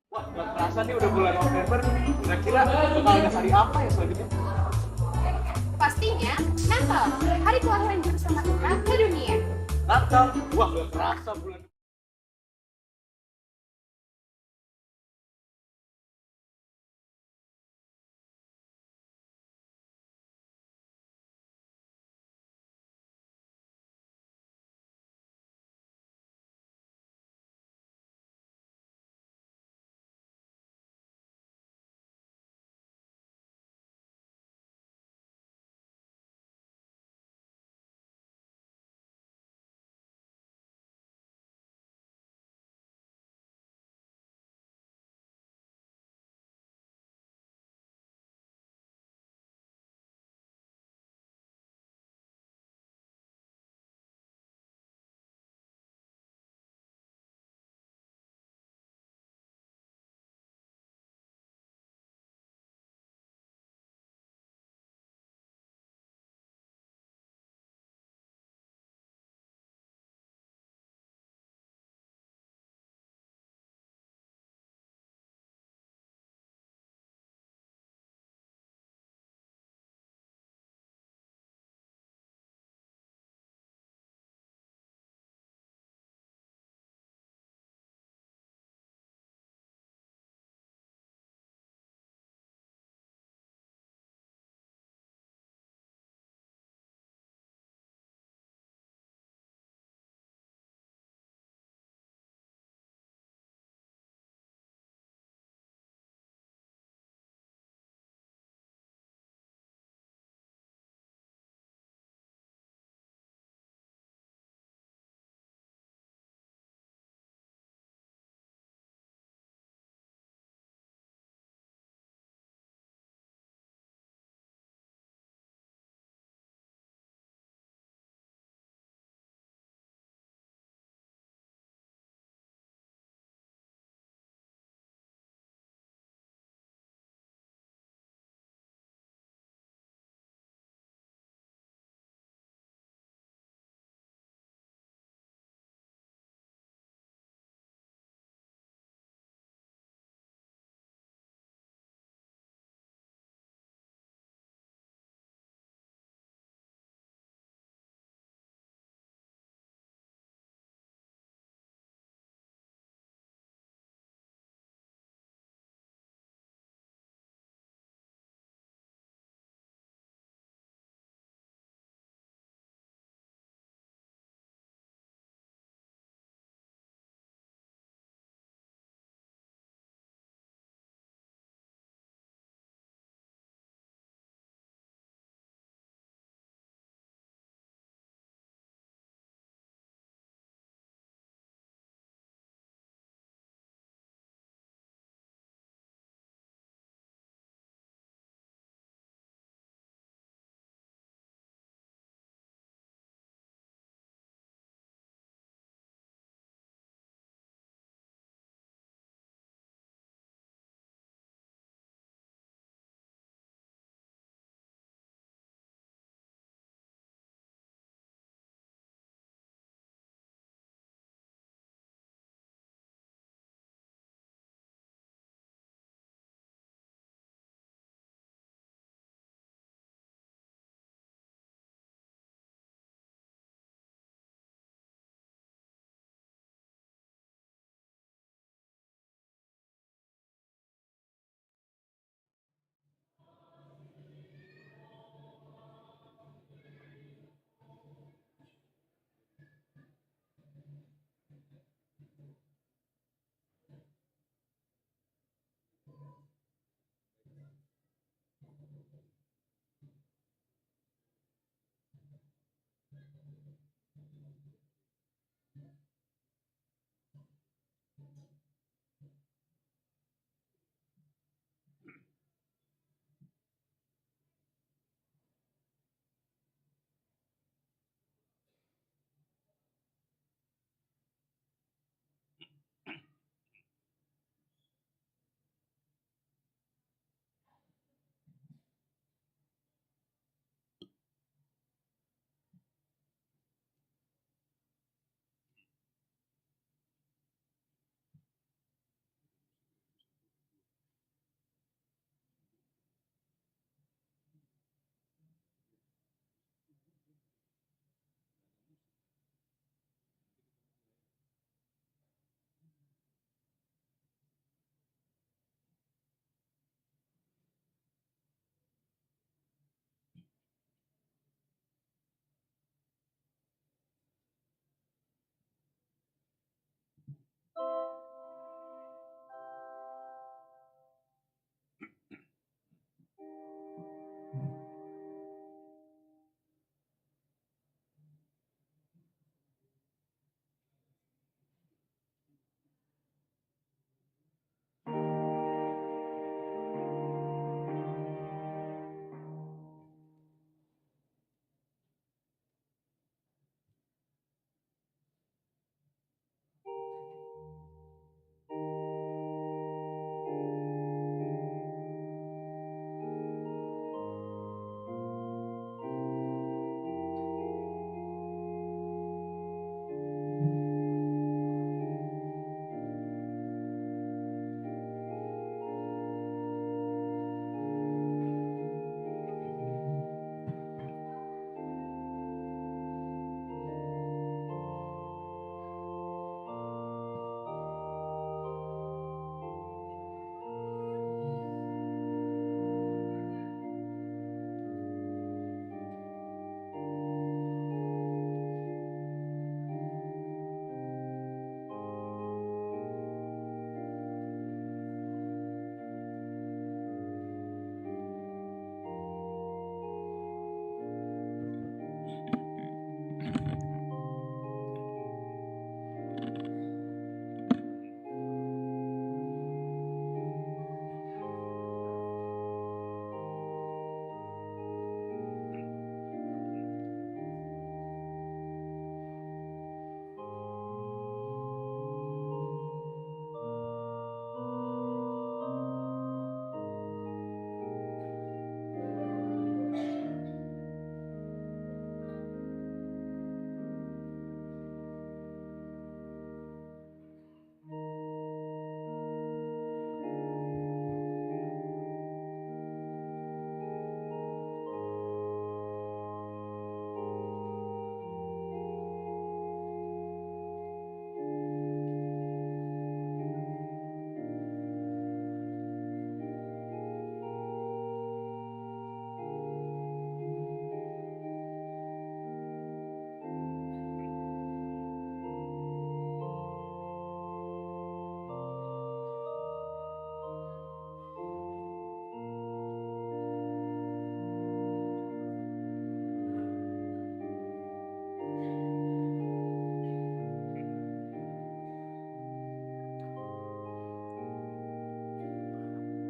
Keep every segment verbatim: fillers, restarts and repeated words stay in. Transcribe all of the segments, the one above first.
Wah, nggak kerasa nih udah bulan November. Kira-kira bakal ada hari apa ya selanjutnya? Pastinya Natal, hari kelahiran Juru Selamat kita ke dunia. Natal, wah, nggak kerasa bulan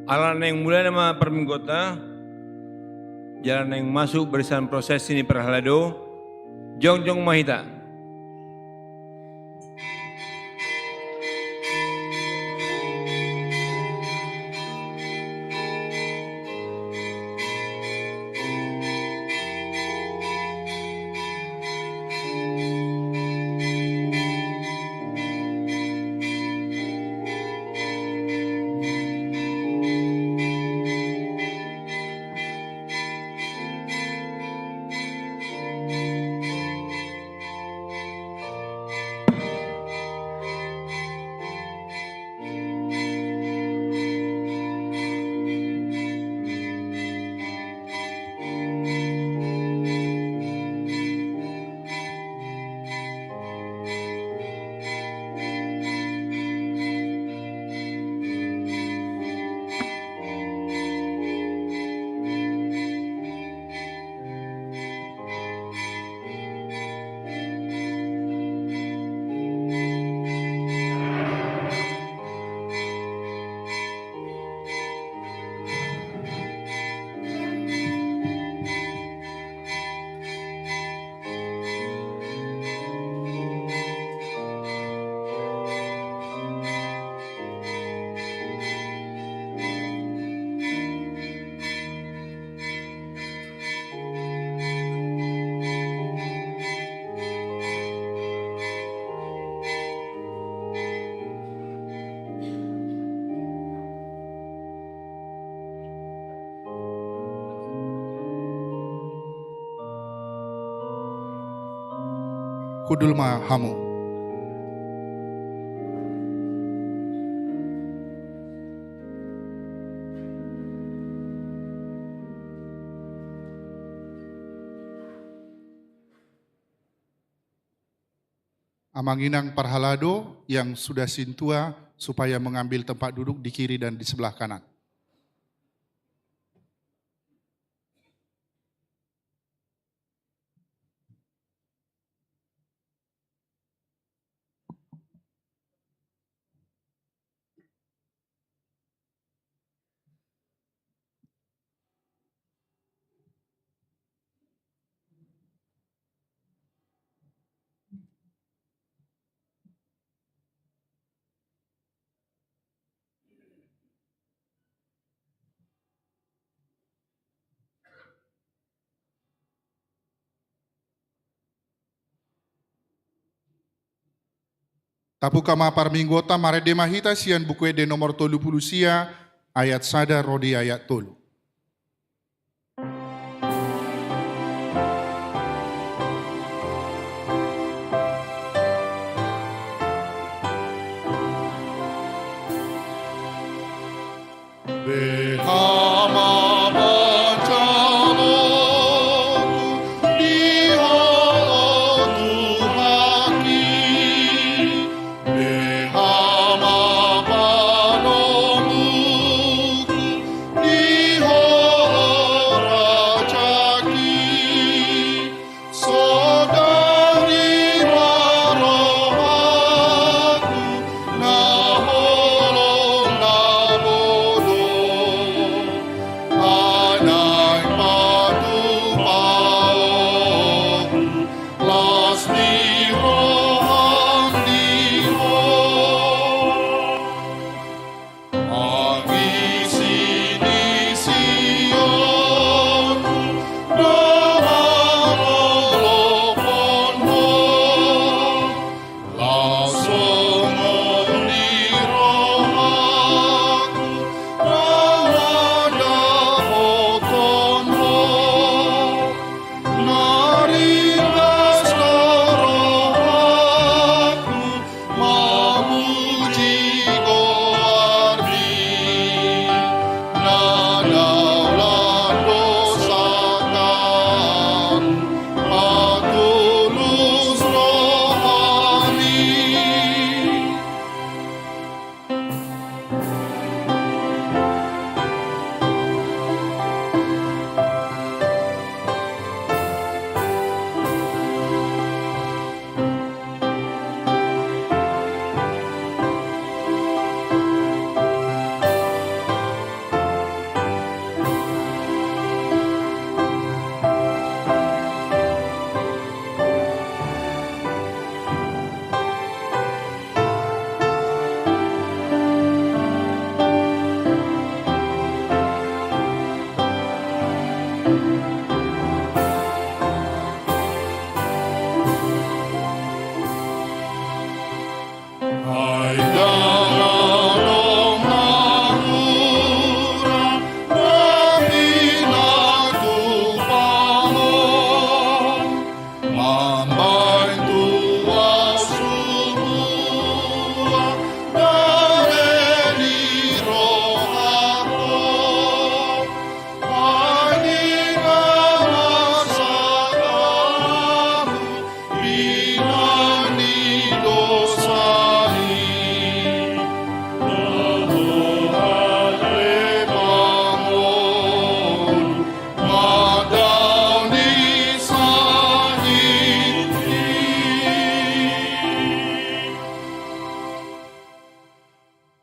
Ala naeng mulai nama parmingguonta, jala naeng masuk barisan prosesi ni parhalado, jongjong ma hita. Hundul ma hamu. Amang inang parhalado yang sudah sintua supaya mengambil tempat duduk di kiri dan di sebelah kanan. Tabuka ma parmingguonta, marende ma hita sian Buku Ende nomor tolu pulu sia, ayat sada ro di ayat tolu. Beha ma pansalonku di Ho, o Tuhanki, beha ma panomuku di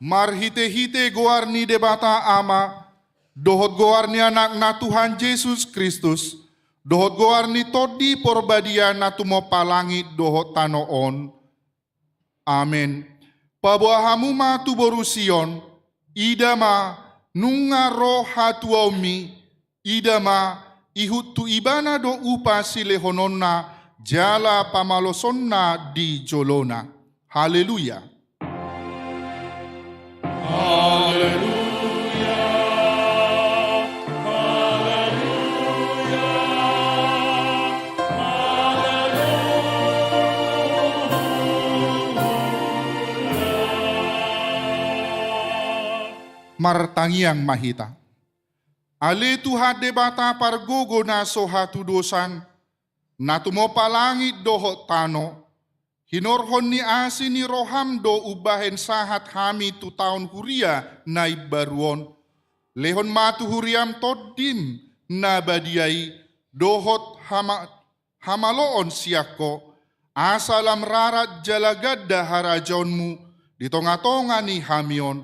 Marhite-hite goar ni Debata Ama, dohot goar ni Anakna Tuhan Jesus Kristus, dohot goar ni Tondi Porbadia na tumompa langit dohot tano on. Amen. Paboa hamu ma tu boru Sion, ida ma, nunga ro hatuaonmi, ida ma, ihut tu Ibana do upa silehononna, jala pamalosonna di jolona. Haleluya. Haleluya. Haleluya. Haleluya. Martangiang ma hita. Ale Tuhan Debata pargogo na so hatudosan, na tumompa langit dohot tano, hinorhon ni asi ni roham do umbahen sahat hami tu taon huria na imbaru on. Lehon ma tu huriam Tondim na badia i, dohot hama-, hamaloon sian Ho, asa lam rarat jala ganda harajaonmu di tonga-tonga ni hami on.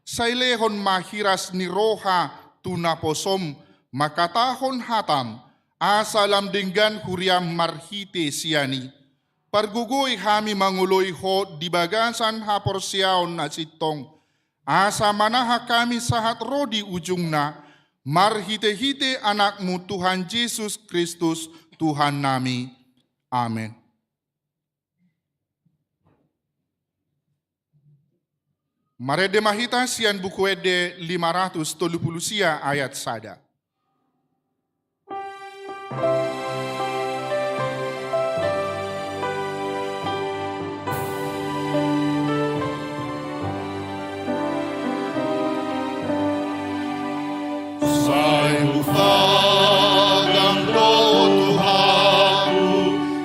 Sai lehon ma hiras ni roha tu naposom mangkatahon hatam, asa lam denggan huriam marhite sian i. Pargogoi hami mangoloi Ho di bagasan haporseaon na sintong, asa manahan hami sahat ro di ujungna, marhite-hite Anakmu Tuhan Jesus Kristus, Tuhannami. Amen. Marende ma hita sian Buku Ende lima ratus tolu pulu sia ayat sada. Sai hutagan do Tuhanku,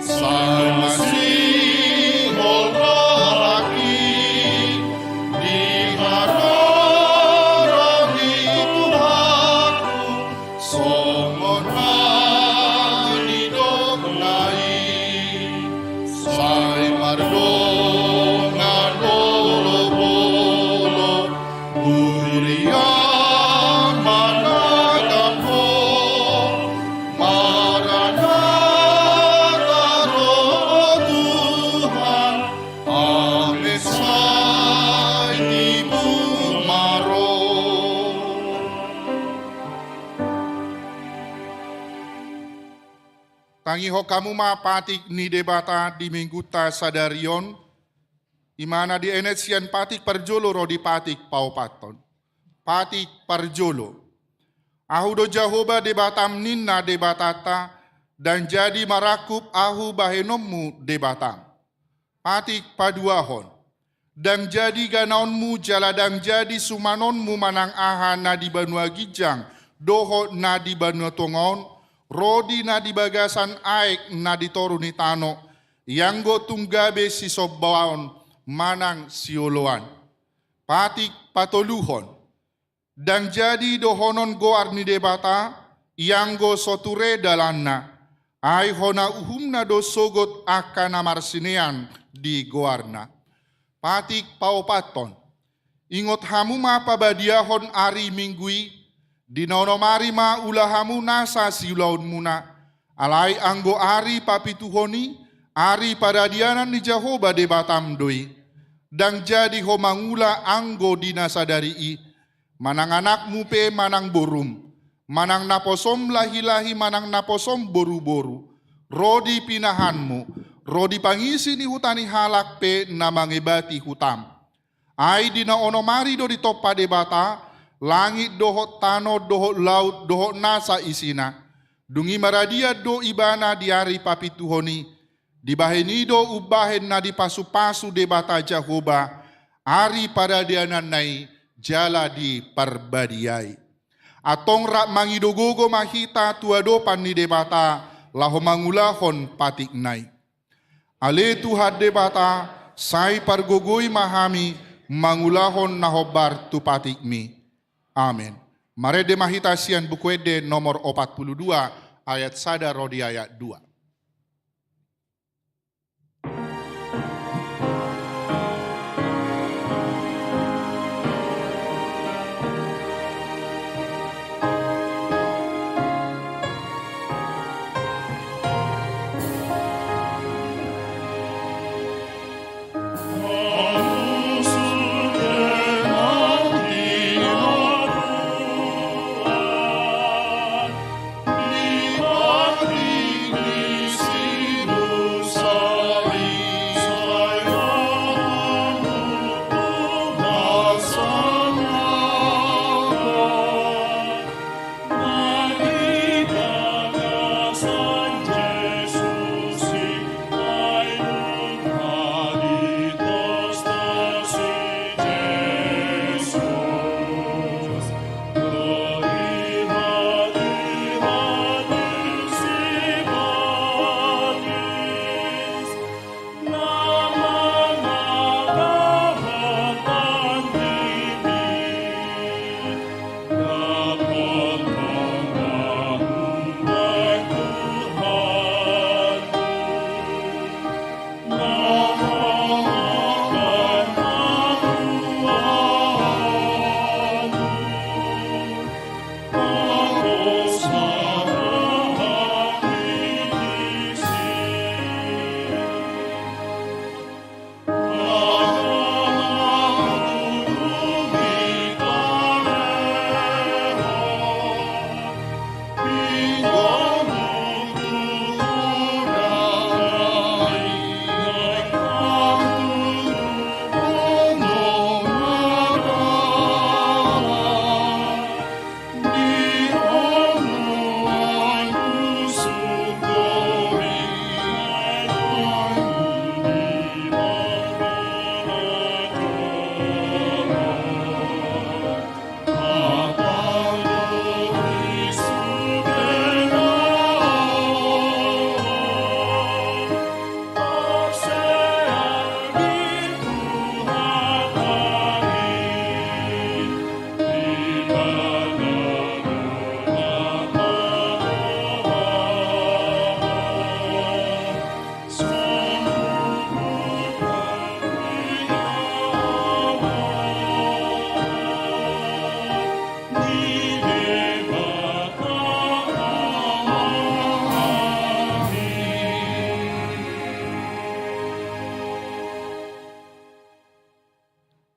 sai masihol rohangki di haroro ni Tuhanku, songon na nidokna i. Sai mardongan olop-olop, huria manatap Ho, marnatap ro Tuhan, amen, sai tibu ma ro. Tangihon hamu ma patik ni Debata di Minggunta sadari on, i ma na dienet sian patik parjolo ro di patik paopathon. Patik parjolo. Ahu do Jahowa Debatam ninna Debatanta, ndang jadi marangkup Ahu bahenonmu Debatam. Patik paduahon. Ndang jadi ganaonmu jala ndang jadi sumanonmu manang aha na di banua ginjang dohot na di banua tonga on, ro di na di bagasan aek na di toru ni tano, ianggo tung gabe sisombaon manang sioloan. Patik patoluhon. Ndang jadi dohonon goar ni Debata, ianggo so ture dalanna, ai hona uhumna do sogot angka na marsinean di goarna. Patik paopathon. Ingot hamu ma pabadiahon ari Minggu i, di na onom ari ma ula hamu nasa siulaonmuna, alai anggo ari papituhon i, ari paradianan ni Jahowa Debatam do i. Ndang jadi ho mangula anggo di na sadari i, manang anakmu pe manang borum, manang naposom lahi-lahi manang naposom boru-boru, ro di pinahanmu, ro di pangisi ni huta ni halak pe na mangebati hutam. Ai di na onom ari do ditompa Debata langit dohot tano dohot laut dohot nasa isina. Dung i maradian do Ibana di ari papituhon i, dibahen i do umbahen na dipasu-pasu Debata Jahowa ari paradiananna i jala diparbadiai. Antong rap mangido gogo ma hita tu adopan ni Debata laho mangulahon patikna i. Ale Tuhan Debata, sai pargogoi ma hami mangulahon na hombar tu patikmi. Amen. Marende ma hita sian Buku Ende nomor opat pulu dua ayat sada ro di ayat dua.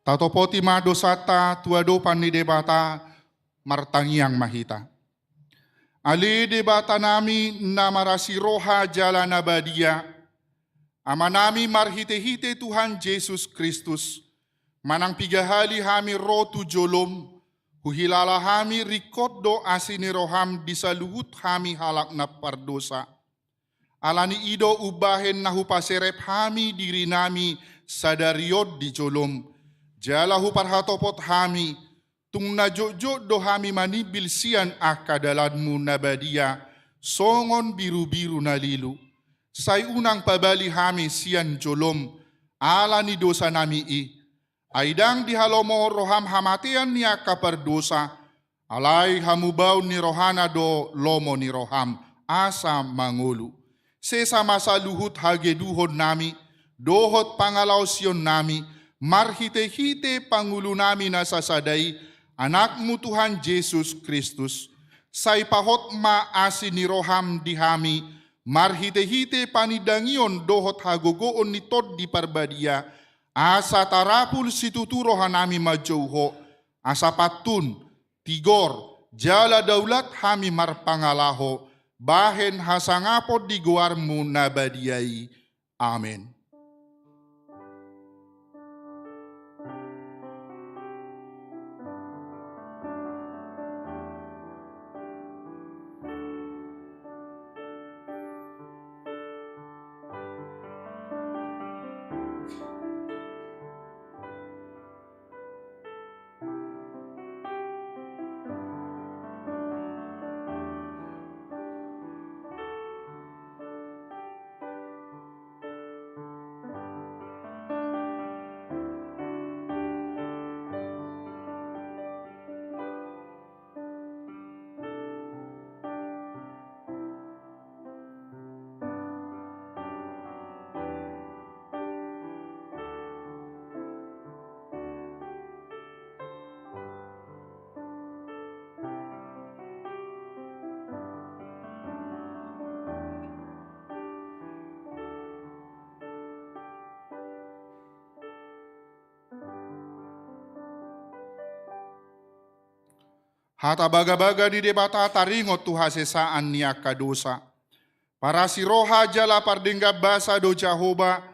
Tatopoti ma dosanta tu adopan ni Debata. Martangiang ma hita. Ale Debata nami na marasi roha jala na badia, Ama nami marhite-hite Tuhan Jesus Kristus, manang piga hali hami ro tu jolom, huhilala hami ringkot do asi ni roham di saluhut hami halak na pardosa. Ala ni i do umbahen na hupaserep hami diri nami sadari on di jolom, jala huparhatopot hami, tung na jotjot do hami manimbil sian angka dalanmu na badia, songon birubiru na lilu. Sai unang pabali hami sian jolom, ala ni dosa nami i. Ai ndang dihalomohon roham hamatean ni angka pardosa, alai hamubaon ni rohana do lomo ni roham, asa mangolu. Sesa ma saluhut hageduhon nami, dohot pangalaosion nami, marhite-hite pangulu nami na sasada i, Anakmu Tuhan Jesus Kristus. Sai pahot ma asi ni roham di hami, marhite-hite panindangion dohot hagogoon ni Tondi Parbadia, asa tarapul situtu roha nami manjou Ho, asa pantun, tigor, jala daulat hami marpangalaho, bahen hasangapon di goarmu na badia i. Amen. Hata bagabaga ni Debata taringot tu hasesaan ni angka dosa. Parasi roha jala pardenggan basa do Jahowa,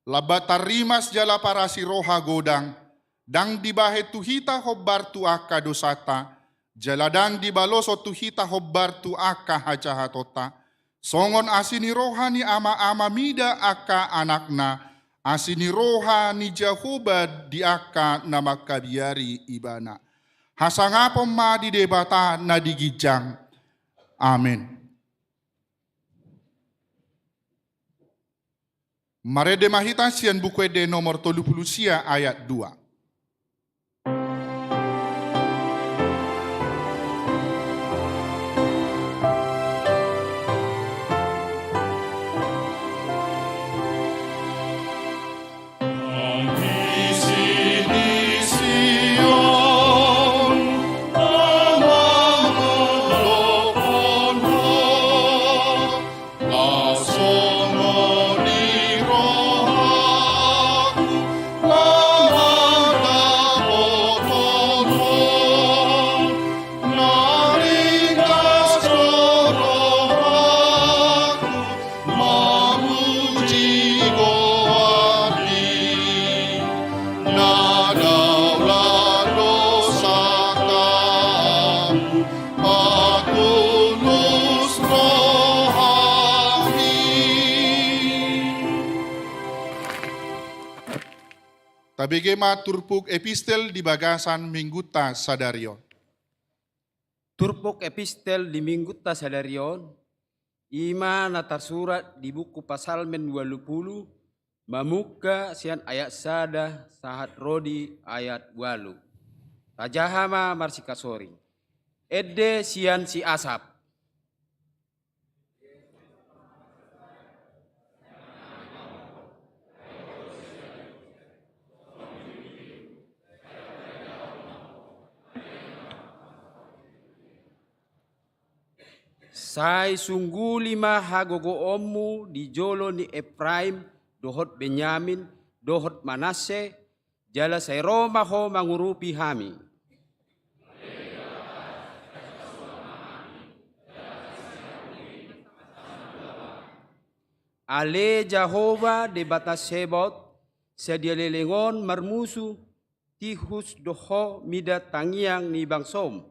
lambat tarrimas jala parasi roha godang, ndang dibahen tu hita hombar tu angka dosanta, jala ndang dibaloshon tu hita hombar tu angka hajahatonta. Songon asi ni roha ni ama-ama mida angka anakna, asi ni roha ni Jahowa di angka na mangkabiari ibana. Hasangapon ma di Debata na di ginjang. Amen. Marende ma hita sian Buku Ende nomor tolu pulu sia ayat dua. Tabege ma turpuk epistel di bagasan minggunta sadari on. Turpuk epistel di minggunta sadari on, i ma na tarsurat di buku Psalmen ualu pulu, mamungka sian ayat sada sahat ro di ayat ualu. Tajaha ma marsikasori. Ende sian si Asap. Sai sungguli ma hagogoonmu di jolo ni Epraim dohot Benyamin dohot Manasse, jala sai ro ma Ho mangurupi hami. Ale Jahowa Debata Sebot, sadia leleng on marmusu tihus do Ho mida tangiang ni bangsoM.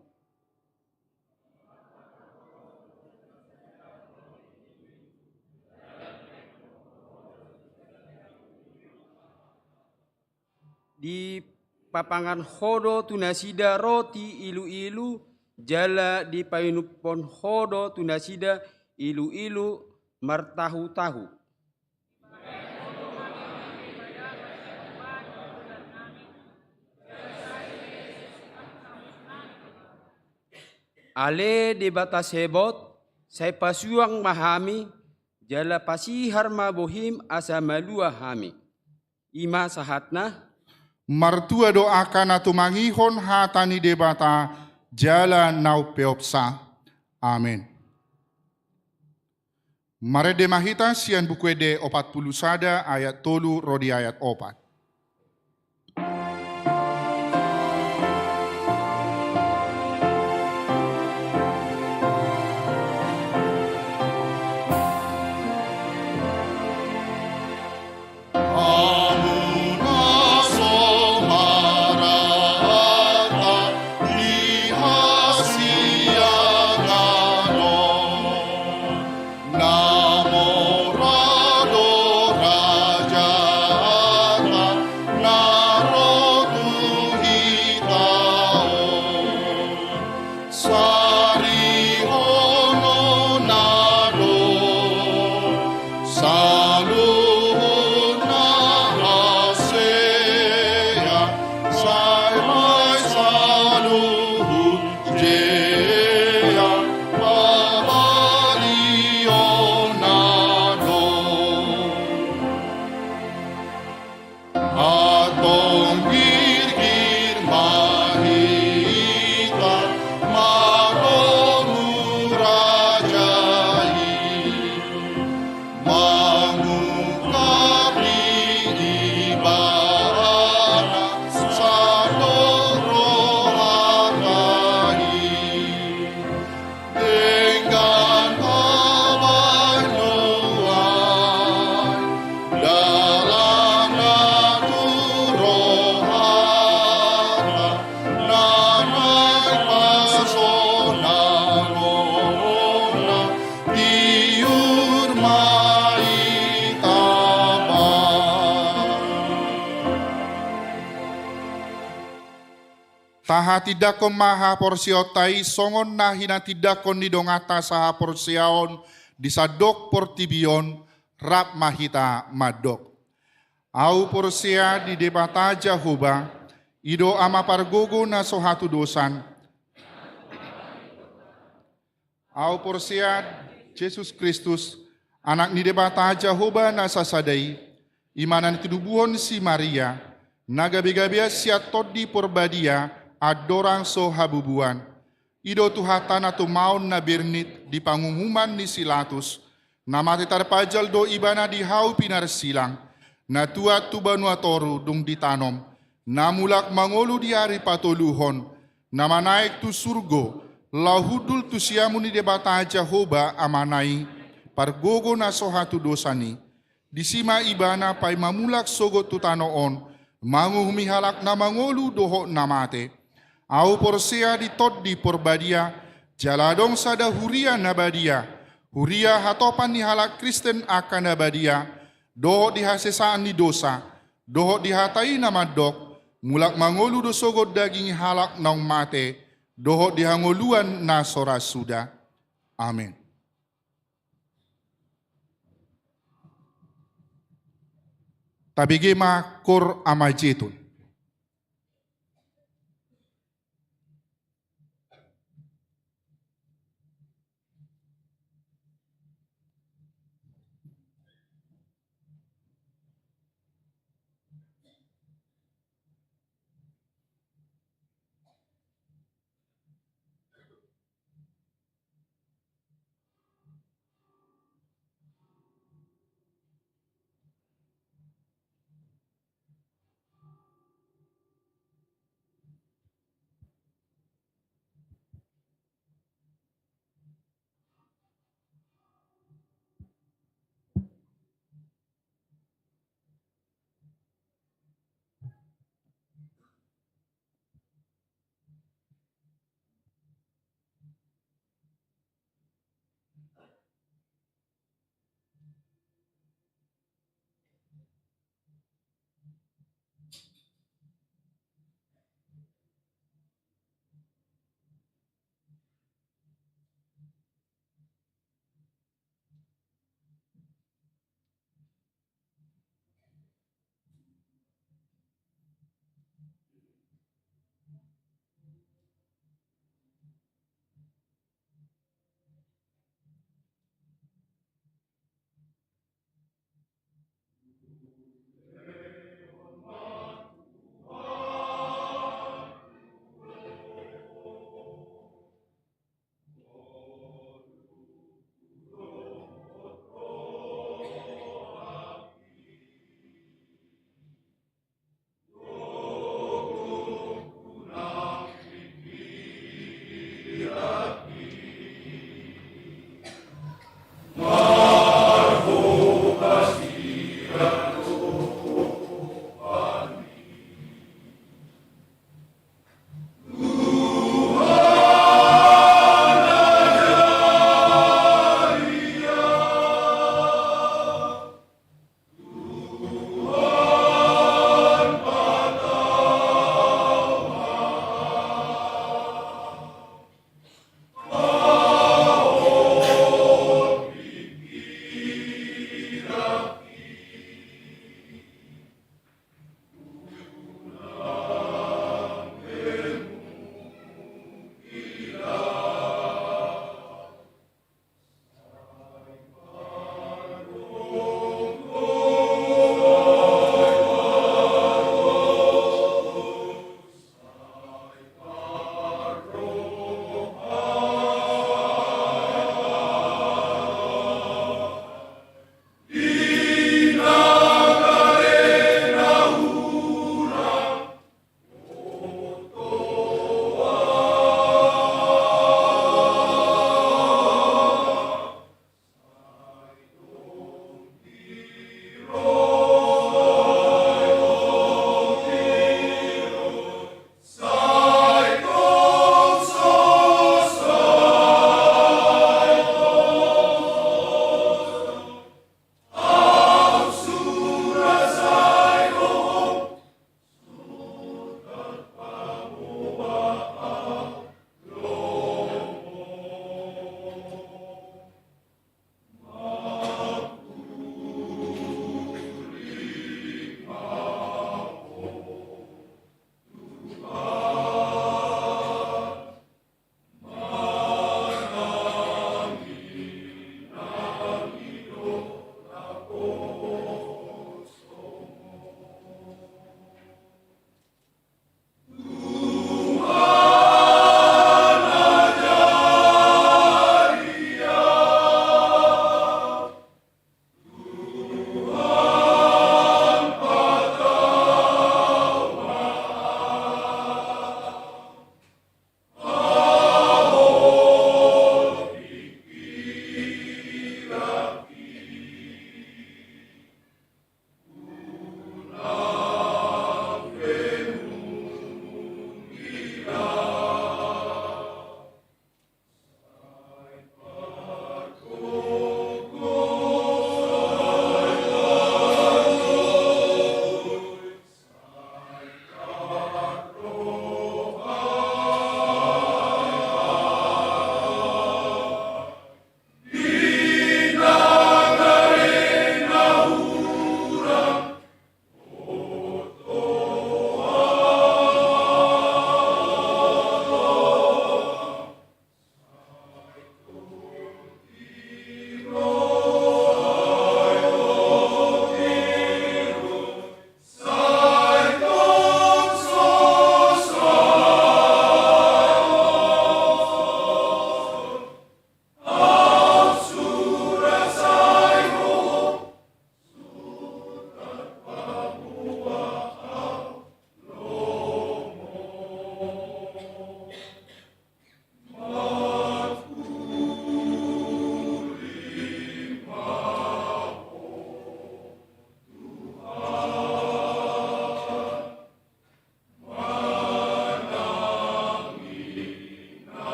Dipapangan Ho do tu nasida roti ilu-ilu, jala dipainumhon Ho do tu nasida ilu-ilu martahu-tahu. Ale Debata Sebot, sai pasuang ma hami, jala pasihar ma bohiM asa malua hami. I ma sahatna. Martua do angka na tumangihon hata ni Debata jala na umpeopsa. Amen. Marende ma hita sian Buku Ende opat pulu sada ayat tolu ro di ayat opat. Hamu na so marata di hasiangan on, na mora do raja na ro tu hita on. Sarihononna do saluhutna hasea, sai ma i saluhut jea pabalionna do. Antong girgir ma hita mardomu raja i, mangungkap di Ibana sandok rohanta i. Denggan habanguan dalanna tu rohanta, na naeng pasonangonna tiur ma i tamba. Tahatindangkon ma haporseaonta i songon na hinatindangkon ni donganta sahaporseaon di sandok portibi on. Rap ma hita mandok. Ahu porsea di Debata Jahowa, i do Ama pargogo na so hatudosan. Ahu porsea Jesus Kristus, Anak ni Debata Jahowa na sasada i, i ma na tinitubuhon si Maria, na gabegabean sian Tondi Porbadia, andorang so habubuan. I do Tuhanta na tumaon na bernit di panguhuman ni si Latus, na mate tarpajal do Ibana di hau pinarsilang, na tuat tu banua toru dung ditanom, na mulak mangolu di ari patoluhon, na manaek tu surgo, laho hundul tu siamun ni Debata Jahowa Amana i, pargogo na so hatudosan i. Disi ma Ibana paima mulak sogot tu tano on, manguhumi halak na mangolu dohot na mate. Ahu porsea di Tondi Porbadia, jala adong sada huria na badia, huria hatopan ni halak Kristen angka na badia, dohot di hasesaan ni dosa, dohot di hata i na mandok, mulak mangolu do sogot daging halak naung mate, dohot di hangoluan na so ra suda. Amen. Tabege ma Koor Amajetun.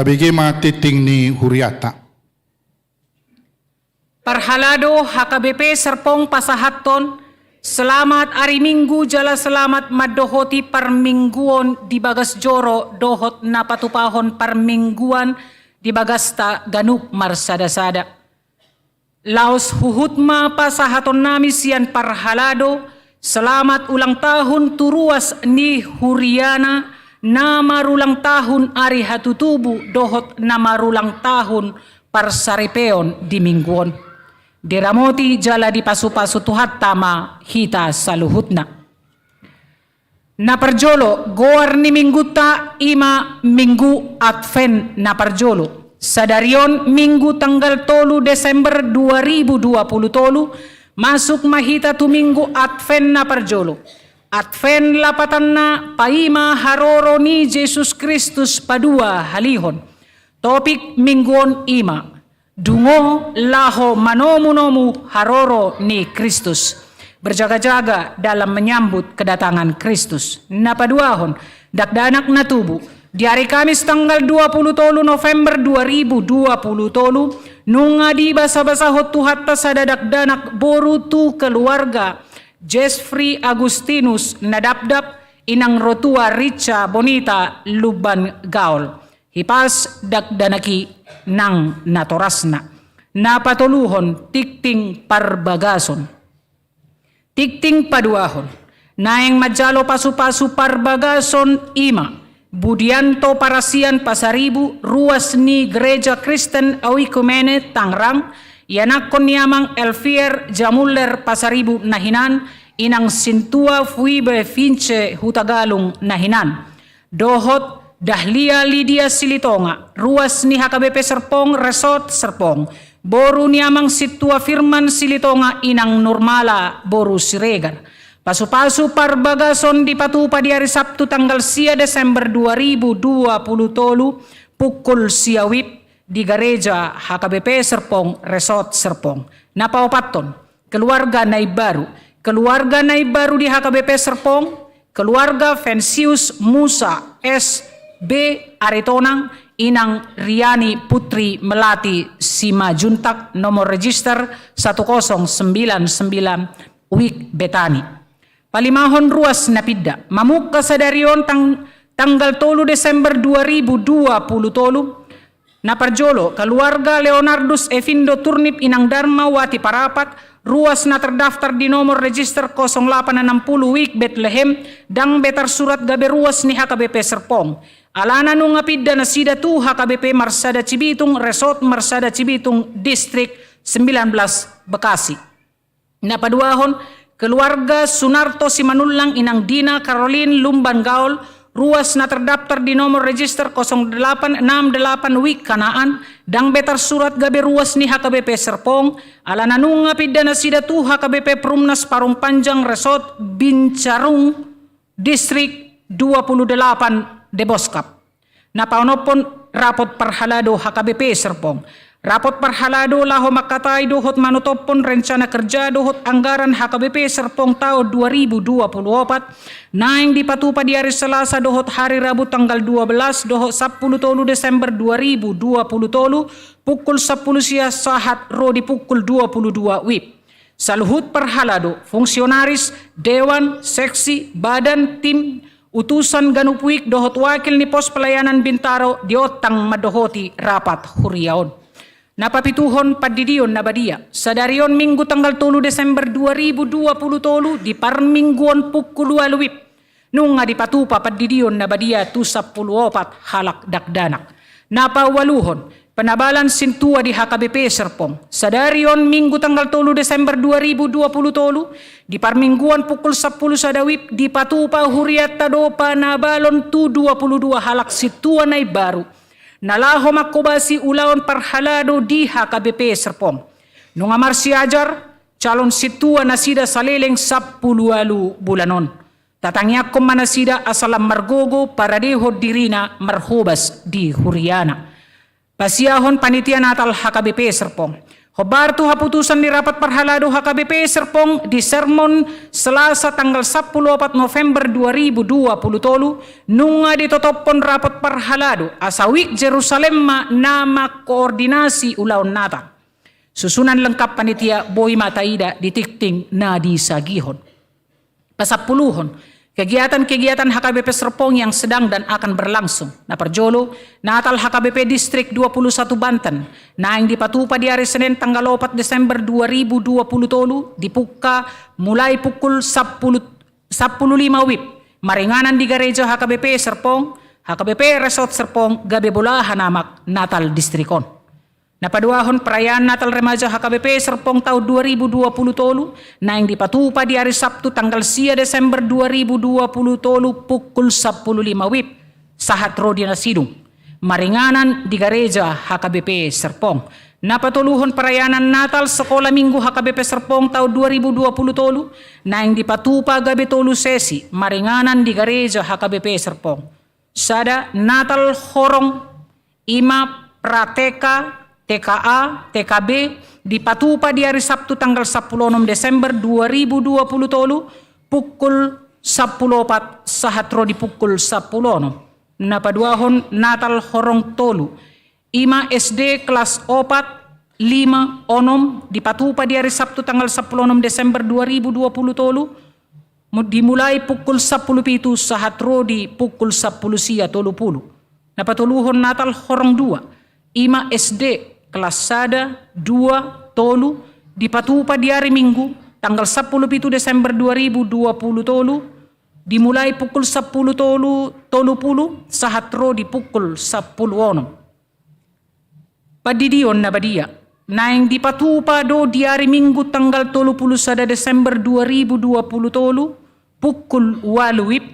Tabege ma tingting ni hurianta. Parhalado H K B P Serpong pasahathon, selamat ari Minggu jala selamat mandohoti parmingguon di bagas joro dohot na patupahon parmingguan di bagasta ganup marsada-sada. Laos huhut ma pasahatonnami sian parhalado, selamat ulang tahun tu ruas ni huriana, na marulang tahun ari hatutubu dohot na marulang tahun parsaripeon di minggu on. Diramoti jala dipasupasu Tuhanta ma hita saluhutna. Na parjolo, goar ni minggunta i ma Minggu Advent na parjolo. Sadari on Minggu tanggal tolu Desember dua ribu dua puluh tolu, masuk ma hita tu Minggu Advent na parjolo. Advent lapatanna paima haroro ni Jesus Kristus paduahalihon. Topik minggu on i ma, dungo laho manomu-nomu haroro ni Kristus. Berjaga-jaga dalam menyambut kedatangan Kristus. Na paduahon, dakdanak na tubu. Di ari Kamis tanggal dua puluh tolu November dua ribu dua puluh tolu, nunga dibasa-basahon Tuhanta sada dakdanak boru tu keluarga Jeffrey Agustinus Nadapdap, inang rotua Richa Bonita Lumban Gaol. Hipas dakdanak i nang natorasna. Na patoluhon, tingting parbagason. Tingting paduahon, naeng manjalo pasu-pasu parbagason i ma Budianto Parasian Pasaribu, ruas ni Gereja Kristen Oikumene Tangerang, ianakhon ni amang Elvier Jamuller Pasaribu na hinan, inang sintua Fuibe Vince Hutagalung na hinan. Dohot Dahlia Lydia Silitonga, ruas ni H K B P Serpong, Resort Serpong. Boru ni amang sintua Firman Silitonga, inang Nurmala boru Siregar. Pasu-pasu parbagason dipatupa di ari Sabtu tanggal sia Desember dua ribu dua puluh tolu, pukul sia wib, di gareja H K B P Serpong, Resort Serpong. Na paopathon, keluarga na imbaru. Keluarga na imbaru di H K B P Serpong, keluarga Vensius Musa S B Aritonang, inang Riani Putri Melati Simanjuntak, nomor register satu kosong sembilan sembilan, Wijk Betani. Palimahon, ruas na pinda. Mamungka sadari on tang-, tanggal tolu Desember dua ribu dua puluh tolu, na parjolo, keluarga Leonardus Evindo Turnip, inang Darmawati Parapat, ruas na terdaftar di nomor register kosong delapan enam puluh, Wijk Betlehem, ndang be tarsurat gabe ruas ni H K B P Serpong. Alana nunga pinda nasida tu H K B P Marsada Cibitung, Resort Marsada Cibitung, Distrik sembilan belas, Bekasi. Na paduahon, keluarga Sunarto Simanullang, inang Dina Caroline Lumban Gaol, ruas na terdaftar di nomor register kosong delapan enam delapan, Wijk Kanaan, ndang be tarsurat gabe ruas ni H K B P Serpong, alana nunga pinda nasida tu H K B P Perumnas Parung Panjang, Resort Bincarung, Distrik dua puluh delapan, Deboskap. Na paonomhon, rapot parhalado H K B P Serpong. Rapot parhalado laho mangkatai dohot manotophon rencana kerja dohot anggaran H K B P Serpong taon dua ribu dua puluh opat, naeng dipatupa di ari Selasa dohot hari Rabu tanggal dua belas dohot sampulu tolu Desember dua ribu dua puluh tolu, pukul sampulu sia sahat ro di pukul dua puluh dua wib. Saluhut parhalado, fungsionaris, dewan, seksi, badan, tim, utusan ganup Wijk dohot wakil ni pos pelayanan Bintaro diontang mandohoti rapat huria on. Na papituhon, pandidion na badia. Sadari on Minggu tanggal tolu Desember dua ribu dua puluh tolu, di parmingguon pukul ualu wib, nunga dipatupa pandidion na badia tu sampulu opat halak dakdanak. Na paualuhon, penabalan sintua di H K B P Serpong. Sadari on Minggu tanggal tolu Desember dua ribu dua puluh tolu, di parmingguon pukul sampulu sada wib, dipatupa hurianta do panabalon tu dua puluh dua halak sintua na imbaru, na laho manghobasi ulaon parhalado di H K B P Serpong. Nunga marsiajar, calon sintua nasida saleleng sampulu ualu bulan on. Tatangiangkon ma nasida asa lam margogo paradehon dirina marhobas di huriana. Pasiahon panitia Natal H K B P Serpong. Hombar tu haputusan ni rapat parhalado H K B P Serpong di sermon Selasa tanggal sampulu opat November dua ribu dua pulu tolu, nunga ditotophon rapat parhalado asa wijk Jerusalem ma na mangkoordinasi ulaon Natal. Susunan lengkap panitia boi ma taida di tingting na disagihon. Pasampuluhon, kegiatan-kegiatan H K B P Serpong yang sedang dan akan berlangsung. Na parjolo, Natal H K B P Distrik dua puluh satu Banten, naeng dipatupa di ari Senen tanggal opat Desember dua ribu dua pulu tolu, dipungka mulai pukul sampulu, sampulu lima wib, maringanan di gareja H K B P Serpong, H K B P Resort Serpong, gabe bolahan amak Natal distrik on. Na paduahon, perayaan Natal Remaja H K B P Serpong taon dua ribu dua pulu tolu, naeng dipatupa di ari Sabtu tanggal sia Desember dua ribu dua pulu tolu pukul sampulu lima wib, sahat ro di na sidung, maringanan di gareja H K B P Serpong. Na patoluhon, perayanan Natal Sekolah Minggu H K B P Serpong taon dua ribu dua pulu tolu, naeng dipatupa gabe tolu sesi, maringanan di gareja H K B P Serpong. Sada, Natal horong, i ma pra-T K, T K A, T K B, dipatupa di ari Sabtu tanggal sampulu onom Desember dua ribu dua pulu tolu, pukul sampulu opat sahat ro di pukul sampulu onom. Na paduahon, Natal horong tolu, i ma S D kelas opat, lima, onom, dipatupa di ari Sabtu tanggal sampulu onom Desember dua ribu dua pulu tolu, mu-, dimulai pukul sampulu pitu sahat ro di pukul sampulu sia tolu pulu. Na patoluhon, Natal horong dua, i ma S D kelas sada, dua, tolu, dipatupa di ari Minggu tanggal sampulu pitu Desember dua ribu dua pulu tolu, dimulai pukul sampulu tolu, tolu pulu sahat ro di pukul sampulu onom. Pandidion na badia, naeng dipatupa do di ari Minggu tanggal tolu pulu sada Desember dua ribu dua pulu tolu, pukul ualu wib,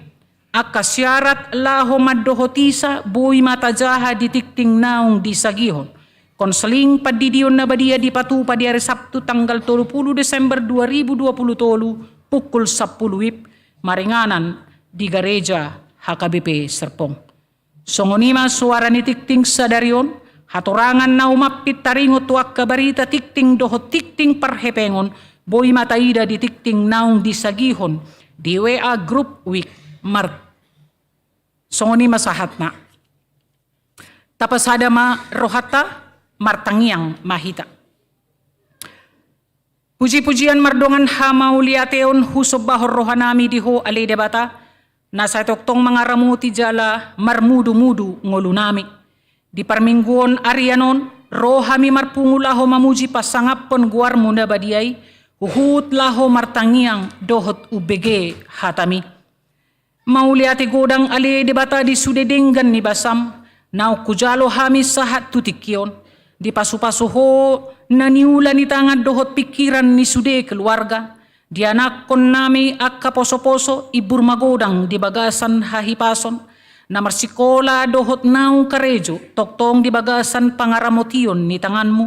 angka syarat laho mandohot isa boi ma tajaha di tingting naung disagihon. Konseling pandidion na badia dipatupa di ari Sabtu tanggal tolu pulu Desember dua ribu dua pulu tolu, pukul sampulu wib, maringanan di gareja H K B P Serpong. Songon i ma suara ni tingting sadari on, hatorangan na umampit taringot tu angka barita tingting dohot tingting parhepengon, boi ma taida di tingting naung disagihon di W A grup wijk mar-, songon i ma sahatna. Tapasada ma rohanta, martangiang ma hita. Puji-pujian mardongan hamauliateon husombahon rohanami di Ho ale Debata, na sai tongtong mangaramoti jala marmudu-mudu ngolunami. Di parmingguon arian on, ro hami marpungu laho mamuji pasangaphon goarmu na badia i, huhut laho martangiang dohot umbege hatami. Mauliate godang ale Debata di sude denggan ni basam, naung hujalo hami sahat tu tingki on, dipasu-pasu Ho na niula ni tangan dohot pingkiran ni sude keluarga, dianakkonnami angka poso-poso imbur magodang di bagasan hahipason, na marsikola dohot naung karejo tongtong di bagasan pangaramotion ni tanganmu,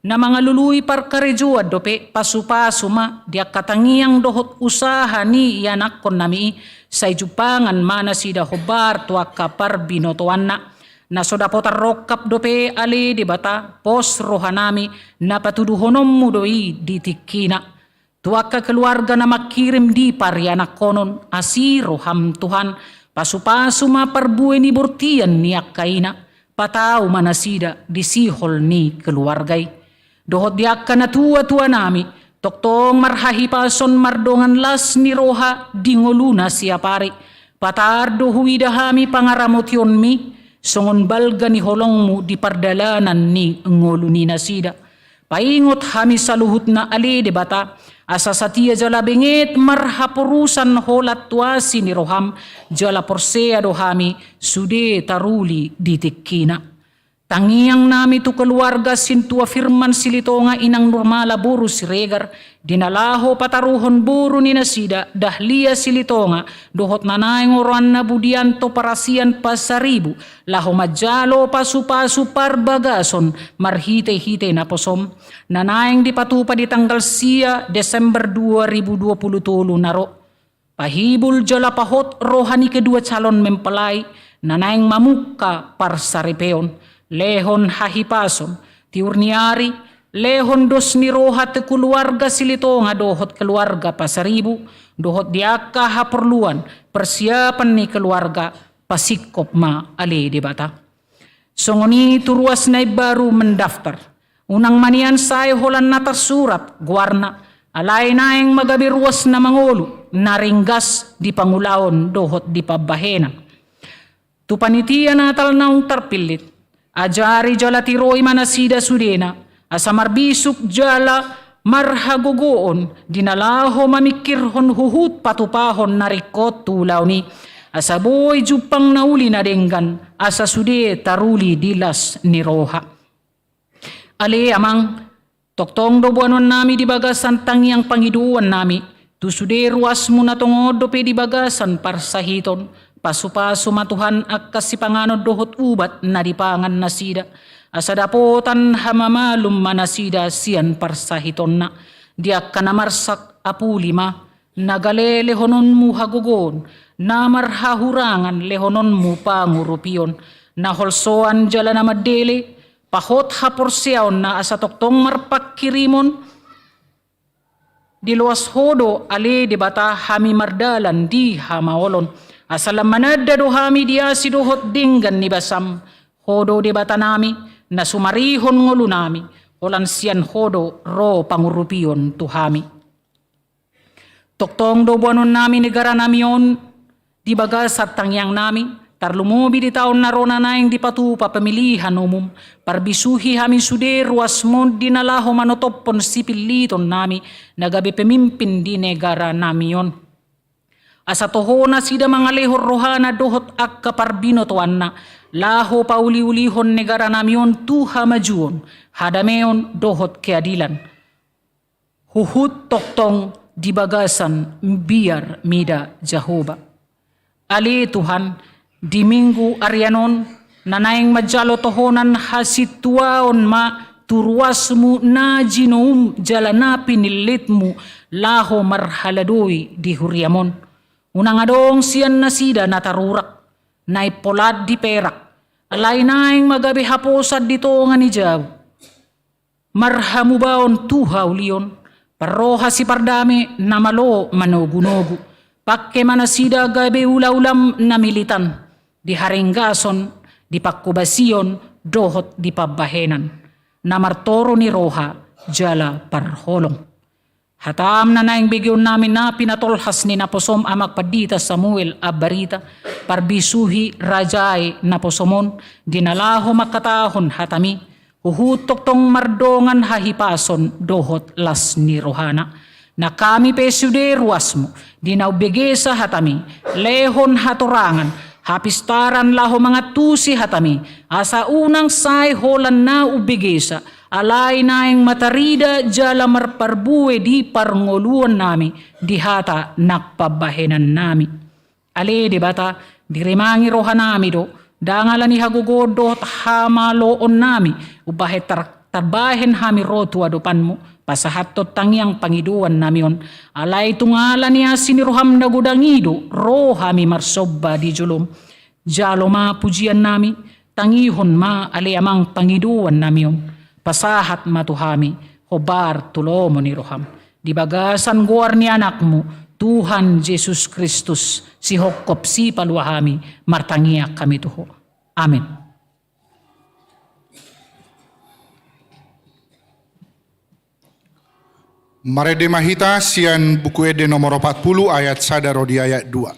na mangalului parkarejoan dope, pasu-pasu ma di angka tangiang dohot usaha ni ianakkonnami i, sai jumpangan ma nasida hombar tu angka parbinotoanna. Na so dapotan rongkap dope ale Debata, pos rohanami, na patuduhononmu do i di tingkina. Tu angka keluarga na mangkirim di parianakkonon, asi roham Tuhan, pasu-pasu ma parbue ni bortian ni angka ina, patau ma nasida di sihol ni keluarga i. Dohot di angka natua-tuanami, tongtong marhahipason mardongan las ni roha di ngoluna siapari, patar do huida hami pangaramotionmi, songon balga ni holongmu di pardalanan ni ngolu ni nasida. Paingot hami saluhutna ale Debata, asa satia jala benget marhaporusan holan tu asi ni roham, jala porsea do hami sude taruli di tingkina. Tangiangnami tu keluarga Sintua Firman Silitonga, Inang Nurmala boru Siregar, di na laho pataruhon boru ni nasida Dahlia Silitonga, dohot na naeng oroanna Budianto Parasian Pasaribu, laho manjalo pasu-pasu parbagason marhite-hite naposom, na naeng dipatupa di tanggal sia Desember dua ribu dua pulu tolu na ro. Pahibul jala pahot roha ni kedua calon mempelai, na naeng mamungka parsaripeon, lehon hahipason, tiur ni ari, Lehon dos ni roha tu keluarga Silitonga dohot keluarga Pasaribu, dohot di angka haporluan persiapan ni keluarga, pasingkop ma ale Debata. Songon i tu ruas na imbaru mendaftar, unang ma nian sae holan na tarsurat goarna, alai naeng ma gabe ruas na mangolu, na ringgas di pangulaon dohot di pambahenan. Tu panitia Natal naung tarpillit, ajari jala tiroi ma nasida sudena, asa marbisuk jala marhagogoon di na laho mamingkirhon huhut patupahon na ringkot tu ulaon i, asa boi jumpang na uli na denggan, asa sude taruli di las ni roha. Ale Amang, tongtong do boanonnami di bagasan tangiang pangidoannami tu sude ruasmu na tongon dope di bagasan parsahiton. Pasupasu ma Tuhan angka sipanganon dohot ubat na dipangan nasida, asa dapotan hamamalum ma nasida sian parsahitonna. Di angka na marsak, apuli ma. Na gale, lehononmu hagogoon. Na marhahurangan, lehononmu pangurupion. Na holsoan jala na mandele, pahot haporseaonna, asa tongtong marpangkirimon. Diloas Ho do ale Debata hami mardalan di hamaolon, asa lam mananda do hami di asi dohot denggan ni basam. Ho do Debatanami, na sumarihon ngolunami, holan sian Ho do ro pangurupion tu hami. Tongtong do boanonnami negaranami on di bagasan tangiangnami, tarlumobi di taon na ro na naeng dipatupa pemilihan umum, parbisuhi hami sude ruasmon di na laho manotophon sipillitonnami na gabe pemimpin di negaranami on. Asa toho nasida mangalehon rohana dohot angka parbinotoanna, laho pauliulihon negaranami on tu hamajuon, hadameon dohot keadilan. Huhut tongtong di bagasan biar mida Jahowa. Ale Tuhan, di Minggu arian on, na naeng manjalo tohonan hasintuaon ma tu ruasmu na jinoum jala na pinillitmu laho marhaladoi di huriam on. Unang adong sian nasida na tarurak, na impolat di perak, alai naeng ma gabe haposan di tonga ni jabu. Marhamubaon tu haulion, parroha sipardame na malo manogunogu, pangke ma nasida gabe ulaulam na militan, di haringgason, di pangkobasion, dohot di pambahenan, na martoru ni roha jala parholong. Hatam na naeng begeonnami na pinatolhas ni naposom Amang Pandita Samuel Ambarita, parbisuhi raja i naposom on, di na laho mangkatahon hatami, huhut tongtong mardongan hahipason dohot las ni rohana. Nang hami pe sude ruasmu, di na umbegesa hatami, lehon hatorangan, hapistaran laho mangantusi hatami, asa unang sae holan na umbegesa, alai naeng ma tarida jala marparbue di parngoluonnami, di hata nang pambahenannami. Ale Debata, dirimangi rohanami do, ndang ala ni hagogoon dohot hamaloonnami, umbahen tar-, tarbahen hami ro tu adopanmu, pasahathon tangiang pangidoannami on, alai tung ala ni asi ni roham na godang i do, ro hami marsomba di jolom. Jalo ma pujiannami, tangihon ma ale Amang pangidoannami on, pasahat ma tu hami, hombar tu lomo ni roham. Di bagasan goar ni Anakmu, Tuhan Jesus Kristus, sihongkop sipalua hami, martangiang hami tu Ho. Amen. Marende ma hita sian Buku Ende nomor opat pulu ayat sada ro di ayat dua.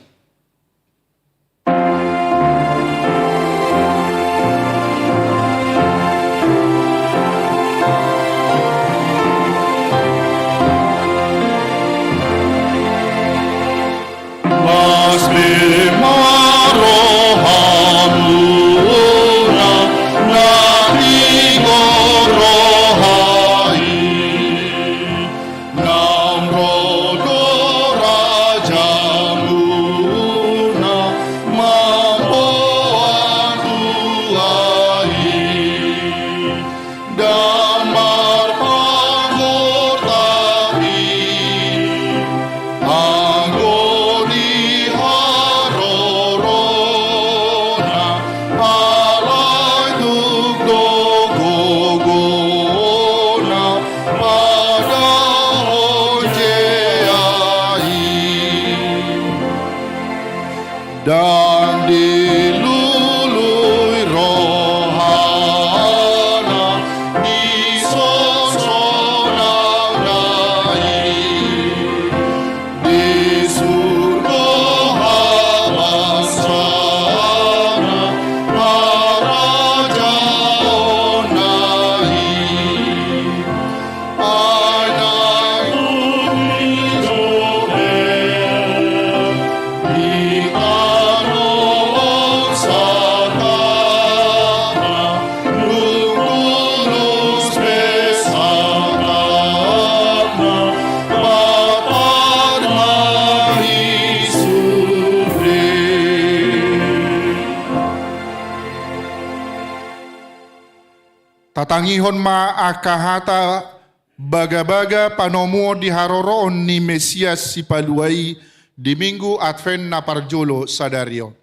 Tatangihon ma angka hata bagabaga panomuon di haroroon ni Mesias Sipalua i di Minggu Advent na parjolo sadari on.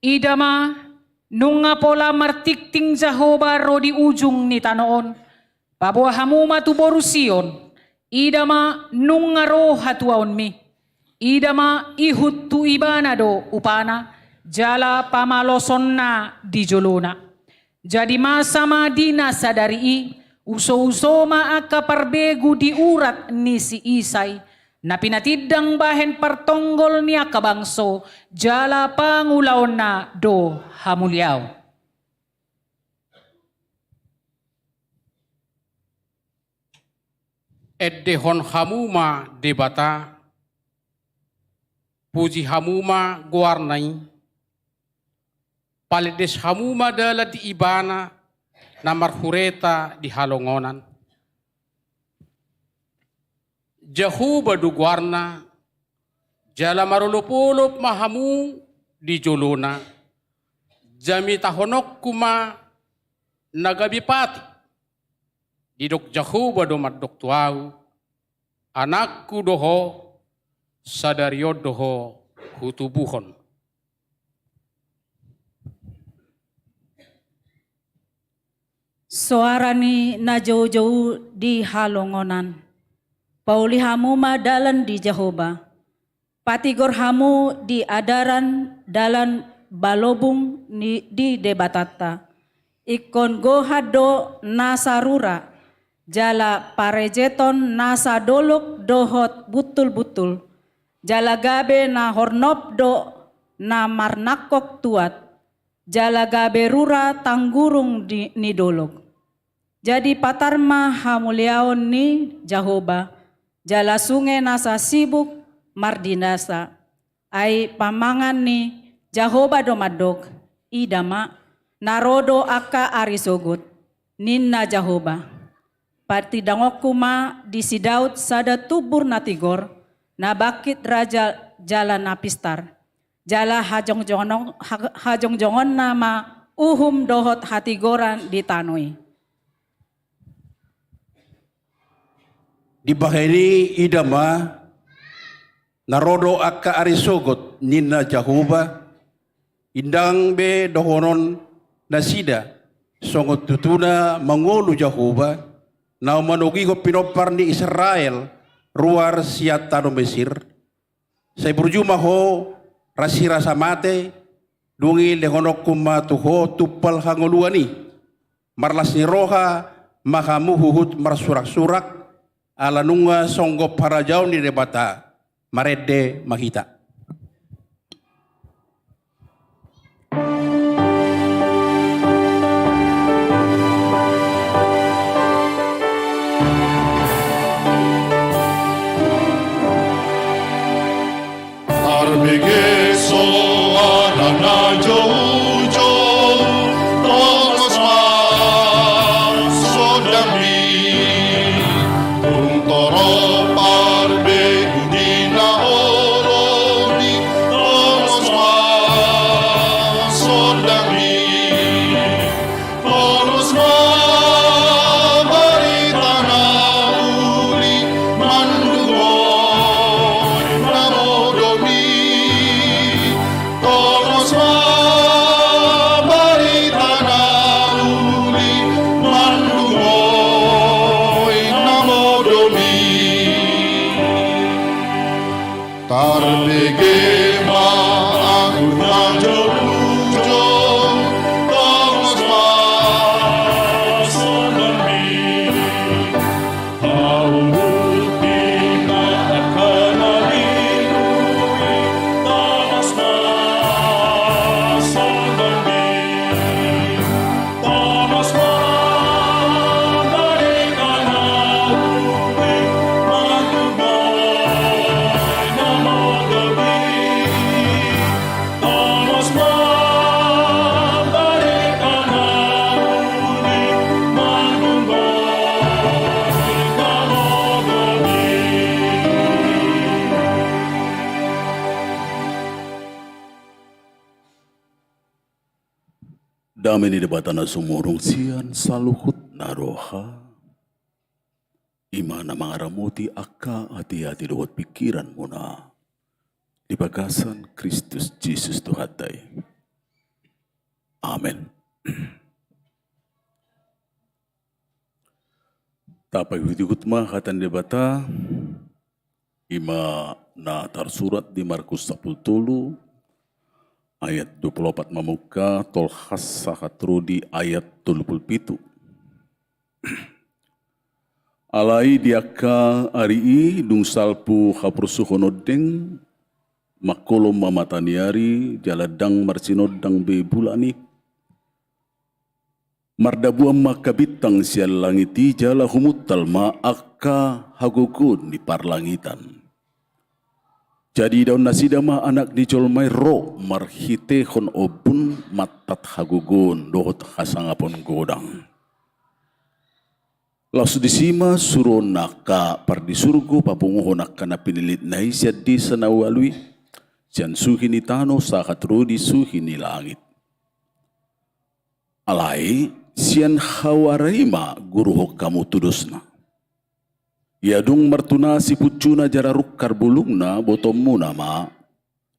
Ida ma, nunga pola martingting Jahowa ro di ujung ni tano on. Paboa hamu ma tu boru Sion, ida ma nunga ro hatuaonmi. Ida ma, ihut tu Ibana do upana, jala pamalosonna di jolona. Jadi masa ma di na sadari i, usouso ma angka parbegu di urat ni si Isai, na pinatindang bahen partonggol ni angka bangso, jala pangulaonna do hamuliaon. Endehon hamu ma Debata, puji hamu ma goarna i, palendes hamu ma dalan di Ibana na marhureta di halongonan. Jahowa do goarna, jala marolopolop ma hamu di jolona, jamitahononku ma na gabe patik. Didok Jahowa do mandok tu ahu, anakku do ho, sadari on do ho hutubuhon. Soara ni na joujou di halongonan. Pauli hamu ma dalan di Jahowa. Patigor hamu di adaran dalan balobung ni, di Debatanta. Ingkon gohan do nasa rura, jala parejeton nasa dolok dohot buntulbuntul, jala gabe na hornop do na marnangkok tuat, jala gabe rura tanggurung di, ni dolok. Jadi patar ma hamuliaon ni Jahowa, jala sunge nasa sibuk mardinasa. Ai pamangan ni Jahowa do mandok, ida ma, na ro do angka ari sogot, ninna Jahowa. Patindangonku ma di si Daud sada tumbur na tigor, na bangkit raja jala na pistar. Jala hajongjongon-, ha-, hajongjongonna ma uhum dohot hatigoran di tano i. Dibahen i ida ma, na ro do angka ari sogot, ninna Jahowa, ndang be dohonon nasida, songon tutuna mangolu Jahowa, na manogihon pinompar ni Israel, ruar sian tano Mesir. Sai burju ma ho, rasirasa mate, dung i lehononku ma tu ho tumpal hangoluan i. Marlas ni roha ma hamu huhut marsuraksurak, ala nunga songgop harajaon ni Debata, marende ma hita. Tarbege soara na joujou, tongos ma sondanmi. Tung torop parbegu di na olo, Dame ni Debata na sumurung sian saluhut na roha, i ma na mangaramoti angka ateate dohot pingkiranmuna di bagasan Kristus Jesus Tuhanta i. Amen. Tapaihutihut ma hata ni Debata, i ma na tarsurat di Markus sampulu tolu ayat dua pulu opat mamungka, tolhas sahat ro di ayat tolu pulu pitu. Alai di angka ari i dung salpu haporsuhon ondeng, mangkolom ma mata ni ari, jala ndang marsinondang be bulan i. Mardabuan ma angka bintang sian langit i, jala humuntal ma angka hagogoon ni parlangitan. Jadi idaon nasida ma Anak ni jolma i ro marhitehon ombun mantat hagogoon dohot hasangapon godang. Laos disi ma suruon angka pardisurgo papunguhon angka na pinillitna i sian disa na ualu i, sian suhi ni tano sahat ro di suhi ni langit. Alai sian hau ara i ma guruhon hamu tudosna. Ia dung martunas i punjuna jala rungkar bulungna, botoonmuna ma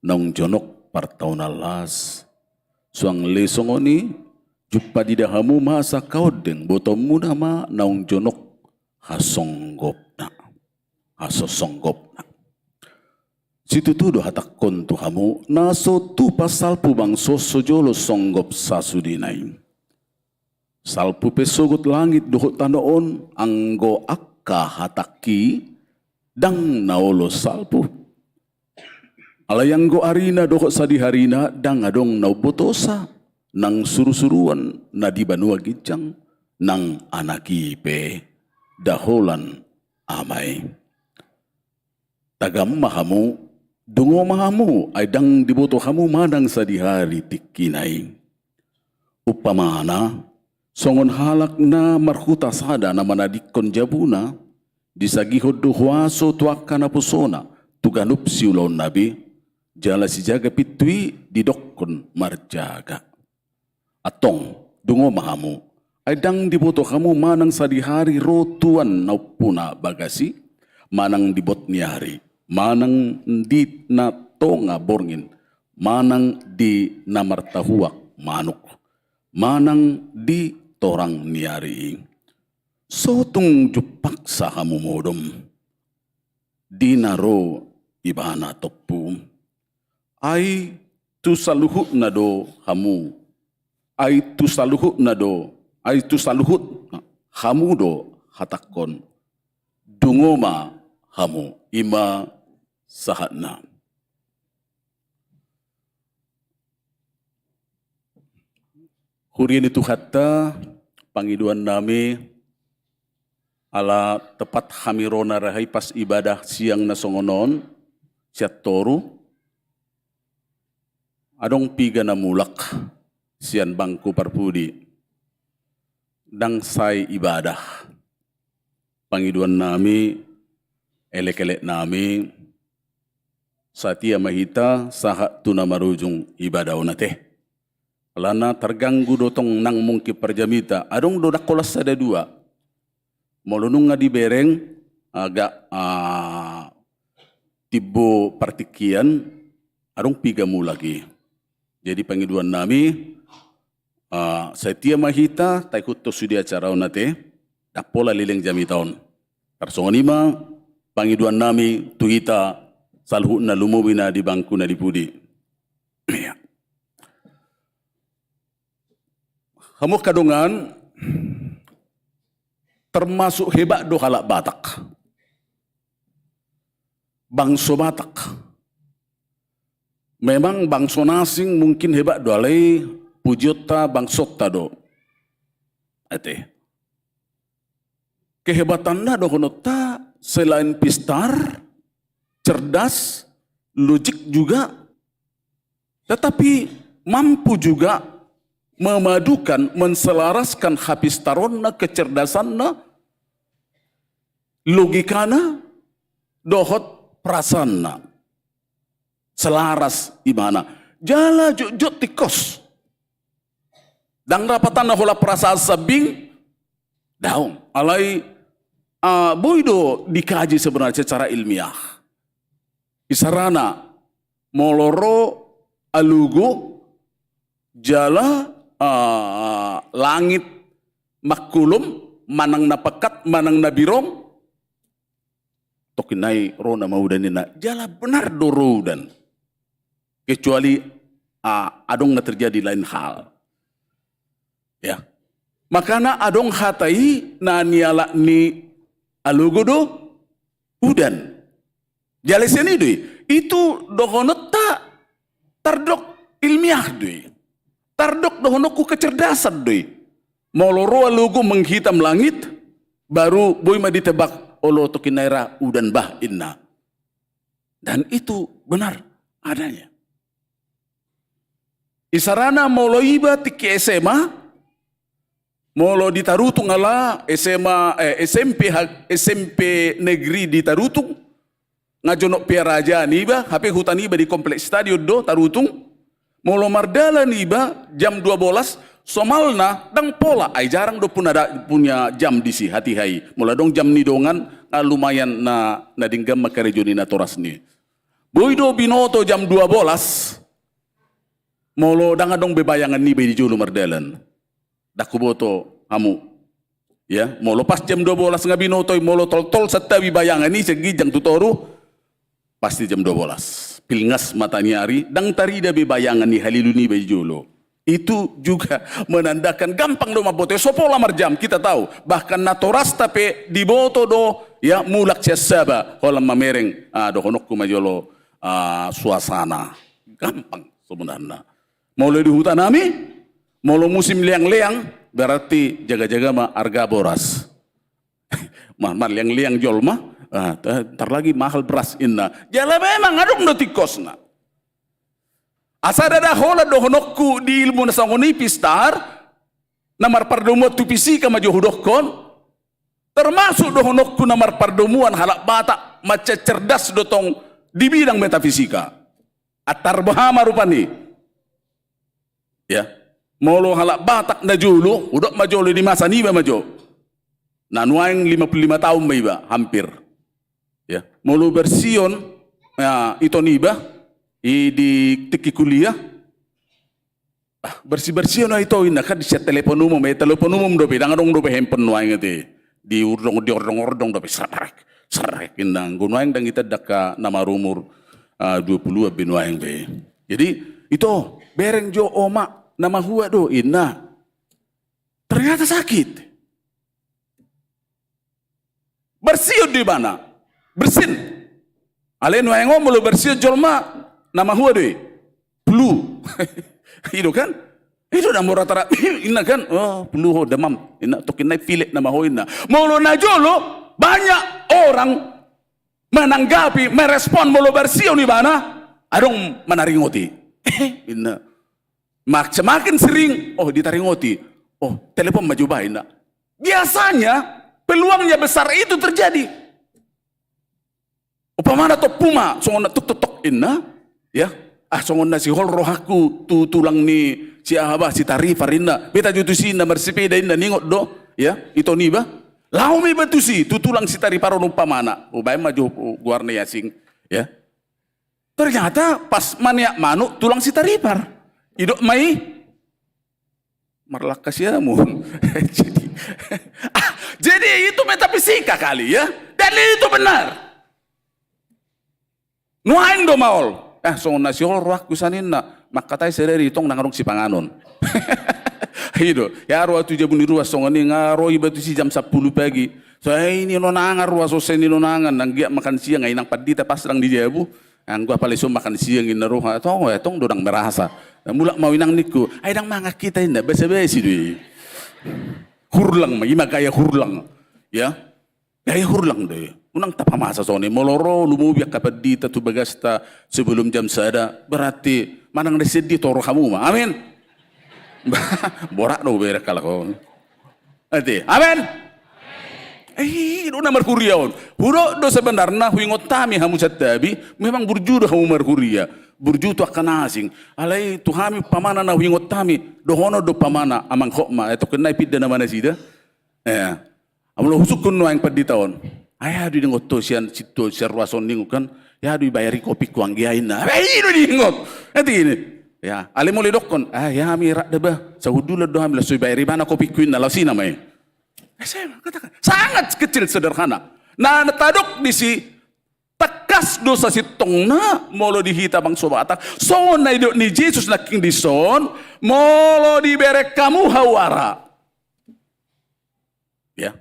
naung jonok partaonan las. Suang le songon i, jumpang diida hamu masa angka ondeng, botoonmuna ma naung jonok hasonggopna. Hasosonggopna. Situtu do hatangkon tu hamu, na so tupa salpu bangso so jolo songgop sasudena i. Salpu pe sogot langit dohot tano on, anggo angka hatangki, ndang na olo salpu. Alai anggo arina dohot sadiharina, ndang adong na umbotosa, nang surusuruan na di banua ginjang, nang Anak i pe, nda holan Ama i. Tagam ma hamu, dungo ma hamu, ai ndang diboto hamu manang sadihari tingkina i. Umpamana, songon halak na marhuta sada na manadingkon jabuna, disagihon do huaso tu angka naposona, tu ganup siulaonna be, jala sijaga pintu i didokkon marjaga. Antong, dungo ma hamu, ai ndang diboto hamu manang sadihari ro tuan na umpuna bagas i, manang di bot ni ari, manang di na tonga borngin, manang di na martahuak manuk, manang di torang ni ari i. So tung jumpangsa hamu modom, di na ro Ibana tompu. Ai tu saluhutna do hamu, ai tu saluhutna do, ai tu saluhut hamu do hatangkon, dungo ma hamu, i ma sahatna. Huria ni Tuhanta, pangidoan nami, ala tepat hami ro na ro i pas ibadah siang na songon on, sian toru, adong piga na mulak sian bangku parpudi, ndang sae ibadah. Pangidoan nami, elekelek nami, satia ma hita sahat tu na marujung ibadah on ate. Alana targanggu do tong nang mungkin parjamita. Adong do ndang holan sada dua. Molo nunga dibereng agak, ah, timbo partingkian, adong piga mulak i. Jadi pangidoan nami, ah, satia ma hita, taihuthon sude acara on ate, ndang pola leleng jamita on. Tarsongon i ma pangidoan nami tu hita saluhutna, lumobi na di bangku na di pudi. Hamu angka dongan, termasuk hebat do halak Batak. Bangso Batak. Memang bangso na asing mungkin hebat do, alai pujionta bangsonta do. Ate. Kehebatanna dohononta selain pistar, cerdas, logik juga, tetapi mampu juga memadukan, menselaraskan hapistaronna, kecerdasanna, logikana, dohot perasaanna. Selaras ibana. Jala jotjot tingkos. Ndang rapatanna holan perasaan sambing, daong. Alai, ah, boi do dikaji sebenarnya secara ilmiah. Isarana, molo ro alogo, jala, ah, langit mangkolom, manang na pekat, manang na birong, tongkin nai ro nama udan ninna, jala benar do ro udan. Kecuali, ah, adong na terjadi lain hal. Ya. Makana adong hata i na nialap ni alogo do udan. Jala sian i do i. Itu dohononta tardok ilmiah do i. Tardok dohononku kecerdasan do i. Molo ro alogo menghitam langit, baru boi ma ditebak olo tongkin nai ra udan bah inna. Dan itu benar adanya. Isarana molo iba tingki S M A, molo di Tarutung ala S M A, eh, S M P ha-, S M P negeri di Tarutung, nga jonok Pearaja niba, hape huta niba di kompleks stadion do Tarutung, molo mardalan iba jam dua bolas, somalna ndang pola, ai jarang do puna da-, punya jam disi hatiha i. Molo adong jam ni dongan, nga lumayan na, na denggan ma karejo ni natoras ni. Boi do binoto jam dua bolas, molo ndang adong be bayangan niba i di jolo mardalan. Ndang huboto hamu. Ya, molo pas jam dua bolas nga binoto i, molo toltol santabi bayangan i sian ginjang tu toru, pasti jam dua bolas. Pilngas mata ni ari, ndang tarida be bayangan ni halilu niba i jolo. Itu juga menandakan gampang do mamboto i, so pola marjam, kita tahu. Bahkan natorasta pe diboto do, ya, mulak sian saba, holan mamereng, ah, dohononku ma jolo, ah, suasana. Gampang sebenarna. Molo di huta nami, molo musim leang-leang, berarti jaga-jaga ma arga boras. Ma-, marleang-leang jolma, ah, ta-, ntar lagi mahal beras inna. Jala memang adong do tingkosna. Asa ndada holan dohononku di ilmu na songon i pistar, na marpardomuan tu fisika ma jo hudokkon, termasuk dohononku na marpardomuan halak Batak, mansai cerdas do tong di bidang metafisika. Antar boha ma rupani. Ya. Molo halak Batak na jolo, hudok ma jolo di masa niba ma jo. Na nuaeng lima puluh lima taon ma iba, hampir. Ya. Molo bersihon, ya, ito niba, i di tingki kuliah. Ah, bersih-bersihon ito inna kan, sian telepon umum, eh, telepon umum dope, ndang adong dope handphone nuaeng ate. Di urdong, di ordong-ordong dope, serrek, serrek inna. Anggo nuaeng ndang ita angka na marumur, ah, dua puluhan be nuaeng be. Jadi, ito, bereng jo oma, na mahua do inna. Ternyata sakit. Bersihon do ibana. Bersin. Alai nuaeng on molo bersihon jolma, na mahua do i. Flu. I do kan? I do na mora tara inna kan? Oh, flu ho, demam. Inna, tongkin nai pilek nama ho inna. Molo na jolo, banyak orang menanggapi, merespon molo bersihon ibana, adong manaringoti. Inna. Mak-, semakin sering, oh, ditaringoti. Oh, telepon ma jo bah inna. Biasanya peluangnya besar itu terjadi. Umpamana tompu ma, songon na tuk tuk tok inna, ya. Ah, songon na sihol rohangku tu tulang ni si aha bah, si Taripar inna. Beta jo tusi inna, marsipeda inna, ningot do, ya, ito niba. Laho ma iba tusi, tu tulang si Taripar on umpamana. Ubaen ma jo goarna i asing, ya. Ternyata pas maneat manuk tulang si Taripar. Idok ma i, marlangka siamun. Jadi, ah, jadi itu metafisika kali ya. Dan itu benar. Nuaeng do maol. Ah, songon na sihol rohangku sa ninna. Mangkatai sadari tong ndang adong sipanganon. I do. Ya ro au tu jabu ni ruas songon i, nga ro iba tusi jam sampulu pagi. Sai ninonangan ruas on, sai ninonangan. Anggiat makan siang, ai inang pandita pas ndang di jabu. Anggo apala ison makan siang inna roha, tong, eh, tong do ndang merasa. Mulak ma au inang ningku, ai ndang mangan hita inna, basa-basi do i. Hurlang ma, ima gaya hurlang. Ya. Gaya hurlang do i. Unang tapamasa songon i, molo ro lumobi angka pandita tu bagasta sebelum jam sada, berarti manang na sian dia toro hamu ma. Amin. Borat do bere kalak on. Ate, amin. Eh, i do na marhuria on. Hudok do sebenarna, huingot hami hamu santabi, memang burju do hamu marhuria. Burju tu angka na asing. Alai tu hami umpamana na huingot hami, dohonon do umpamana, amang Hotma, eh, tokin nai pinda nama nasida. Eh, molo husungkun nuaeng pandita on. Ai aha do diingot ho sian, situ, sian ruas on ningon kan. Ai aha do dibayari kopingku anggiat inna. Eh, i do diingot. Nanti ini. Ya, alai molo didokkon, ah, ya, hami rap da bah. Sahundulan do hami, laos so dibayari ibana kopingku inna, laos i nama i. Eh, saya katakan, sangat kecil sederhana. Na, na tadok disi, tangkas do sasintongna molo di hita bangso Batak. Songon na nidok ni Jesus nangkin dison, molo dibereng hamu hawara. Ya.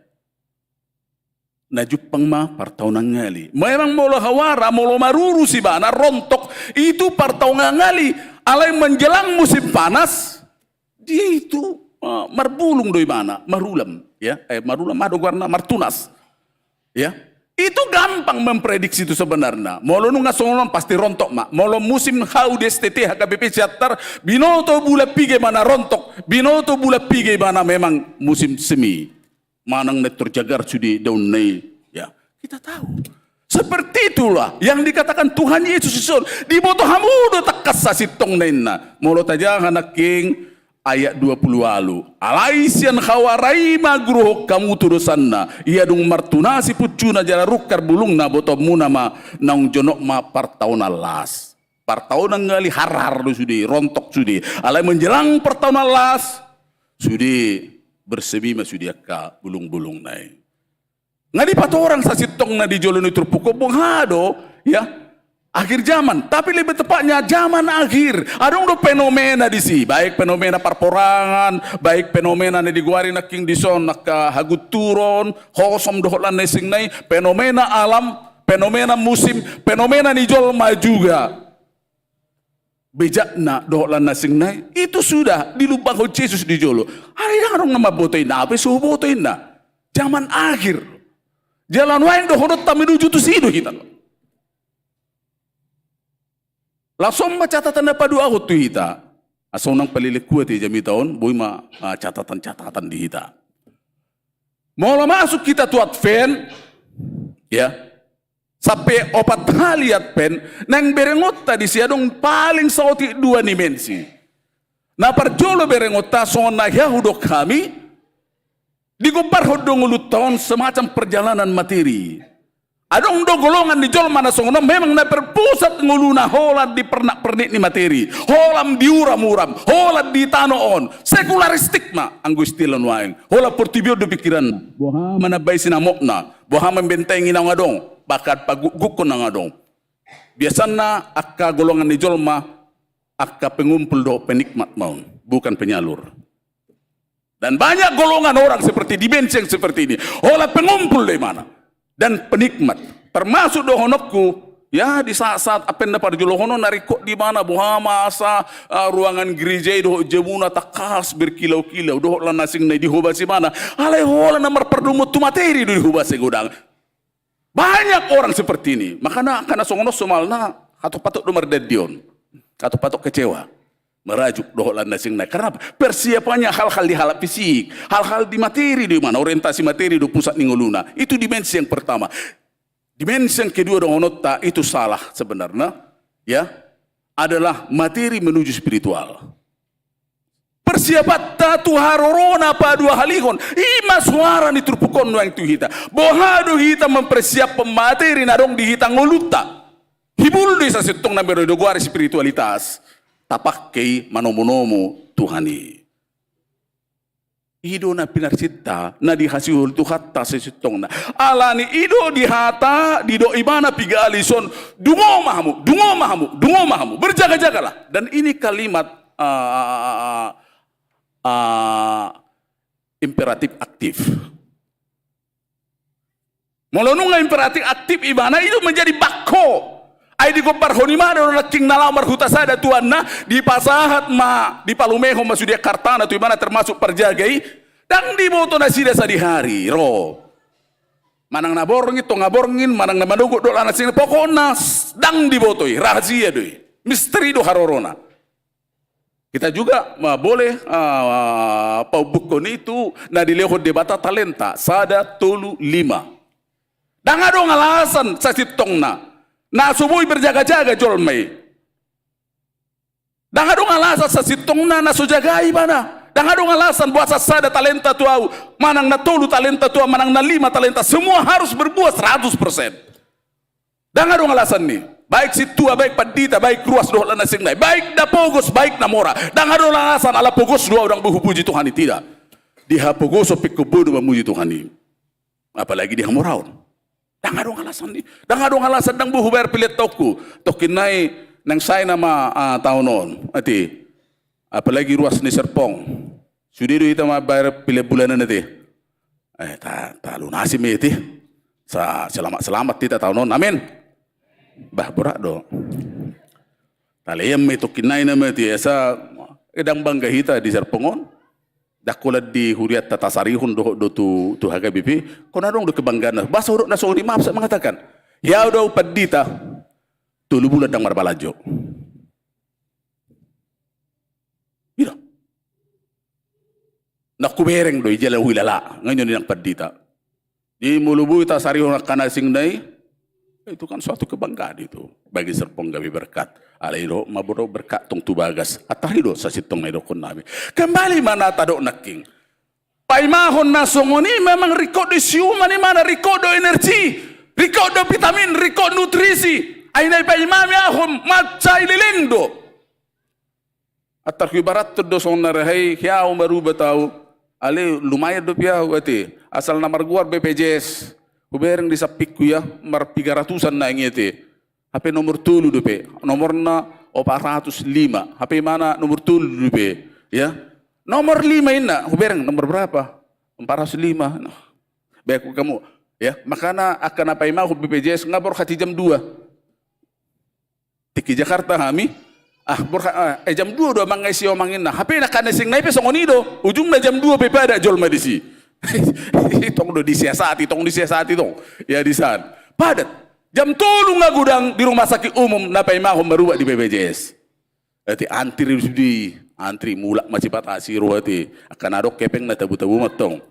Na jumpang ma partaonan ngali. Memang molo hawara, molo marurus ibana, rontok, itu partaonan ngali. Alai menjelang musim panas, dia itu, eh, marbulung do ibana, marulam, ya. Eh, marulam, aha do goarna, martunas. Ya. Itu gampang memprediksi itu sebenarna. Molo nunga songon on pasti rontok ma. Molo musim hau di S T T H K B P Siantar, binoto bulan piga ibana rontok, binoto bulan piga ibana memang musim semi. Manang na terjagar sude daunna i. Ya, kita tahu. Seperti itulah yang dikatakan Tuhan Yesus dison. Diboto hamu do tangkas sasintongna inna. Molo tajaha nangkin ayat dua puluh ualu. Alai sian hawara i ma guruhon hamu tu dosanna. Ia dung martunas i punjuna jala rungkar bulungna, botoonmuna ma naung jonok ma partaonan las. Partaonan ngali harhar do sude, rontok sude. Alai menjelang partaonan las, sude bersemi ma sude angka bulungbulungna i. Nga dipatorang sasintongna di jolo ni turpuk on, boha do, ya, akhir zaman. Tapi lebih tepatnya zaman akhir. Adong do fenomena disi, baik fenomena parporangan, baik fenomena na digoari nangkin dison angka hagunturon, hosom dohot lan na asing nai, fenomena alam, fenomena musim, fenomena ni jolma juga. Bejakna dohot lan na asing nai, itu sudah dilumbangkon Jesus di jolo. Alai ndang adong na mamboto inna, hape so huboto inna. Zaman akhir. Jala nuaeng dohononta menuju tusi do hita. Laos on ma catatan na paduahon tu hita. Asa unang paleleng huat i jamita on, boi ma, ah, catatan-catatan di hita. Molo masuk hita tu Advent, ya, sampe opat hali Advent, naeng berengonta disi adong paling saotik dua dimensi. Na parjolo berengonta songon na hea hudok hami, digombarhon do ngolunta on semacam perjalanan materi. Adong do golongan ni jolma na songon on memang na berpusat ngoluna holan di pernak-pernik ni materi, holan di uram-uram, holan di tano on, sekularistik ma anggo istilah nuaeng, holan portibi on do pikiranna. Boha ma nambai sinamotna, boha ma membentengi naung adong, bahkan pagukgukkon naung adong. Biasana angka golongan ni jolma angka pengumpul dohot penikmat ma on, bukan penyalur. Dan banyak golongan orang seperti, dimensi yang seperti ini. Holan pengumpul do ibana. Dan penikmat. Termasuk dohononku, ya, di saat-saat Advent na parjolo on, na ringkot di ibana, boha ma asa, ah, ruangan gereja i dohot jamuna tangkas berkilau-kilau, dohot lan na asing nai dihobas ibana. Alai holan na marpardomuan tu materi do dihobas i godang. Banyak orang seperti ini. Makana angka na songon on somalna, hatop-hatop do mardandion. Hatop-hatop kecewa. Merajuk dohot lan na asing nai. Karena apa? Persiapannya hal-hal di halak fisik, hal-hal di materi do ibana, orientasi materi do pusat ni ngoluna. Itu dimensi yang pertama. Dimensi yang kedua dohononta itu salah sebenarnya, ya, adalah materi menuju spiritual. Persiapanta tu haroro na paduahalihon, i ma suara ni turpuk on nuaeng tu hita. Boha do hita mempersiaphon materi na adong di hita ngolunta. Hibul do i sasintongna, bere do goar spiritualitas. Tapangke i manomu-nomu Tuhan i. I do na pinarsinta, na dihasihol Tuhanta sasintongna. Alani i do di hata, didok ibana piga ali dison, dungo ma hamu, dungo ma hamu, dungo ma hamu, berjaga-jagalah. Dan ini kalimat, ah, ah, imperatif aktif. Molo nunga imperatif aktif ibana, itu menjadi bakko. Ai digombarhon i ma do nangkin na laho marhuta sada tuanna, dipasahat ma, dipalumehon ma sude angka artana tu ibana, termasuk parjaga i. Ndang diboto nasida sadihari ro. Manang na borngin, tonga borngin, manang na manogot dohot lan na asing, pokokna s-, ndang diboto i, rahasia do i. Misteri do harorona. Kita juga, ah, boleh, ah, paumbukkon i tu na dilehon Debata talenta, sada, tolu, lima. Ndang adong alasan sasintongna na so boi berjaga-jaga jolma i. Ndang adong alasan sasintongna na so jaga ibana. Ndang adong alasan boasa sada talenta tu ahu, manang na tolu talenta tu ahu, manang na lima talenta. Semua harus berbuah seratus persen. Ndang adong alasan ni. Baik sintua, baik pandita, baik ruas dohot na asing nai. Baik na pogos, baik na mora. Ndang adong alasan ala pogos do ahu ndang boi hupuji Tuhan i, tidak. Di hapogoson pe ingkon boi do mamuji Tuhan i. Apalagi di hamoraon. Ndang adong alasan ni. Ndang adong alasan ndang boi hubayar pelean taonku. Tongkin nai naeng sae nama, ah, taon on. Ate. Apalagi ruas ni Serpong. Sude do hita mambayar pelean bulanan, ate. Eh, ta, talunasi ma i, ate. Sa, selamat-selamat hita taon on. Amin. Bah, borat do. Talean ma i tongkin nai nama, ate. Asa, eh, ndang bangga hita di Serpong on. Ndang holan di hurianta tasarihon dohot do tu, tu H K B P. Ingkon adong do kebanggaanna. Boasa hudok na songon i? Maaf, saya mengatakan. Ia, ahu do pandita. Tolu bulan ndang marbalanjo. I do. Ndang hubereng do i jala huilala, nga i nian pandita. Jadi molo boi tasarihon angka na asing nai, itu kan suatu kebanggaan itu. Bagi Serpong gabe berkat. Alai do, molo berkat tong tu bagas. Antar i do sasintongna didokkon nami. Kembali ma na tadok nangkin. Paimahon na songon i memang ringkot do isi uman ibana, ringkot do energi, ringkot do vitamin, ringkot nutrisi. Ai na dipaimami ahu mansai leleng do. Antar huibarathon do songon na ra i, hea ahu marubat ahu. Alai lumayan dope ahu, ate. Asal na margoar B P J S. Hubereng di sampingku, ia, marpiga ratusan naeng i, ate. Hape nomor tolu dope. Nomorna opat ratus lima. Hape imana nomor tolu dope. Ia. Nomor lima inna. Hubereng, nomor berapa? Empat ratus lima. Nah. Baik, kamu. Ia, makana angka na paimahon B P J S nga borhat i jam dua. Tingki Jakarta hami, ah, borha-, ah, eh, jam dua do amang, nga isi omang inna. Hape na angka na asing nai pe songon i do. Ujungna jam dua pe padat jolma disi. Tong do disiasati, tong disiasati, tong. Ia, disan. Padat. Jam tolu nga godang di rumah sakit umum na paimahon marubat di B P J S. Ate, antri sude, antri, mulak ma sipata asi ro, ate. Angka na adong hepeng na tabu-tabu ma tong.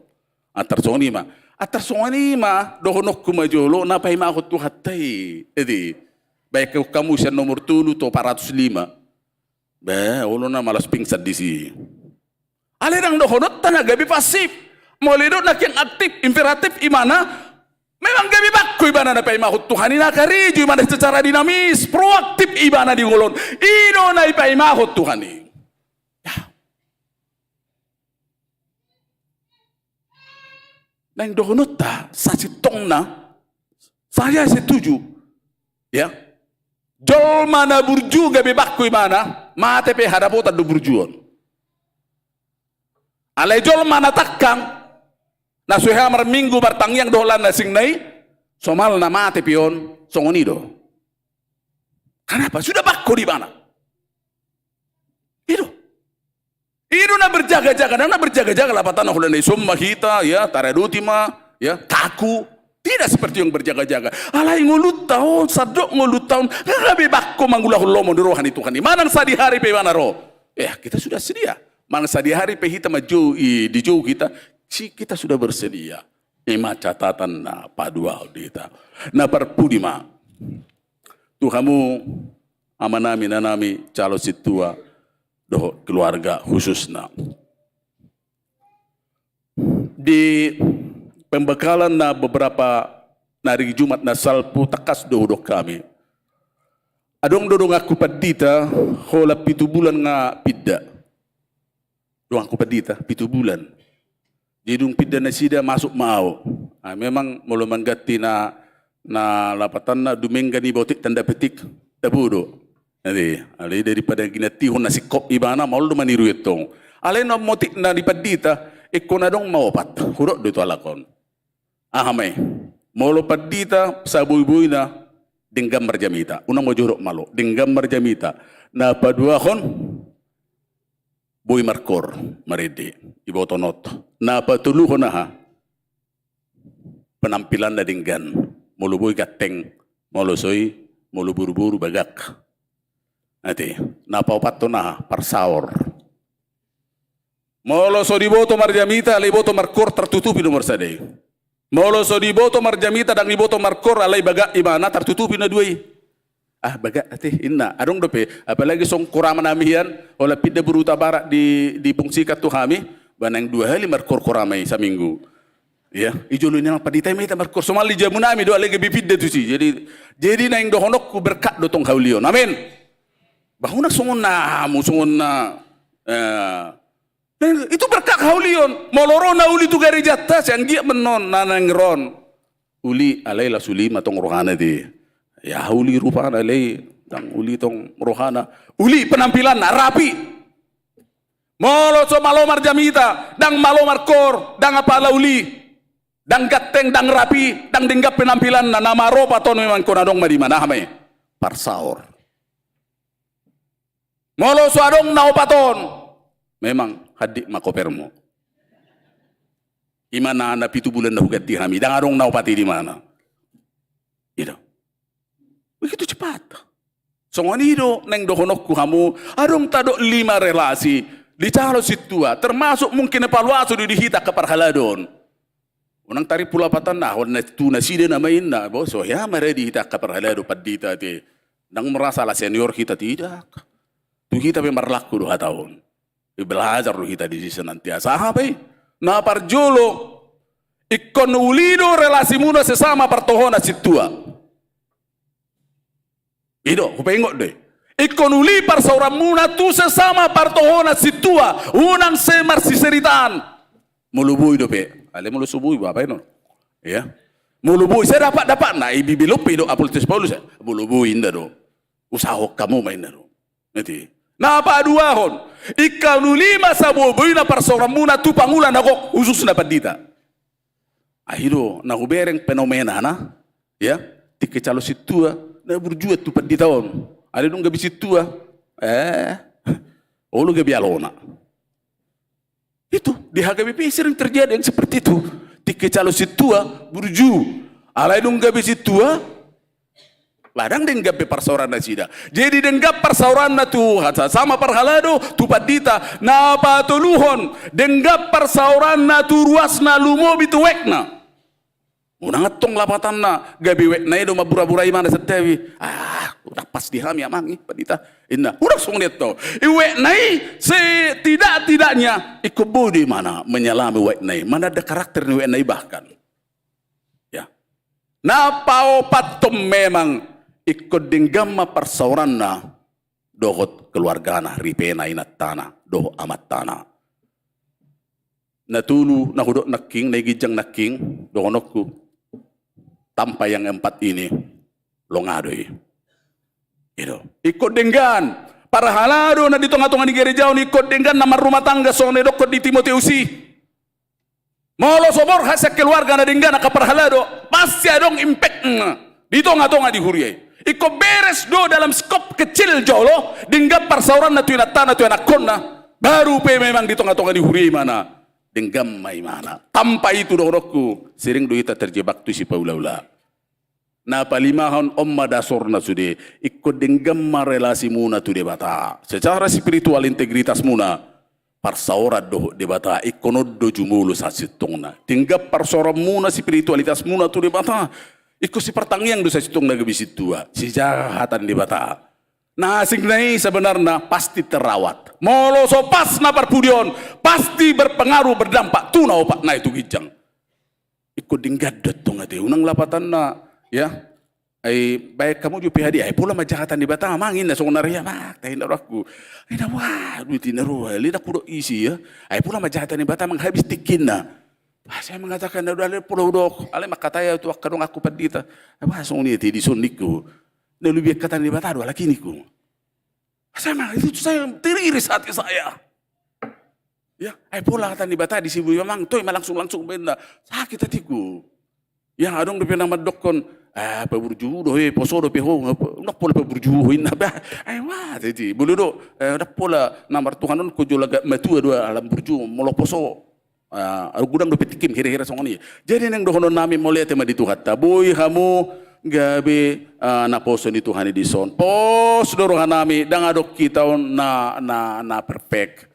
Antar songon i ma. Antar songon i ma, dohononku ma jolo, na paimahon Tuhanta i. Ate. Baen hamu sian nomor tolu tu opat ratus lima. Be, olo na malas pingsan disi. Alai ndang dohononta na gabe pasif. Molo didok nangkin aktif, imperatif, imana, memang gabe bangko ibana na paimahon Tuhan i, na karejo ibana secara dinamis, proaktif ibana di ngolon. I do na dipaimahon Tuhan i. Ya. Naeng dohononta, sasintongna, saya setuju. Ya. Jolma na burju gabe bangko ibana, mate pe hadapotan do burju on. Alai jolma na tangkang, na so hea marminggu martangiang dohot na asing nai, somalna mate pe on, songon i do. Kenapa? Sudah bangko di ibana. I do. I do na berjaga-jaga, na, na berjaga-jaga lapatanna holan na dison ma hita, ya, taradoti ma, ya, kaku. Tidak seperti yang berjaga-jaga. Alai ngolunta on, sandok ngolunta on, nga gabe bangko mangulahon lomo di roha ni Tuhan i. Manang sadihari pe ibana ro. Eh, kita sudah sedia. Manang sadihari pe hita manjou i, dijou hita, si, kita sudah bersedia. I ma catatan na paduahon di hita. Na parpudi ma. Tu hamu, amanami, inanami, calon sintua, dohot keluarga khususna. Di pembekalan na beberapa na ari Jumat na salpu, tangkas do hudok hami. Adong do donganku pandita, holan pitu bulan nga pinda. Donganku pandita, pitu bulan. Jadi dung pinda nasida, masuk ma au. Ah, memang molo mangganti na, na lapatanna dumenggan iba otik tanda petik, tabo do. Jadi, alai daripada ginantihon na singkop ibana, maol do maniru i tong. Alai na motik na di pandita, ingkon adong ma opat. Hudok do tu halak on. Aha ma i? Molo pandita, saboiboina, denggan marjamita. Unang ma jo hudok malo. Denggan marjamita. Na paduahon, boi markoor, marende, iboto not. Na patoluhon aha? Penampilanna denggan, molo boi ganteng, molo so i, molo boruboru bagak. Ate, na paopathon aha? Parsaor. Molo so diboto marjamita, alai diboto markoor, tartutupi nomor sada i. Molo so diboto marjamita, ndang diboto markoor, alai bagak imana, tartutupi na dua i. Ah, bagak ate, inna. Adong dope, apalagi songon koor ama nami hian, holan pinda Boru Huta Barat di, dipungsikan tu hami, ba naeng dua hali markoor koor ama i saminggu. Ia, i jolo ni nang pandita i ma hita markoor, somal di jabu nami do, alai gabe pinda tusi. Jadi, jadi naeng dohononku berkat do tong haulion. Amin. Ba unang songon na hamu, songon na, eh, Nah, itu berkat haulion. Molo ro na uli tu garejanta, sai anggiat ma annon na naeng ro on. Uli, alai las uli ma tong rohana ate. Ia uli rupana alai, ndang uli tong rohana. Uli penampilanna, rapi. Molo so malo marjamita, ndang malo markoor, ndang apala uli. Ndang ganteng, ndang rapi, ndang denggan penampilanna, na maropat on memang ingkon adong ma di imana, aha ma i? Parsaor. Molo so adong na opat on, memang handik ma kopermu. Ima na, na pitu bulan na huganti hami, ndang adong na opat i di imana. I do. Begitu cepat. Songon i do naeng dohononku hamu, adong tadok lima relasi di calon sintua, termasuk mungkin evaluasi do di hita angka parhalado on. Unang tarimpu lapatanna, on na tu nasida nama inna, bo, so hea ma ra di hita angka parhalado, pandita ate. Ndang merasa ala senior hita, tidak. Tu hita pe marlaku do hata on. Belajar do hita disi senantiasa. Aha pe i? Na parjolo, ingkon uli do relasimuna sesama partohonan sintua. I do, hupaingot do i. Ingkon uli parsaoranmuna tu sesama partohonan sintua, unang sai marsiseritaan. Molo boi dope, alai molo so boi, bapa i non. Ia. Molo boi, sai dapat-dapatna, i bibelon pe i do Apostol Paulus, ia. Molo boi inna do. Usahahon hamu ma inna do. Ate. Na paduahon, ingkon uli ma saboaboaina parsaoranmuna tu pangula na gok, khususna pandita. Ahi do, na hubereng fenomenana, ia, tingki calon sintua, na burju tu pandita on. Alai dung gabe sintua, eh, olo gabe alona. Itu, di H K B P sering terjadi yang seperti itu. Tingki calon sintua, burju. Alai dung gabe sintua, ba ndang denggan be parsaorannasida. Jadi denggan parsaoranna tu sesama parhalado, tu pandita. Na patoluhon, denggan parsaoranna tu ruasna, lumobi tu wekna. Unang antong lapatanna, gabe wekna i do mambura-bura imana santabi. Ah, udah pas di hami amang i, pandita. Inna, unang songon i antong. I wekna i, setidak-tidaknya, ingkon boi do imana menyalami wekna i, menanda karakter ni wekna i bahkan. Ia. Na paopathon memang ingkon denggan ma parsaoranna dohot keluargana, ripena, inantana dohot amantana. Na tolu, na hudok nangkin, na i ginjang nangkin, dohononku, tanpa yang empat ini, longa do i. I do. Ingkon denggan parhalado na di tonga-tonga ni gereja on, ingkon denggan na marrumah tangga songon na didokkon di Timoteus i. Molo so borhat sian keluarga na denggan angka parhalado, pasti adong impakna di tonga-tonga ni huria i. Ingkon beres do dalam skop kecil jolo, denggan parsaoranna tu inantana, tu anakkonna, baru pe memang di tonga-tonga ni huria imana, denggan ma imana. Tanpa itu dohononku, sering do hita terjebak tu sipaula-ula. Na palimahon, on ma dasorna sude, ingkon denggan ma relasimuna tu Debata. Secara spiritual integritasmuna, parsaoran dohot Debata, ingkon on do jumolo sasintongna. Denggan parsaoranmuna, spiritualitasmuna tu Debata, ingkon sipartangiang do sasintongna gabe sintua. Sijaha hata ni Debata. Na asing na i sebenarna pasti terawat. Molo so pas na parpudi on, pasti berpengaruh, berdampak tu na opat nai tu ginjang. Ingkon denggan do antong ate, unang lapatanna, ia. Ai baen hamu jo P H D, ai pola ma jahatan ni Debata amang, inna songon na ro ia, bah, tahe na rohangku. Ai na, wah, duit i na ro, alai ndang hudok isi, ia. Ai pola ma jahatan ni Debata amang, habis tingkina. Bah, sai mangatakan na do, alai pola hudok, alai mangkatai au tu angka donganku pandita. Ai bah, songon i ate dison ningku. Na lubian hata ni Debata do halak i ningku. Saya mah, itu saya teriris hati saya. Ia, ai pola hata ni Debata disi boi amang, toe ma langsung-langsung baenna. Sakit hatiku. Ia, adong dope na mandokkon, ah, paburju do ho, poso dope ho, ndang pola paburju ho inna bah. Ai wah, jadi, bolo do, eh, ndang pola na martuhan on, ho jolo agak matua do ala burju, molo poso. Ah, godang dope tingkim hira-hira songon i. Jadi naeng dohonon nami, mauliate ma di Tuhanta, boi hamu gabe, ah, naposo ni Tuhan i dison. Pos do roha nami, ndang adong hita on na, na, na perfect.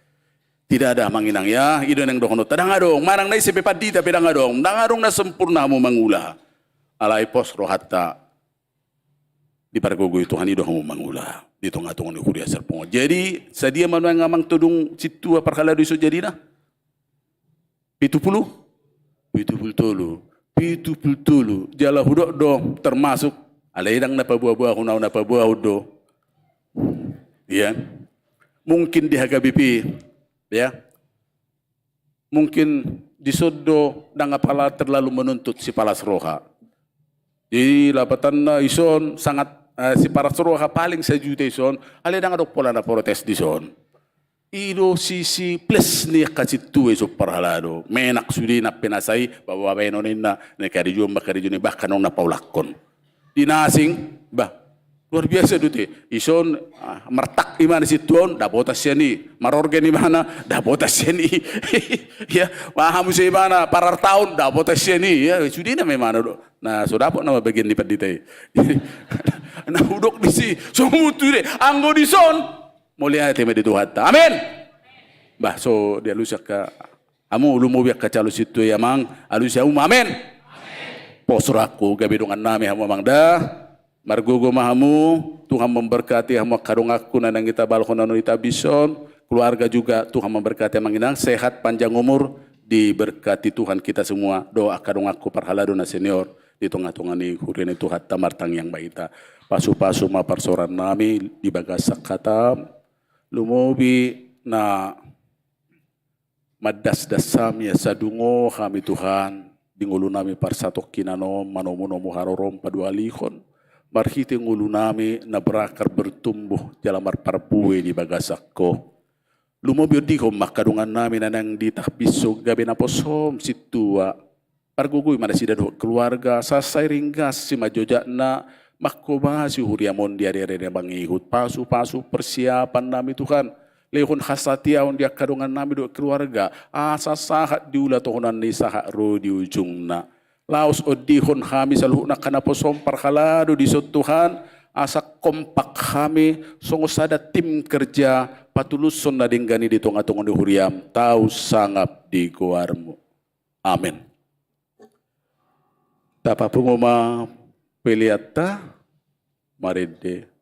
Ida da amang inang ya, i do naeng dohononta. Ndang adong, manang na ise pe pandita pe ndang adong, ndang adong na sempurna hamu mangula. Alai pos rohanta, dipargogoi Tuhan i do hamu mangula di tongatonga ni huria Serpong on. Jadi sadia ma nuaeng amang todung sintua parhalado dison jadina? Pitu pulu? Pitu pulu tolu. Pitu pulu tolu. Jala hudok do termasuk, alai ndang na paboaboahon, au na paboahon do. Iya. Mungkin di H K B P, ya. Mungkin dison do ndang apala terlalu menuntut si palas roha. Jadi lapatanna dison sangat, eh, si palas roha paling sajuta dison, alai ndang adong pola na protes dison. I do sisi plus ni angka sintua dison parhalado. Menak sude na pe na sai, babaen on ninna, na karejo on, ba karejo ni, bahkan on na paulakkon. Di na asing, bah, luar biasa do te. Dison, ah, martak ibana sintua on, dapotan sian i. Marorgan ibana, dapotan sian i. Ya, aha muse ibana, parartaon, dapotan sian i. Ya, sudena ma ibana do. Na so dapot nama bagian ni pandita i. Na hudok disi, so mutu de. Anggo dison, mauliate ma di Tuhanta. Amin. Bah, so dialusi angka hamu, lumobi angka calon sintua i amang, alusi hamu ma, amin. Pos rohangku, gabe dongannami hamu amang da. Margogo ma hamu, Tuhan memberkati hamu angka donganku na naeng ditabalhon on, ditabison. Keluarga juga Tuhan memberkati amang inang, sehat panjang umur, diberkati Tuhan kita semua. Dohot angka donganku parhalado na senior di tongatonga ni huria ni Tuhanta, martangiang ma hita. Pasupasu ma parsaorannami di bagasan hataM, lumobi na mandasdas hami asa dungo hami Tuhan, di ngolunami parsatongkinan on manomunomu haroroM paduahalihon, marhite ngolunami na berakar bertumbuh jala marparbue di bagasan Ho. Lumobi ondihon ma angka dongannami na naeng ditahbishon gabe naposoM sintua. Pargogoi ma nasida dohot keluarga, sai ringgas simanjojakna, manghobasi huriaM on di ariari na mangihut. Pasupasu persiapannami Tuhan. Lehon hasatiaon di angka dongannami dohot keluarga, asa sahat di ulaon tohonan ni sahat ro di ujungna. Laos ondihon hami saluhutna angka naposoM parhalado dison Tuhan, asa kompak hami songon sada tim kerja, patulushon na denggan i di tongatonga ni huriaM, tau sangap di goarMu. Amin. Tapapungu ma peleanta, marende.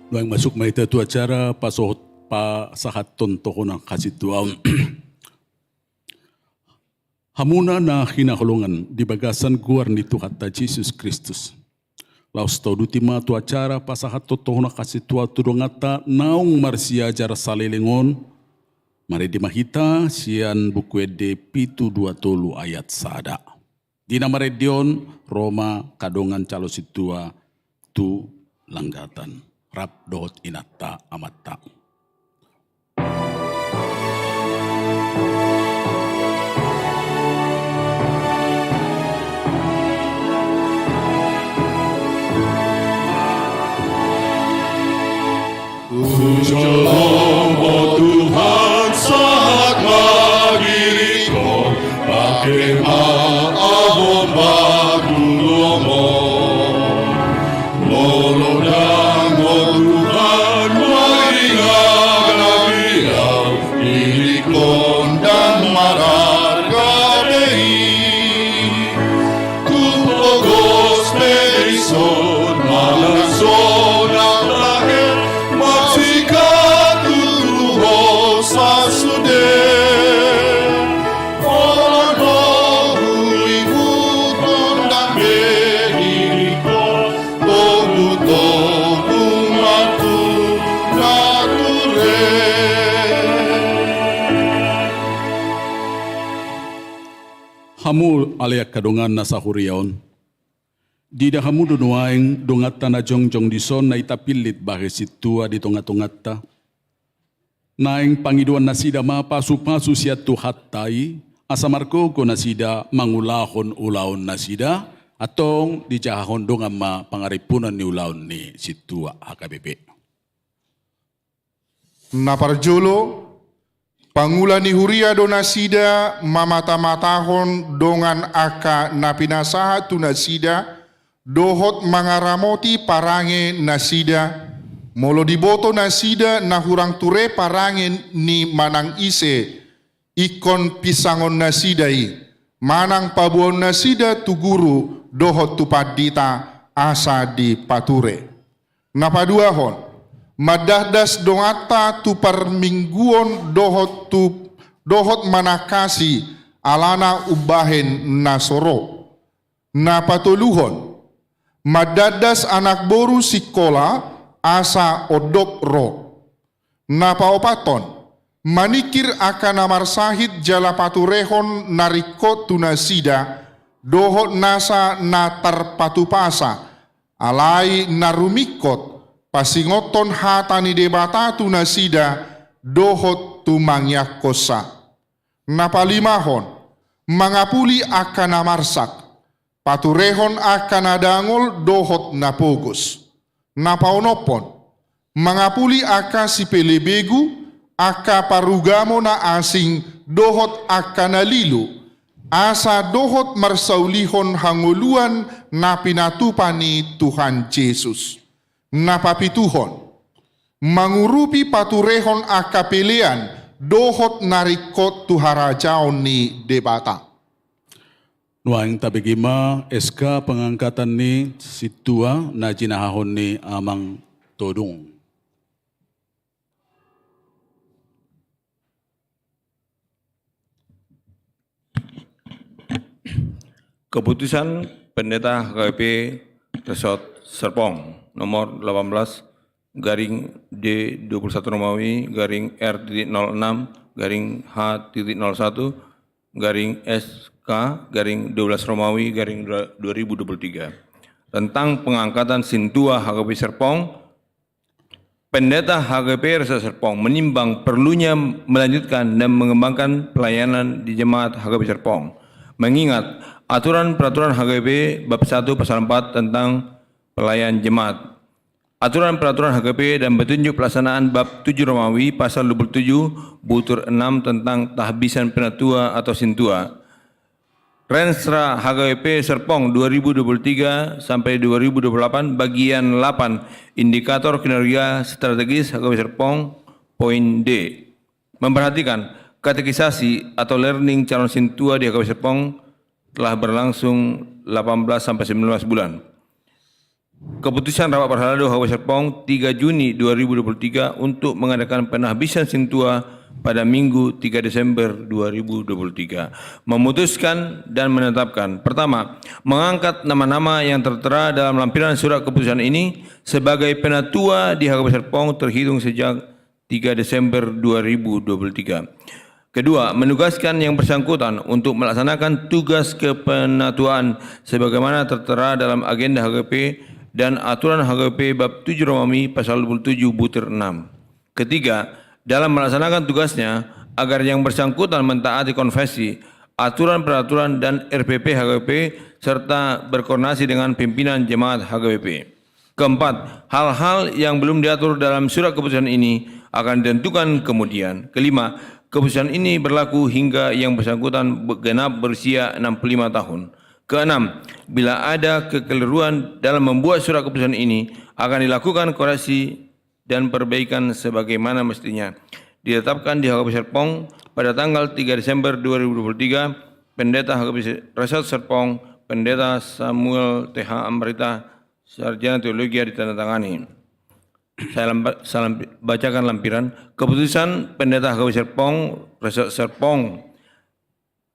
Nuaeng masuk ma hita tu acara pasohot pasahathon tohonan hasintuaon. Hamuna na hinaholongan di bagasan goar ni Tuhanta Jesus Kristus. Laos tauduti ma tu acara pasahathon tohonan hasintuaon tu donganta naung marsiajar saleleng on, marende ma hita sian Buku Ende pitu dua tolu ayat sada. Di na marende on, ro ma angka dongan calo sintua tu langgatan. Rap dohot inanta amanta. Hujolo Ho Tuhan, sahat ma diringkon, pake ma ahu mangulahon. Molo ndang Ho Tuhan mangiringi ahu, diringkon ndang mararga be i. Tung pogos pe dison manang sonang tahe, mansingkat tu Ho sasude. Molo Ho huihuthon ndang be diringkon, togutogu ma tu nature. Hamu ale angka dongan na sahuria on. Diida hamu do nuaeng donganta na jongjong dison na itampillit bahen sintua di tongatonganta. Naeng pangidoan nasida ma pasupasu sian Tuhanta i, asa margogo nasida mangulahon ulaon nasida, antong dijahahon dongan ma pangarimpunan ni ulaon ni sintua H K B P. Na parjolo, pangula ni huria do nasida mamatamatahon dongan angka na pinasahat tu nasida, dohot mangaramoti parange nasida, molo diboto nasida na hurang ture parange ni manang ise, ingkon pinsangon nasida i, manang paboaon nasida tu guru dohot tu pandita asa dipature. Na paduahon, mandasdas donganta tu parmingguon dohot tu, dohot manangkasi alana umbahen na so ro. Na patoluhon, mandasdas anak boru singkola asa ondop ro. Na paopathon, maningkir angka na marsahit jala paturehon na ringkot tu nasida, dohot nasa na tarpatupasa, alai na rumingkot, pasingothon hata ni Debata tu nasida, dohot tu mangiangkonsa. Na palimahon, mangapuli angka na marsak, paturehon angka na dangol dohot na pogos. Na paonomhon, mangapuli angka sipelebegu, angka parugamo na asing, dohot angka na lilo, asa dohot marsaulihon hangoluan na pinatupa ni Tuhan Jesus. Na papituhon, mangurupi paturehon angka pelean dohot na ringkot tu harajaon ni Debata. Nuaeng tabege ma S K pengangkatan ni sintua na jinahahon ni Amang Todung. Keputusan Pendeta H K B P Resort Serpong nomor delapan belas garing D dua puluh satu Romawi garing R titik nol enam garing H titik nol satu garing S K garing dua belas Romawi garing dua ribu dua puluh tiga tentang pengangkatan sintua H K B P Serpong. Pendeta H K B P Resort Serpong menimbang perlunya melanjutkan dan mengembangkan pelayanan di jemaat H K B P Serpong, mengingat aturan peraturan H K B P bab satu pasal empat tentang pelayan jemaat. Aturan peraturan H K B P dan petunjuk pelaksanaan bab tujuh Romawi pasal dua puluh tujuh butir enam tentang tahbisan penatua atau sintua. Rensra H K B P Serpong dua ribu dua puluh tiga sampai dua ribu dua puluh delapan, bagian delapan, indikator kinerja strategis H K B P Serpong, poin D. Memperhatikan katekisasi atau learning calon sintua di H K B P Serpong telah berlangsung delapan belas sampai sembilan belas bulan. Keputusan Rapat Parhalado H K B P Serpong tiga Juni dua ribu dua puluh tiga untuk mengadakan penahbisan sintua pada Minggu tiga Desember dua ribu dua puluh tiga. Memutuskan dan menetapkan: pertama, mengangkat nama-nama yang tertera dalam lampiran surat keputusan ini sebagai penatua di H K B P Serpong terhitung sejak tiga Desember dua ribu dua puluh tiga. Kedua, menugaskan yang bersangkutan untuk melaksanakan tugas kepenatuaan sebagaimana tertera dalam agenda H K B P dan aturan H K B P bab tujuh Romawi pasal dua puluh tujuh butir enam. Ketiga, dalam melaksanakan tugasnya, agar yang bersangkutan mentaati konfesi, aturan peraturan dan R P P H K B P serta berkoordinasi dengan pimpinan jemaat H K B P. Keempat, hal-hal yang belum diatur dalam surat keputusan ini akan ditentukan kemudian. Kelima, keputusan ini berlaku hingga yang bersangkutan be-, genap berusia enam puluh lima tahun. Keenam, bila ada kekeliruan dalam membuat surat keputusan ini, akan dilakukan koreksi dan perbaikan sebagaimana mestinya. Ditetapkan di H K B P Serpong pada tanggal tiga Desember dua ribu dua puluh tiga, Pendeta H K B P Resort Serpong, Pendeta Samuel T H Ambarita, Sarjana Teologia, ditandatangani. Saya lampa-, saya lampi-, bacakan lampiran. Keputusan Pendeta H K B P Serpong, Resort Serpong.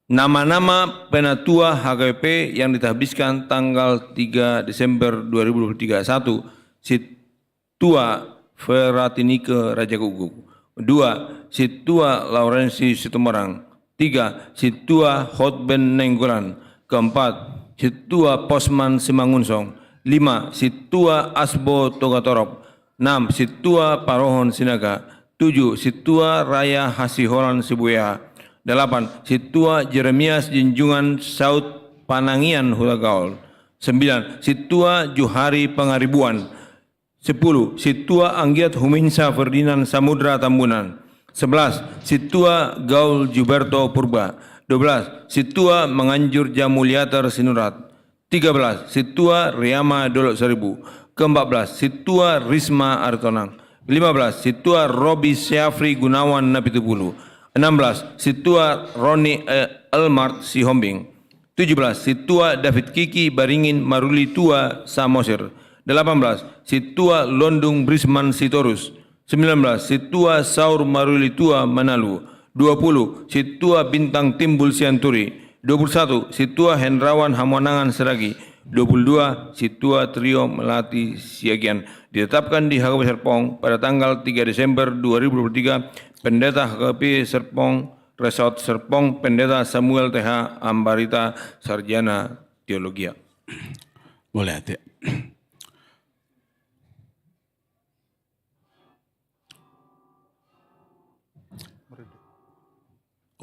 Nama-nama penatua H K B P yang ditahbiskan tanggal tiga Desember dua ribu dua puluh tiga. Satu, Sintua Feratinike Rajagukguk. Dua, Sintua Laurensius Situmorang. Tiga, Sintua Hotben Nainggolan. Keempat, Sintua Posman Simangunsong. Lima, Sintua Asbo Togatorop. Enam, Sintua Parohon Sinaga. Tujuh, Sintua Raya Hasiholan Sibuea. Delapan, Sintua Jeremias Junjungan Saut Panangian Hutagaol. Sembilan, Sintua Johari Pangaribuan. Sepuluh, Sintua Anggiat Huminsa Ferdinand Samudra Tambunan. Sebelas, Sintua Gaul Juberto Purba. Dua belas, Sintua Manganjur Jamuliater Sinurat. Tiga belas, Sintua Riama Dolok Seribu. Keempat belas, Sintua Risma Aritonang. Lima belas, Sintua Robi Syafri Gunawan Napitupulu. Enam belas, Sintua Roni, eh, Elmart Sihombing. Tujuh belas, Sintua David Kiki Baringin Maruli Tua Samosir. Delapan belas, Sintua Londung Brisman Sitorus. Sembilan belas, Sintua Saur Maruli Tua Manalu. Dua puluh, Sintua Bintang Timbul Sianturi. Dua puluh satu, Sintua Hendrawan Hamonangan Seragi. Dua puluh dua, Sintua Trio Melati Siagian. Ditetapkan di H K B P Serpong pada tanggal tiga Desember dua ribu dua puluh tiga, Pendeta H K B P Serpong, Resort Serpong, Pendeta Samuel T H Ambarita, Sarjana Teologia. Boleh, Ate.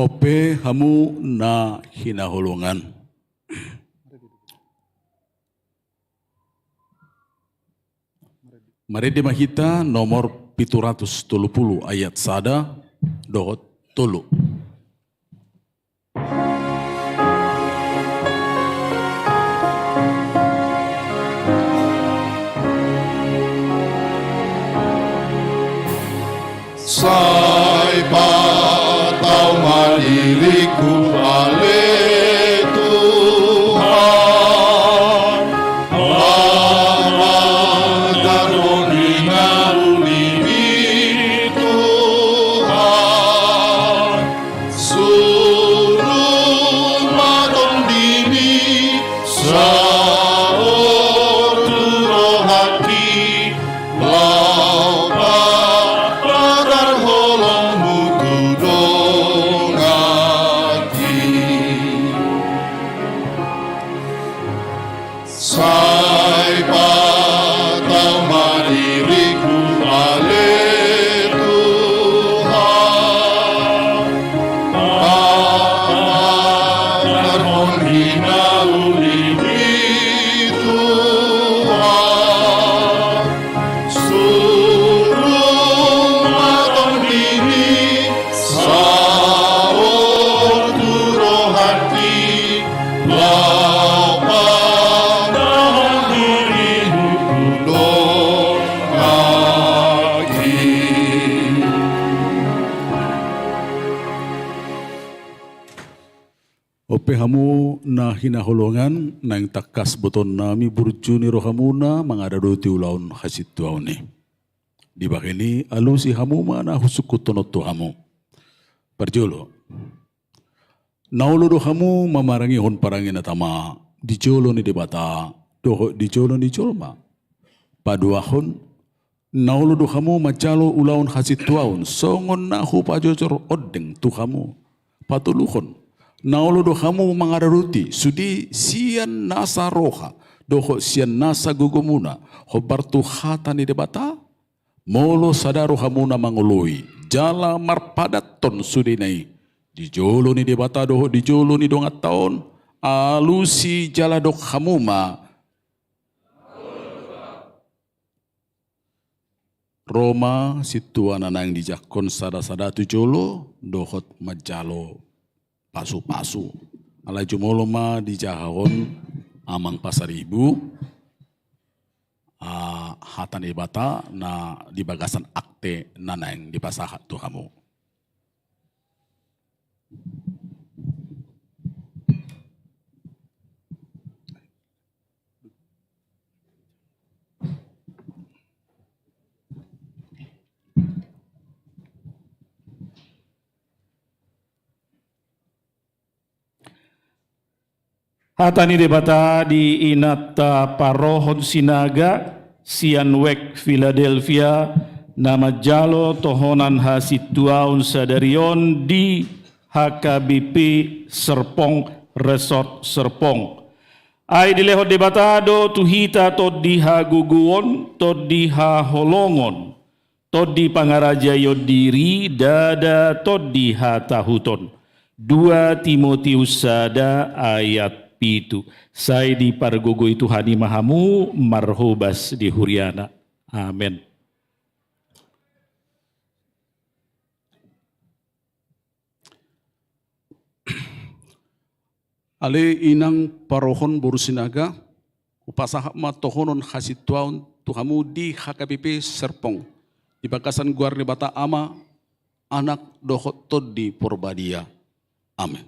On pe hamu na hinaholongan. Marende ma hita nomor pitu ratus tolu pulu ayat sada dohot tolu. Sai patau ma diringku ale Tuhan, ala tarhoningau nimi Tuhan, surut ma tondimi saor tu rohangki, laho patarhon holongmu tu donganki. Hamu na hinaholongan, naeng tangkas botoonnami burju ni rohamuna mangaradoti ulaon hasintuaon i. Di bahen i alusi hamu ma na husungkunhon tu hamu. Parjolo. Na olo do hamu mamarangihon parange na tama di jolo ni Debata dohot di jolo ni jolma. Paduahon, na olo do hamu manjalo ulaon hasintuaon songon na hupajojor ondeng tu hamu. Patoluhon, na olo do hamu mangaradoti sude sian nasa roha dohot sian nasa gogomuna hombar tu hata ni Debata. Molo sada rohamuna mangoloi jala marpadathon sudena i di jolo ni Debata dohot di jolo ni donganta on, alusi jala dok hamu ma: Ro ma sintua na naeng dijangkon sada-sada tu jolo dohot manjalo pasu-pasu. Alai jumolo ma dijahahon Amang Pasaribu, ah, hata ni Debata na di bagasan akte na naeng dipasahat tu hamu. Hata ni Debata di inanta Parrohon Sinaga sian Wijk Philadelphia, na manjalo tohonan hasintuaon sadari on di H K B P Serpong, Resort Serpong. Ai dilehon Debata do tu hita tondi hagogoon, tondi haholongon, tondi pangarajaion diri, ndada tondi hatahuton. Dua Timoteus sada ayat pitu. Sai dipargogoi Tuhan i ma hamu marhobas di huriana. Amen. Ale inang Parrohon boru Sinaga, hupasahat ma tohonan hasintuaon tu hamu di H K B P Serpong, di bagasan goar ni Debata Ama, Anak dohot Tondi Porbadia. Amen.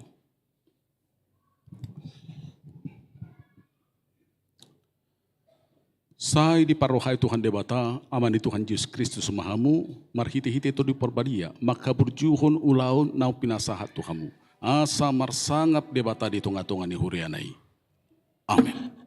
Sai diparrohai Tuhan Debata, Ama ni Tuhan Jesus Kristus ma hamu, marhite-hite Tondi Porbadia, manghaburjuhon ulaon naung pinasahat tu hamu. Asa marsangap Debata di tonga-tonga ni huriana i. Amen.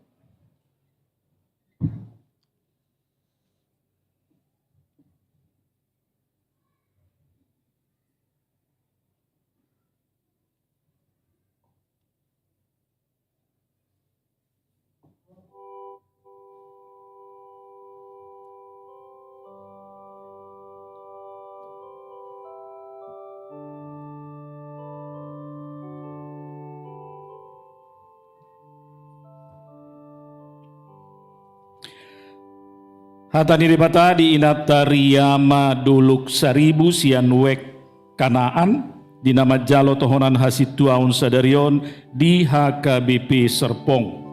Hata ni Debata di inanta Riama Dolok Saribu sian Wijk Kanaan, di na manjalo tohonan hasintuaon sadari on di H K B P Serpong.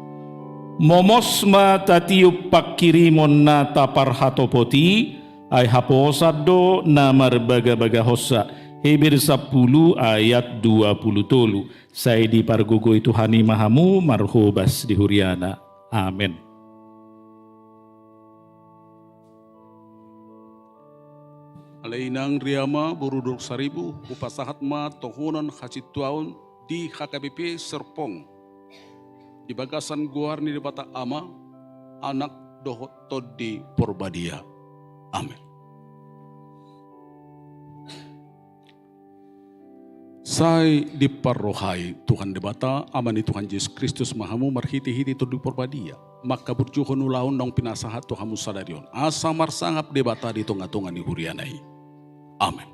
Momos ma tatiop pangkirimon na taparhatopot i, ai haposan do na marbagabagahonsa. Heber sampulu ayat dua pulu tolu. Sai dipargogoi Tuhan i ma hamu marhobas di huriana. Amen. Ale inang Riama boru Dolok Saribu, hupasahat ma tohonan hasintuaon di H K B P Serpong, di bagasan goar ni Debata Ama, Anak dohot Tondi Porbadia. Amen. Sai diparrohai Tuhan Debata, Ama ni Tuhan Jesus Kristus ma hamu, marhite-hite Tondi Porbadia, manghaburjuhon ulaon naung pinasahat tu hamu sadari on. Asa marsangap Debata di tonga-tonga ni huriana i. Amen.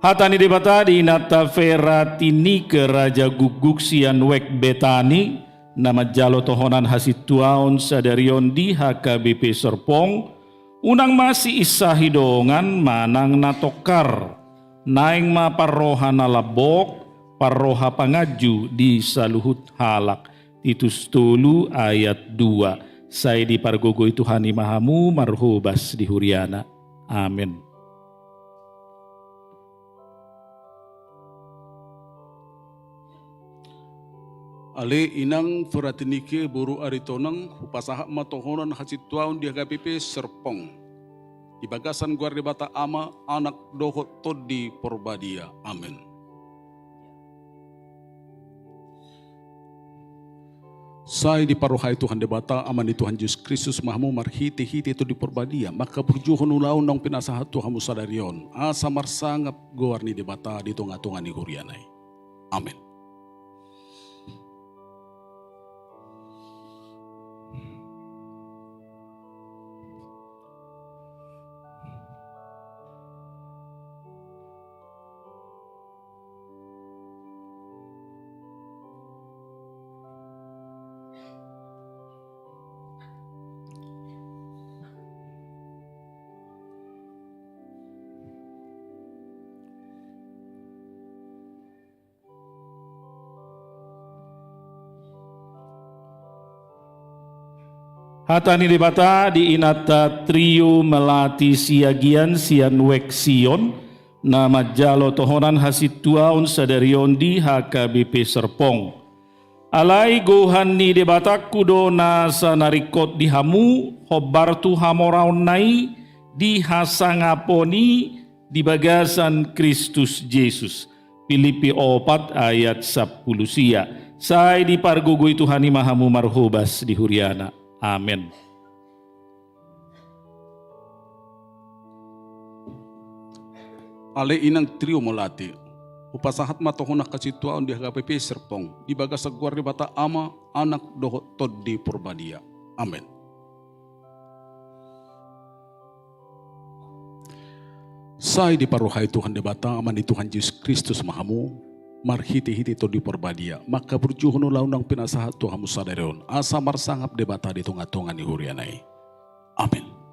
Hata ni Debata di inanta Fera Tinike Raja Guguk sian Wek Betani, na manjalo tohonan hasintuaon sadari on di H K B P Serpong, unang ma siinsahi dongan manang na tongkar, naeng ma parroha na lambok, parroha panganju di saluhut halak. Titus tolu ayat dua. Sai dipargogoi Tuhan i ma hamu marhobas di huriana. Amen. Ale inang Fera Tinike boru Aritonang, hupasahat ma tohonan hasintuaon di H K B P Serpong. Di bagasan goar Debata Ama, Anak dohot Tondi Porbadia. Amen. Sai diparrohai Tuhan Debata, Ama ni Tuhan Jesus Kristus ma hamu marhitehite Tondi Porbadia, mangkaburjuhon ulaon naung pinasahat tu hamu sadari on, asa marsangap goar ni Debata di tongatonga ni huriana i. Amen. Hata ni Debata di inanta Trio Melati Siagian sian Wek Sion, na manjalo tohonan hasintuaon sadari on di H K B P Serpong. Alai gohan ni Debatangku do nasa na ringkot di hamu, hombar tu hamoraonna i, di hasangapon i, di bagasan Kristus Jesus. Pilippi opat ayat sampulu sia. Sai dipargogoi Tuhan i ma hamu marhobas di huriana. Amen. Ale inang Trio Melati, hupasahat ma tohonan hasintuaon di H K B P Serpong, di bagasan goar Debata Ama, Anak dohot Tondi Porbadia. Amen. Sai diparrohai Tuhan Debata, Ama ni Tuhan Jesus Kristus ma hamu, marhitehite Tondi Porbadia, mangkaburjuhon ulaon naung pinasahat tu hamu sadari on, asa marsangap Debata di tongatonga ni huriana i. Amen.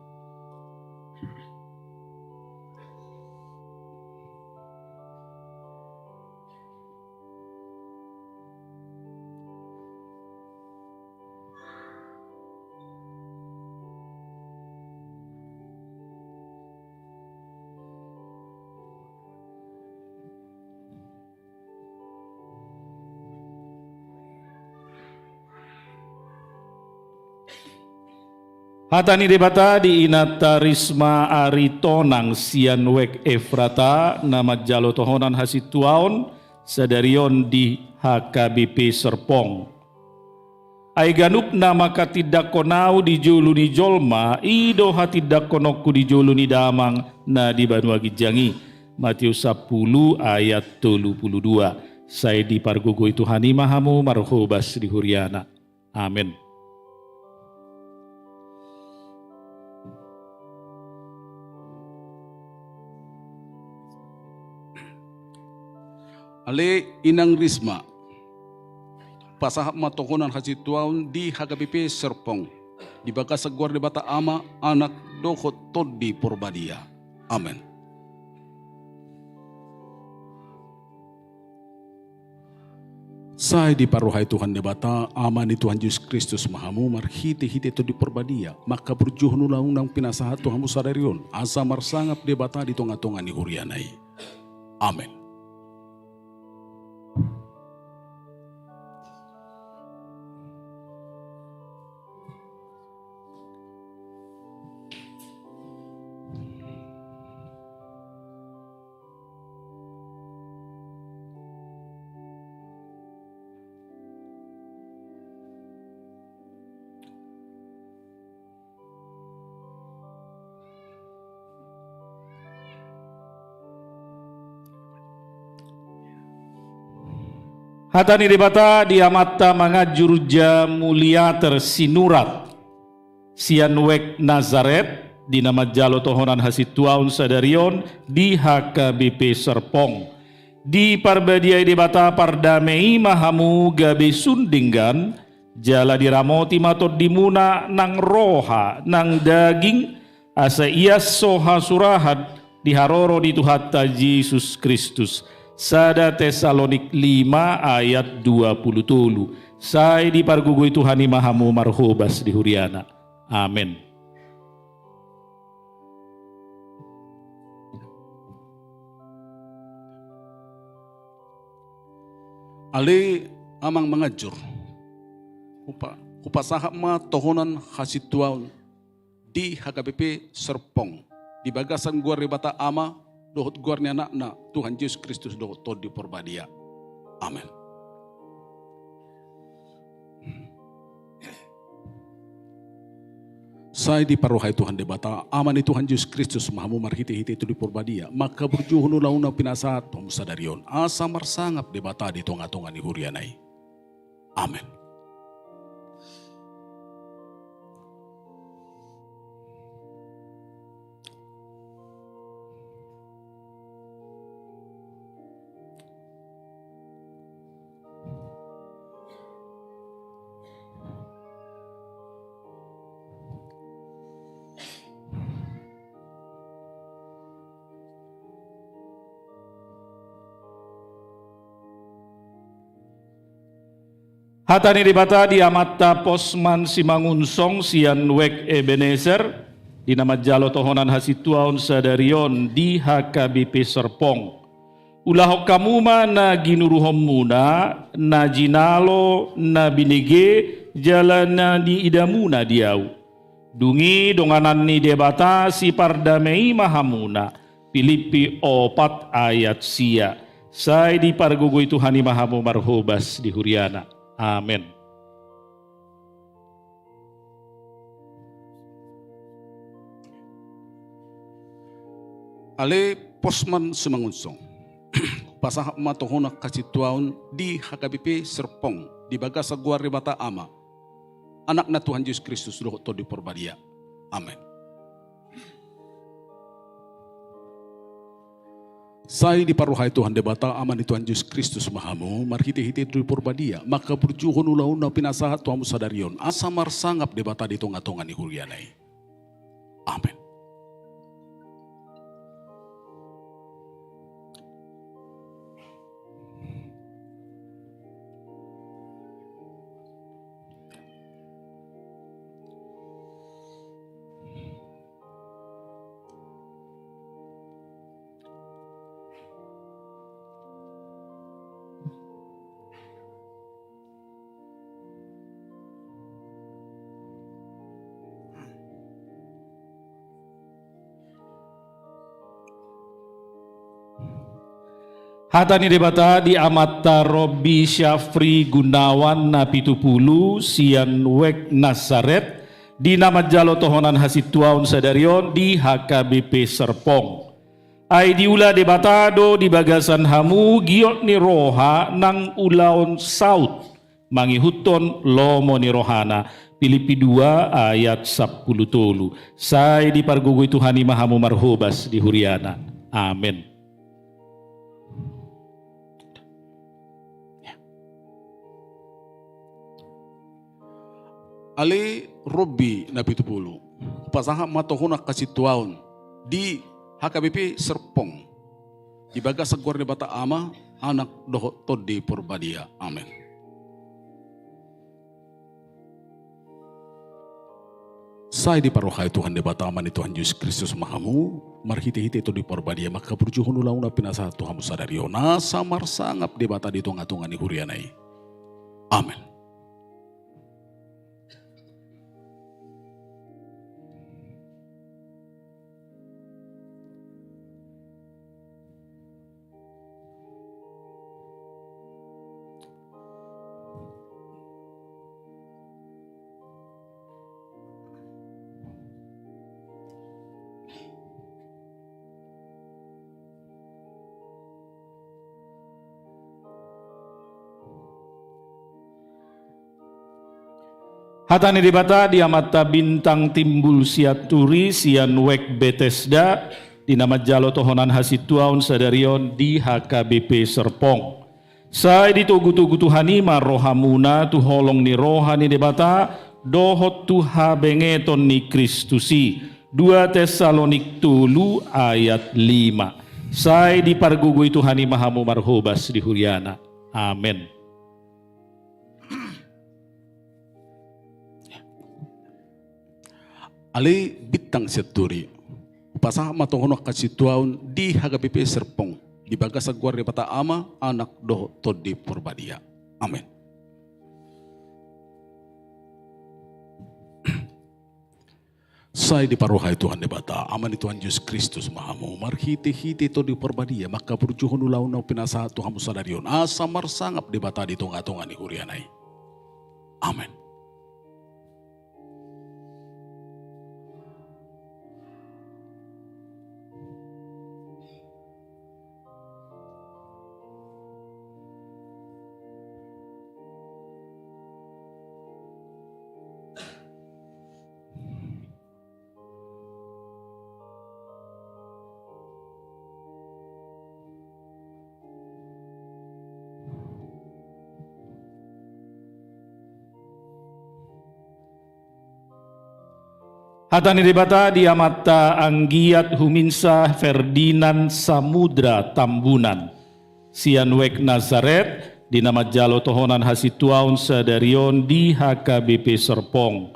Hata ni Debata di inanta Risma Aritonang sian Wek Efrata, na manjalo tohonan hasintuaon sadari on di H K B P Serpong. Ai ganup na manghatindanghon ahu di jolo ni jolma, i do hatindangkononku di jolo ni Damang na di banua ginjang i. Matius sampulu ayat tolu pulu dua. Sai dipargogoi Tuhan i ma hamu marhobas di huriana. Amen. Ale inang Risma, pasahat ma tohonan hasintuaon di H K B P Serpong, di bagasan goar Debata Ama, Anak dohot Tondi Porbadia. Amen. Sai diparrohai Tuhan Debata, Ama ni Tuhan Jesus Kristus ma hamu, marhitehite Tondi Porbadia, mangkaburjuhon ulaon naung pinasahat tu hamu sadari on, asa marsangap Debata di tongatonga ni huriana i. Amen. Hata ni Debata di amanta manganjur Jamuliater Sinurat sian Wek Nazaret, di na manjalo tohonan hasintuaon sadari on di H K B P Serpong. Diparbadiai Debata pardame i ma hamu gabe sun denggan, jala diramoti ma tondimuna nang roha nang daging, asa ias so hasurahan di haroro ni Tuhanta Jesus Kristus. Sada Tesalonik lima ayat dua puluh tolu. Sai dipargogoi Tuhan i ma hamu marhobas di huriana. Amen. Ale amang manganjur, hupa-, hupasahat ma tohonan hasintuaon di H K B P Serpong, di bagasan goar ni Debata Ama, dohot goar ni Anakna, Tuhan Jesus Kristus, dohot Tondi Porbadia. Amen. Sai diparrohai Tuhan Debata, Ama ni Tuhan Jesus Kristus, ma hamu marhite-hite Tondi Porbadia, mangkaburjuhon ulaonna pinasahat tu hamu sadari on, asa marsangap Debata di tonga-tonga ni huriana i. Amen. Hata ni Debata di amanta Posman Simangunsong sian Wijk Ebenezer, di na manjalo tohonan hasintuaon sadari on di H K B P Serpong. Ulahon hamu ma na ginuruhonmuna, na jinalo, na binege, jala na niidamuna di ahu. Dung i donganan ni Debata sipardame i ma hamuna. Pilippi opat ayat sia. Sai dipargogoi Tuhan i ma hamu marhobas di huriana. Amen. Ale Posman Simangunsong, hupasahat ma tohonan hasintuaon di H K B P Serpong, di bagasan goar ni Debata Ama, Anakna Tuhan Jesus Kristus dohot Tondi Porbadia. Amen. Sai diparrohai Tuhan Debata, Ama ni Tuhan Jesus Kristus ma hamu, marhite-hite Tondi Porbadia, mangkaburjuhon ulaonna pinasahat tu hamu sadari on, asa marsangap Debata di tonga-tonga ni huriana i. Amen. Hata ni Debata di amanta Robby Syafri Gunawan na pitu pulu sian Wijk Nazaret, di na manjalo tohonan hasintuaon sadari on di H K B P Serpong. Ai diula Debata do di bagasan hamu giot ni roha nang ulaon saut mangihuthon lomo ni rohana. Pilippi dua ayat sampulu tolu. Sai dipargogoi Tuhan i ma hamu marhobas di huriana. Amen. Ale Robby na pitu pulu, hupasahat ma tohonan hasintuaon di H K B P Serpong, di bagasan goar ni Debata Ama, Anak dohot Tondi Porbadia. Amen. Sai diparrohai Tuhan Debata, Ama ni Tuhan Jesus Kristus ma hamu, marhite-hite Tondi Porbadia, mangkaburjuhon ulaonna pinasahat tu hamu sadari on, asa marsangap Debata di tonga-tonga ni huriana i. Amen. Hata ni Debata di Amanta Bintang Timbul Sianturi sian Wijk Betesda, di na manjalo tohonan hasintuaon sadari on di H K B P Serpong. Sai ditogu-togu Tuhan i ma rohamuna tu holong ni roha ni Debata, dohot tu habengeton ni Kristus i. Dua Tesalonik tolu ayat lima. Sai dipargogoi Tuhan i ma hamu marhobas di huriana. Amen. Ale Bintang Sianturi, hupasahat ma tohonan hasintuaon di H K B P Serpong, di bagasan goar ni Debata Ama, Anak dohot Tondi Porbadia. Amen. Sai diparrohai Tuhan Debata, Ama ni Tuhan Jesus Kristus ma hamu, marhite-hite Tondi Porbadia, manghaburjuhon ulaon na pinasahat tu hamu sadari on, asa marsangap Debata di tonga-tonga ni huriana i. Amen. Hata ni Debata di amanta anggiat huminsa Ferdinand Samudra Tambunan, sian Wijk Nazaret, di na manjalo tohonan hasintuaon sadari on di H K B P Serpong.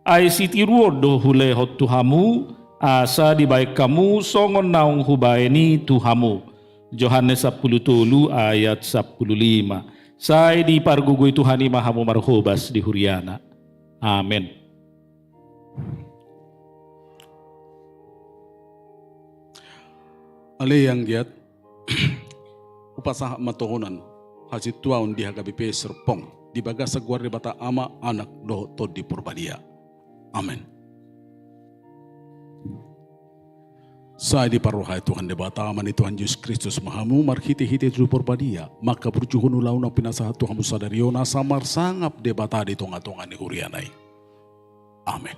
Ai sitiruon do hulehon tu hamu, asa dibaen hamu songon naung hubaen i tu hamu. Johannes sampulu tolu ayat sampulu lima. Sai dipargogoi Tuhan i ma hamu marhobas di huriana. Amen. Ale anggiat, hupasahat ma tohonan hasintuaon di H K B P Serpong, di bagasan goar ni Debata Ama, Anak dohot Tondi Porbadia. Amen. Sai diparrohai Tuhan Debata, Ama ni Tuhan Jesus Kristus ma hamu, marhite-hite Tondi Porbadia, manghaburjuhon ulaon na pinasahat tu hamu sadari on, asa marsangap Debata di tonga-tonga ni huriana i. Amen.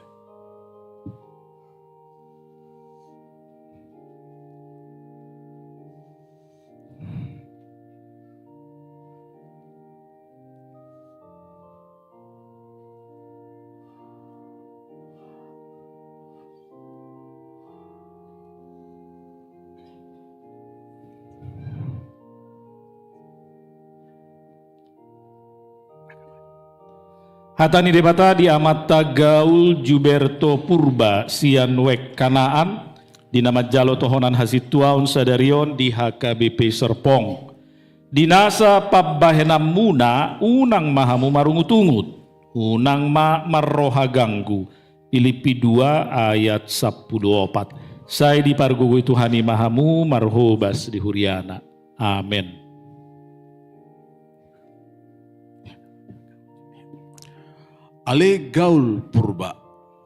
Hata ni Debata di amanta Gaul Juberto Purba sian Wijk Kanaan, di na manjalo tohonan hasintuaon sadari on di H K B P Serpong. Di nasa pambahenanmuna unang ma hamu marungut-ungut, unang ma marroha ganggu. Pilippi dua ayat sampulu opat. Sai dipargogoi Tuhan i ma hamu marhobas di huriana. Amen. Ale Gaul Purba,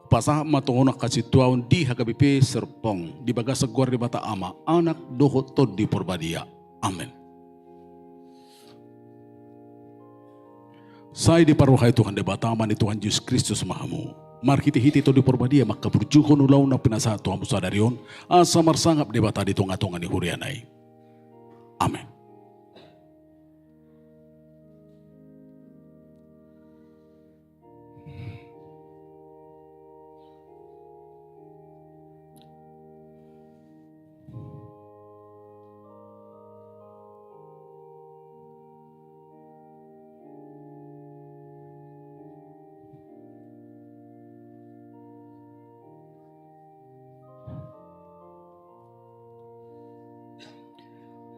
hupasahat ma tohonan hasintuaon di H K B P Serpong, di bagasan goar ni Debata Ama, Anak dohot Tondi Porbadia. Amen. Sai diparrohai Tuhan Debata, Ama ni Tuhan Jesus Kristus ma hamu, marhite-hite Tondi Porbadia, manghaburjuhon ulaon na pinasahat tu hamu sadari on, asa marsangap Debata di tonga-tonga ni huriana i. Amen.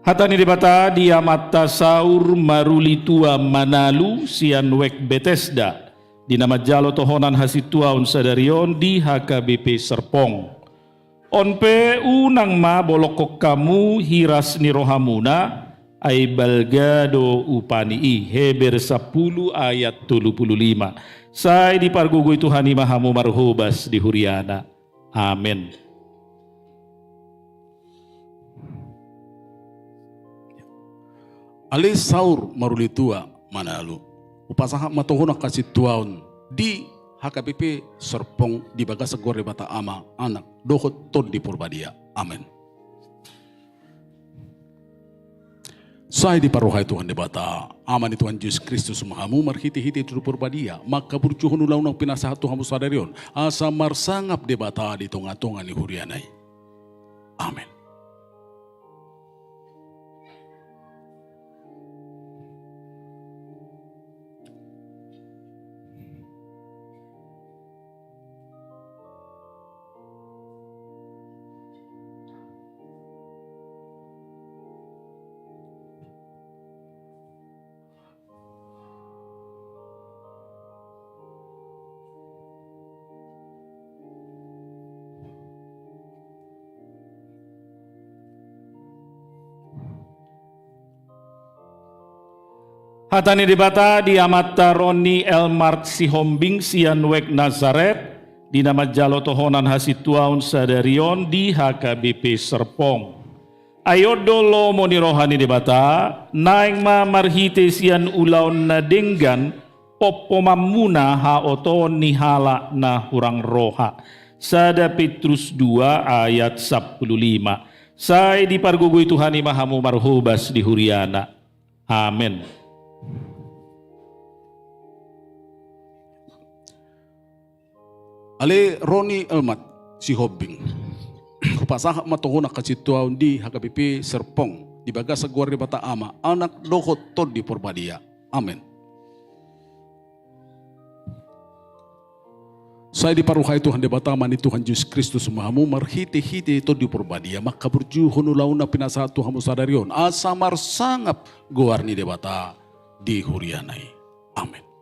Hata ni Debata di amanta Saur Marulitua Manalu sian Wijk Betesda, di na manjalo tohonan hasintuaon sadari on di H K B P Serpong. On pe unang ma bolongkon hamu hiras ni rohamuna, ai balga do upa ni i. Heber sampulu ayat tolu pulu lima. Sai dipargogoi Tuhan i ma hamu marhobas di huriana. Amen. Ale Saur Marulitua Manalu, hupasahat ma tohonan hasintuaon di H K B P Serpong, di bagasan goar ni Debata Ama, Anak, dohot Tondi Porbadia. Amen. Sai diparrohai Tuhan Debata, Ama ni Tuhan Jesus Kristus ma hamu marhitehite Tondi Porbadia, manghaburjuhon ulaon na pinasahat tu hamu sadari on, asa marsangap Debata di tongatonga ni huriana i. Amen. Hata ni Debata di amanta Roni Elmart Sihombing sian Wek Nazaret, di na manjalo tohonan hasintuaon sadari on di H K B P Serpong. Ai on do lomo ni roha ni Debata, naeng ma marhite sian ulaon na denggan, pompomanmuna haotoon ni halak na hurang roha. Sada Petrus dua ayat sampulu lima. Sai dipargogoi Tuhan i ma hamu marhobas di huriana. Amen. Ale Roni Elmart Sihombing, hupasahat ma tohonan hasintuaon di H K B P Serpong, di bagasan goar ni Debata Ama, Anak dohot Tondi Porbadia. Amen. Sai diparrohai Tuhan Debata, Ama ni Tuhan Jesus Kristus ma hamu marhitehite Tondi Porbadia, manghaburjuhon ulaon na pinasahat tu hamu sadari on, asa marsangap goar ni Debata di huriana i. Amen.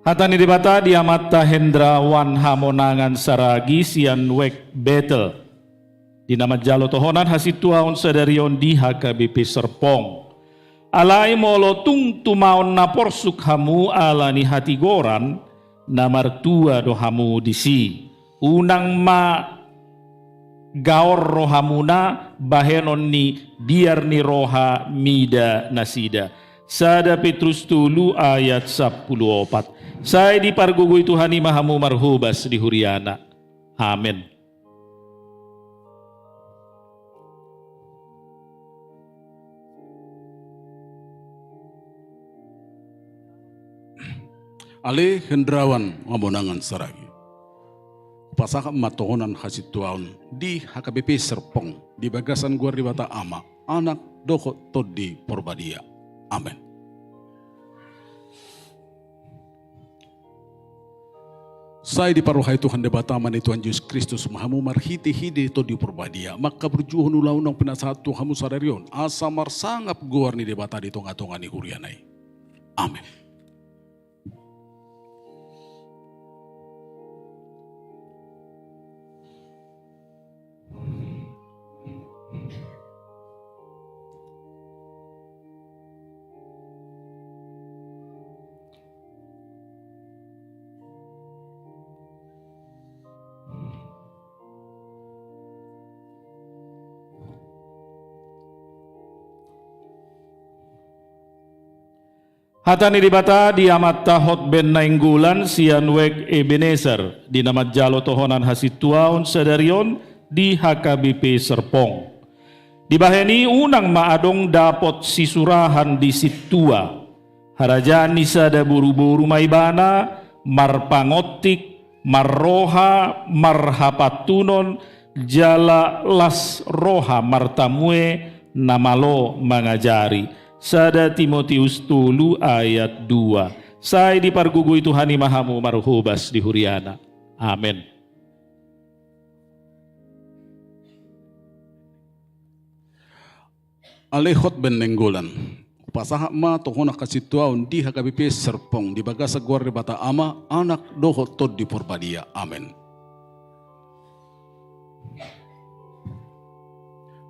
Hata ni Debata di amanta Hendrawan Hamonangan Saragi sian Wek Betel, di na manjalo tohonan hasintuaon sadari on di H K B P Serpong. Alai molo tung tumaon na porsuk hamu ala ni hatigoran, na martua do hamu disi. Unang ma gaor rohamuna bahenon ni biar ni roha mida nasida. Sada Petrus tolu ayat sampulu opat. Sai dipargogoi Tuhan i ma hamu marhobas di huriana. Amen. Ale Hendrawan Hamonangan Saragi, hupasahat ma tohonan hasintuaon di H K B P Serpong, di bagasan goar ni Debata Ama, Anak dohot Tondi Porbadia. Amen. Sai diparrohai Tuhan Debata, Ama ni Tuhan Jesus Kristus ma hamu marhitehite Tondi Porbadia, manghaburjuhon ulaon na pinasahat tu hamu sadari on, asa marsangap goar ni Debata di tongatonga ni huriana i. Amen. Hata ni Debata di amanta Hotben Nainggolan sian Wek Ebenezer, di na manjalo tohonan hasintuaon sadari on di H K B P Serpong. Dibahen i unang ma adong dapot sisurahan di sintua. Harajaan ni sada boruboru ma ibana, marpangontik, marroha marhapantunon, jala las roha martamue na malo mangajari. Sada Timoteus tolu ayat dua. Sai dipargogoi Tuhan i ma hamu marhobas di huriana. Amen. Ale Hotben Nainggolan, Hupasahat ma tohonan hasintuaon di H K B P Serpong, di bagasan goar ni Debata Ama, Anak dohot Tondi Porbadia. Amen.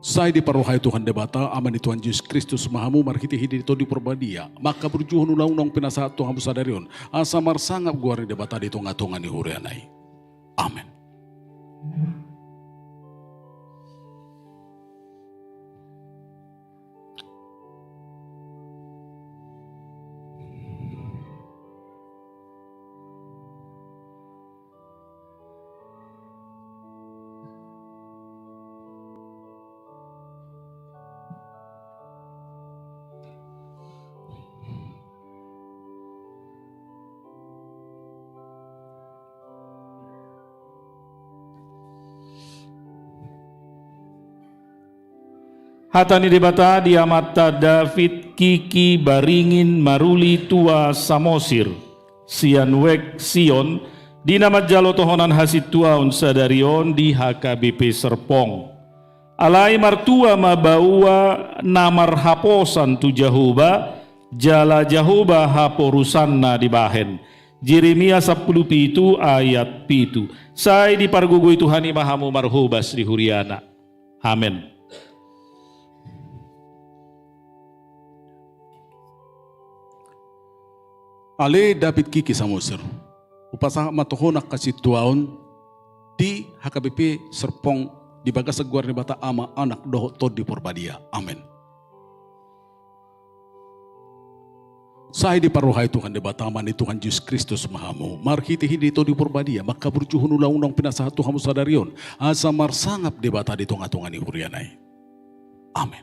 Sai diparrohai Tuhan Debata, Ama ni Tuhan Jesus Kristus ma hamu marhitehite ni Tondi Porbadia, mangkaburjuhon ulaon naung pinasahat tu hamu sadari on, asa marsangap goar ni Debata di tongatonga ni huriana i. Amen. Hata ni Debata di amanta David Kiki Baringin Maruli Tua Samosir, sian Wek Sion, di na manjalo tohonan hasintuaon sadari on di H K B P Serpong. Alai martua ma baoa na marhaposan tu Jahowa, jala Jahowa haporusanna dibahen. Jeremia sampulu pitu ayat pitu. Sai dipargogoi Tuhan i ma hamu marhobas di huriana. Amen. Ale David Kiki Samosir, hupasahat ma tohonan hasintuaon di H K B P Serpong, di bagasan goar ni Debata Ama, Anak dohot Tondi Porbadia. Amen. Sai diparrohai Tuhan Debata, Ama ni Tuhan Jesus Kristus ma hamu marhitehite ni Tondi Porbadia, mangkaburjuhon ulaon naung pinasahat tu hamu sadari on, asa marsangap Debata di tongatonga ni huriana i. Amen.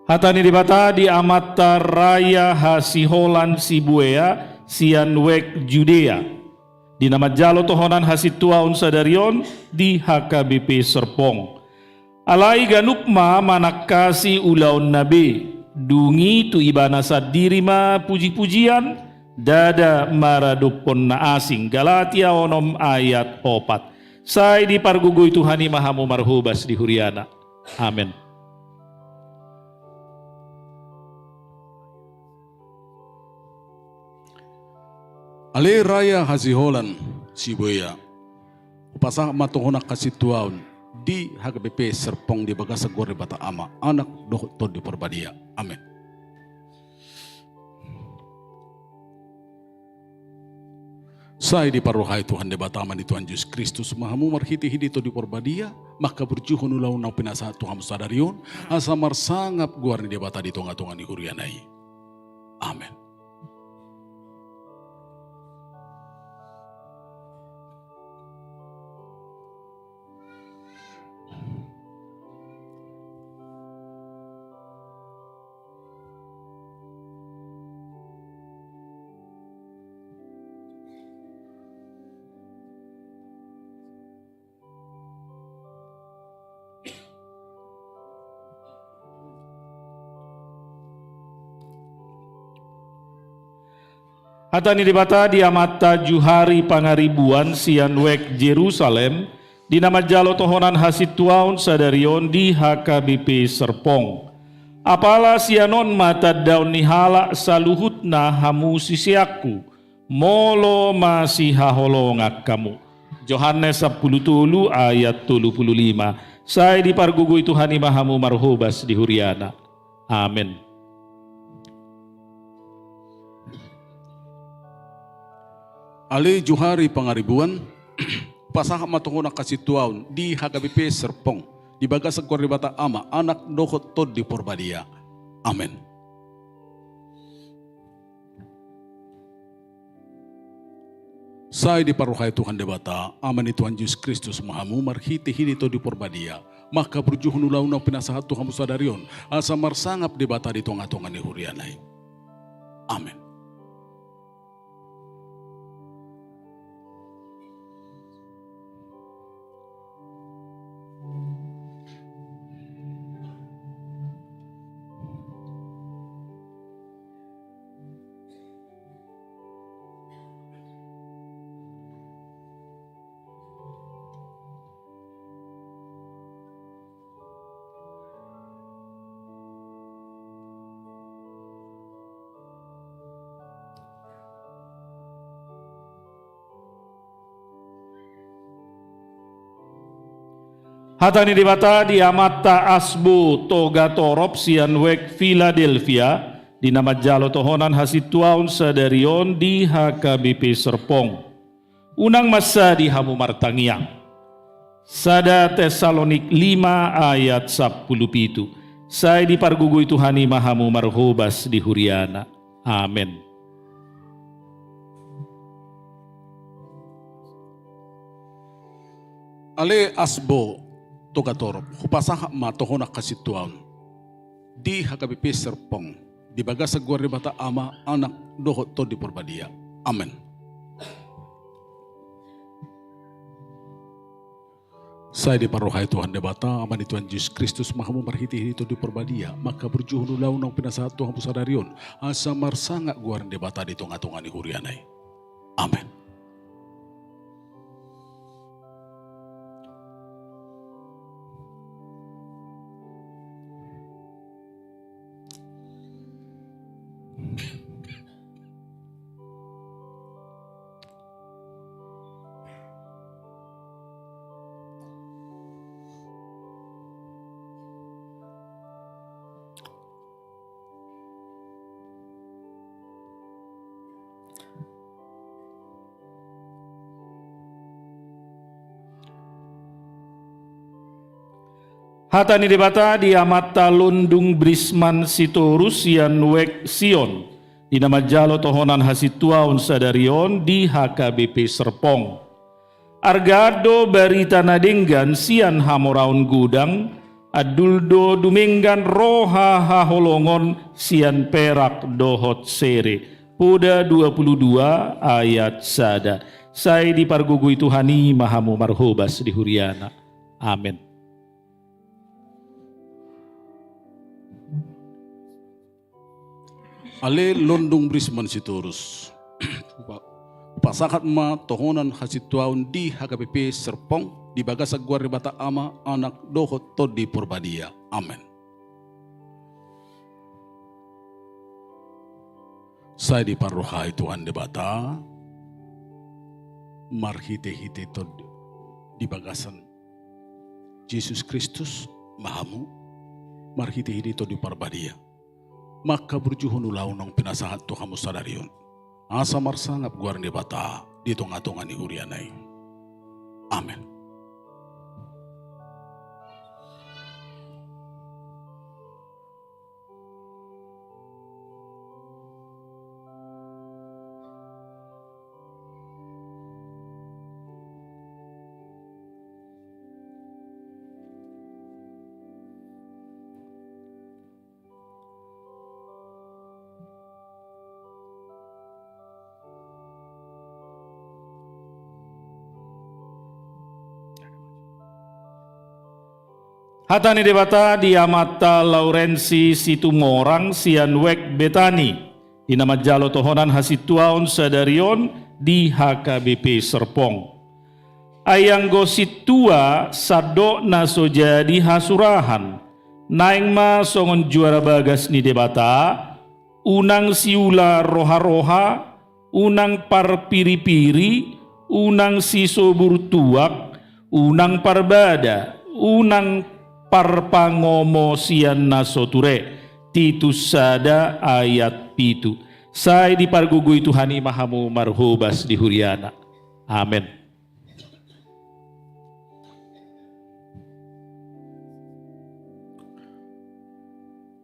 Hata ni Debata di amanta Raya Hasiholan Sibuea, sian Wek Judea, di na manjalo tohonan hasintuaon sadari on di H K B P Serpong. Alai ganup ma manangkasi ulaonna be, dung i tu ibana sandiri ma pujipujian, ndada maradophon na asing. Galatia onom ayat opat. Sai dipargogoi Tuhan i ma hamu marhobas di huriana. Amen. Ale Raya Hasiholan Sibuea, hupasahat ma tohonan hasintuaon di H K B P Serpong, di bagasan goar ni Debata Ama, Anak dohot Tondi Porbadia. Amen. Sai diparrohai Tuhan Debata, Ama ni Tuhan Jesus Kristus ma hamu marhitehite ni Tondi Porbadia, mangkaburjuhon ulaon naung pinasahat tu hamu sadari on, asa marsangap goar ni Debata di tongatonga ni huriana i. Amen. Hata ni Debata di amanta Juhari Pangaribuan sian Wek Jerusalem, di na manjalo tohonan hasintuaon sadari on di H K B P Serpong. Apala sian on ma tandaon ni halak saluhutna hamu siseanku, molo masihaholongan hamu. Johannes sampulu tolu ayat tolu pulu lima. Sai dipargogoi Tuhan i ma hamu marhobas di huriana. Amen. Ale Juhari Pangaribuan, hupasahat ma tohonan hasintuaon di H K B P Serpong, di bagasan goar ni Debata Ama, Anak dohot Tondi Porbadia. Amen. Sai diparrohai Tuhan Debata, Ama ni Tuhan Jesus Kristus ma hamu marhitehite ni Tondi Porbadia, Mangkaburjuhon ulaon na pinasahat tu hamu sadari on, asa marsangap Debata di tonga-tonga ni huriana i. Amen. Hata ni Debata di amanta Asbo Togatorop sian Wijk Philadelphia, di na manjalo tohonan hasintuaon sadari on di H K B P Serpong. Unang mansadi hamu martangiang. Sada Tesalonik lima ayat sampulu pitu. Sai dipargogoi Tuhan i ma hamu marhobas di huriana. Amen. Ale Asbo Togatorop, hupasahat ma tohonan hasintuaon di H K B P Serpong, di bagasan goar ni Debata Ama, Anak, dohot Tondi Porbadia. Amen. Sai diparrohai Tuhan Debata, Ama ni Tuhan Jesus Kristus ma hamu marhite-hite Tondi Porbadia, mangkaburjuhon ulaon na pinasahat tu hamu sadari on, asa marsangap goar ni Debata di tonga-tonga ni huriana i. Amen. Hata ni Debata di amanta Londung Brisman Sitorus sian Wijk Sion, di na manjalo tohonan hasintuaon sadari on di H K B P Serpong. Argaan do barita na denggan sian hamoraon godang, andul do dumenggan roha haholongon sian perak dohot sere. Poda dua pulu dua ayat sada. Sai dipargogoi Tuhan i ma hamu marhobas di huriana. Amen. Ale Londung Brisman Sitorus. Hupa-, hupasahat ma tohonan hasintuaon di H K B P Serpong, di bagasan goar ni Debata Ama, Anak, dohot Tondi Porbadia. Amen. Sai diparrohai Tuhan Debata, marhite-hite Tondi, di bagasan Jesus Kristus ma hamu, marhite-hite Tondi Porbadia, mangkaburjuhon ulaon na pinasahat tu hamu sadari on, asa marsangap goar ni Debata di tonga-tonga ni huriana i. Amen. Hata ni Debata di amanta Laurensi Situmorang sian Wijk Betani, di na manjalo tohonan hasintuaon sadari on di H K B P Serpong. Ai anggo sintua sandok na so jadi hasurahan, naeng ma songon juara bagas ni Debata, unang siula roha-roha, unang parpiri-piri, unang sisobur tuak, unang parbada, unang parpangomo sian na so ture. Titus sada ayat pitu. Sai dipargogoi Tuhan i ma hamu marhobas di huriana. Amen.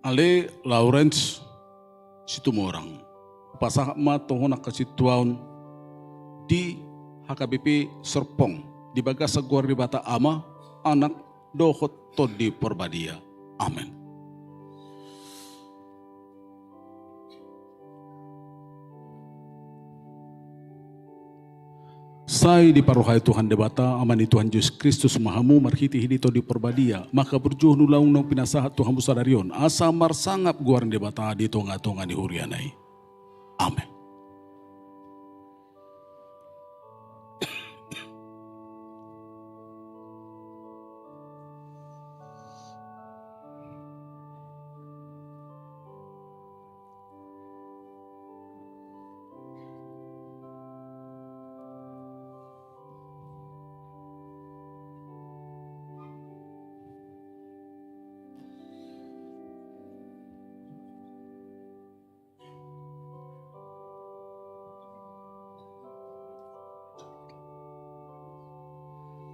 Ale Lawrence Situmorang, pasahat ma tohonan hasintuaon di H K B P Serpong, di bagasan goar ni Debata Ama, Anak, dohot Tondi Porbadia. Amen. Sai diparrohai Tuhan Debata, Ama ni Tuhan Jesus Kristus ma hamu, marhitehite Tondi Porbadia, manghaburjuhon ulaon naung pinasahat tu hamu sadari on, asa marsangap goar ni Debata di tongatonga ni huriana i. Amen.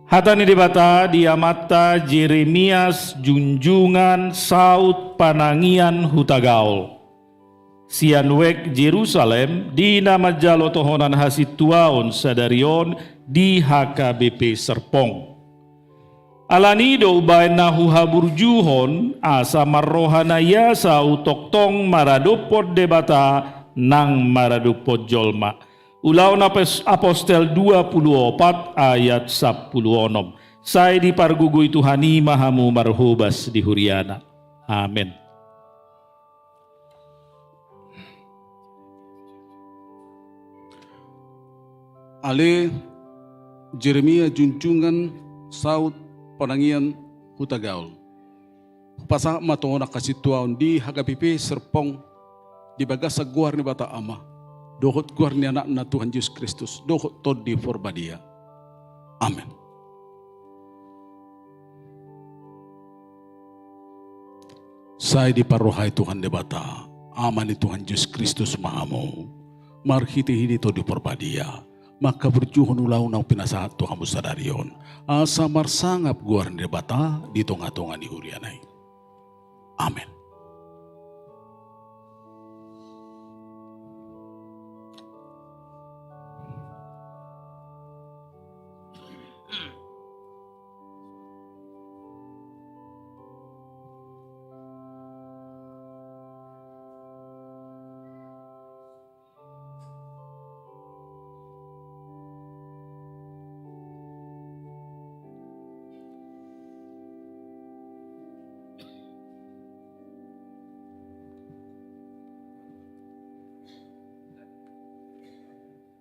Hata ni Debata di amanta Jeremias Junjungan Saut Panangian Hutagaol. Sian wijk Jerusalem, di na manjalo tohonan hasintuaon sadari on di H K B P Serpong. Alani do umbahen na huhaburjuhon, asa marroha na iasa hutongtong maradophon Debata nang maradophon jolma. Ulaon Apos-, Apostel dua puluh opat ayat sampulu onom. Sai dipargogoi Tuhan i ma hamu marhobas di huriana. Amen. Ale Jeremia Junjungan Saut Panangian Hutagaol. Hupasahat ma tohonan hasintuaon di H K B P Serpong di bagasan goar ni Debata Ama, dohot goar ni Anakna Tuhan Jesus Kristus, dohot Tondi Porbadia. Amen. Sai diparrohai Tuhan Debata, Ama ni Tuhan Jesus Kristus ma hamu, marhitehite Tondi Porbadia, manghaburjuhon ulaon naung pinasahat tu hamu sadari on, asa marsangap goar ni Debata di tongatonga ni huriana i. Amen.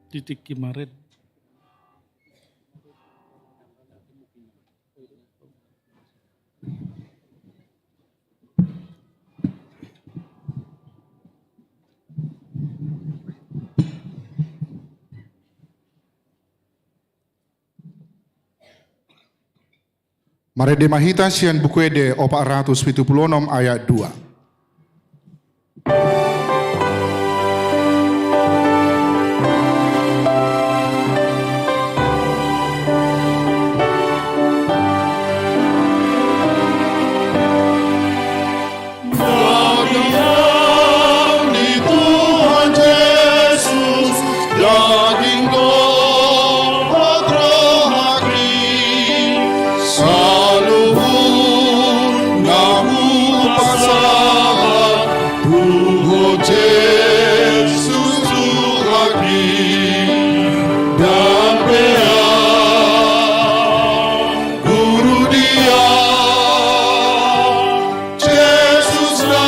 Titik kimaret. Marende ma hita sian Buku Ende opat ratus pitu pulu onom ayat dua. Daging ni Tuhan Jesus, daging dohot rohaki, saluhut na hupasahat tu Ho Jesus Tuhaki. Dang pe au guru di au, Jesus na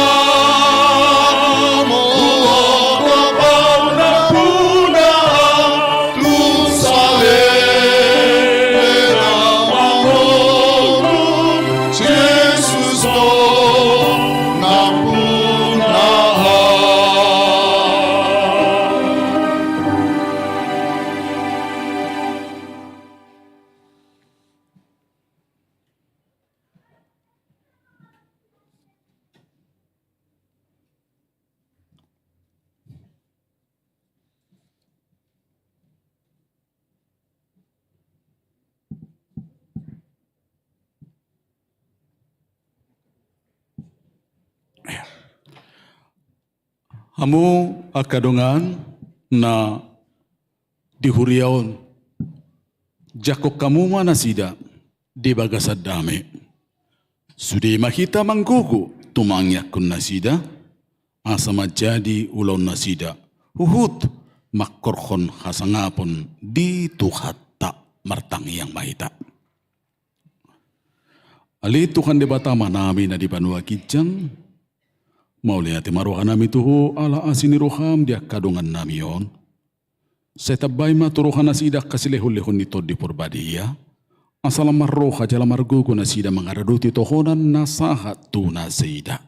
molo pauna-puna au, tung saleleng na mangolu, Jesus do na puna au. Hamu angka dongan na di huria on, jangkon hamu ma nasida di bagasan dame. Sude ma hita manggogo tumangiangkon nasida, asa manjadi ulaon nasida huhut mangkorhon hasangapon di Tuhanta. Martangiang ma hita. Ale Tuhan Debata Amanami na di banua ginjang, mauliate ma rohanami tu Ho ala asi ni roham di angka dongannami on. Sai tambai ma tu roha nasida angka silehonlehon ni Tondi Porbadia, asa lam marroha jala margogo nasida mangaradoti tohonan na sahat tu nasida.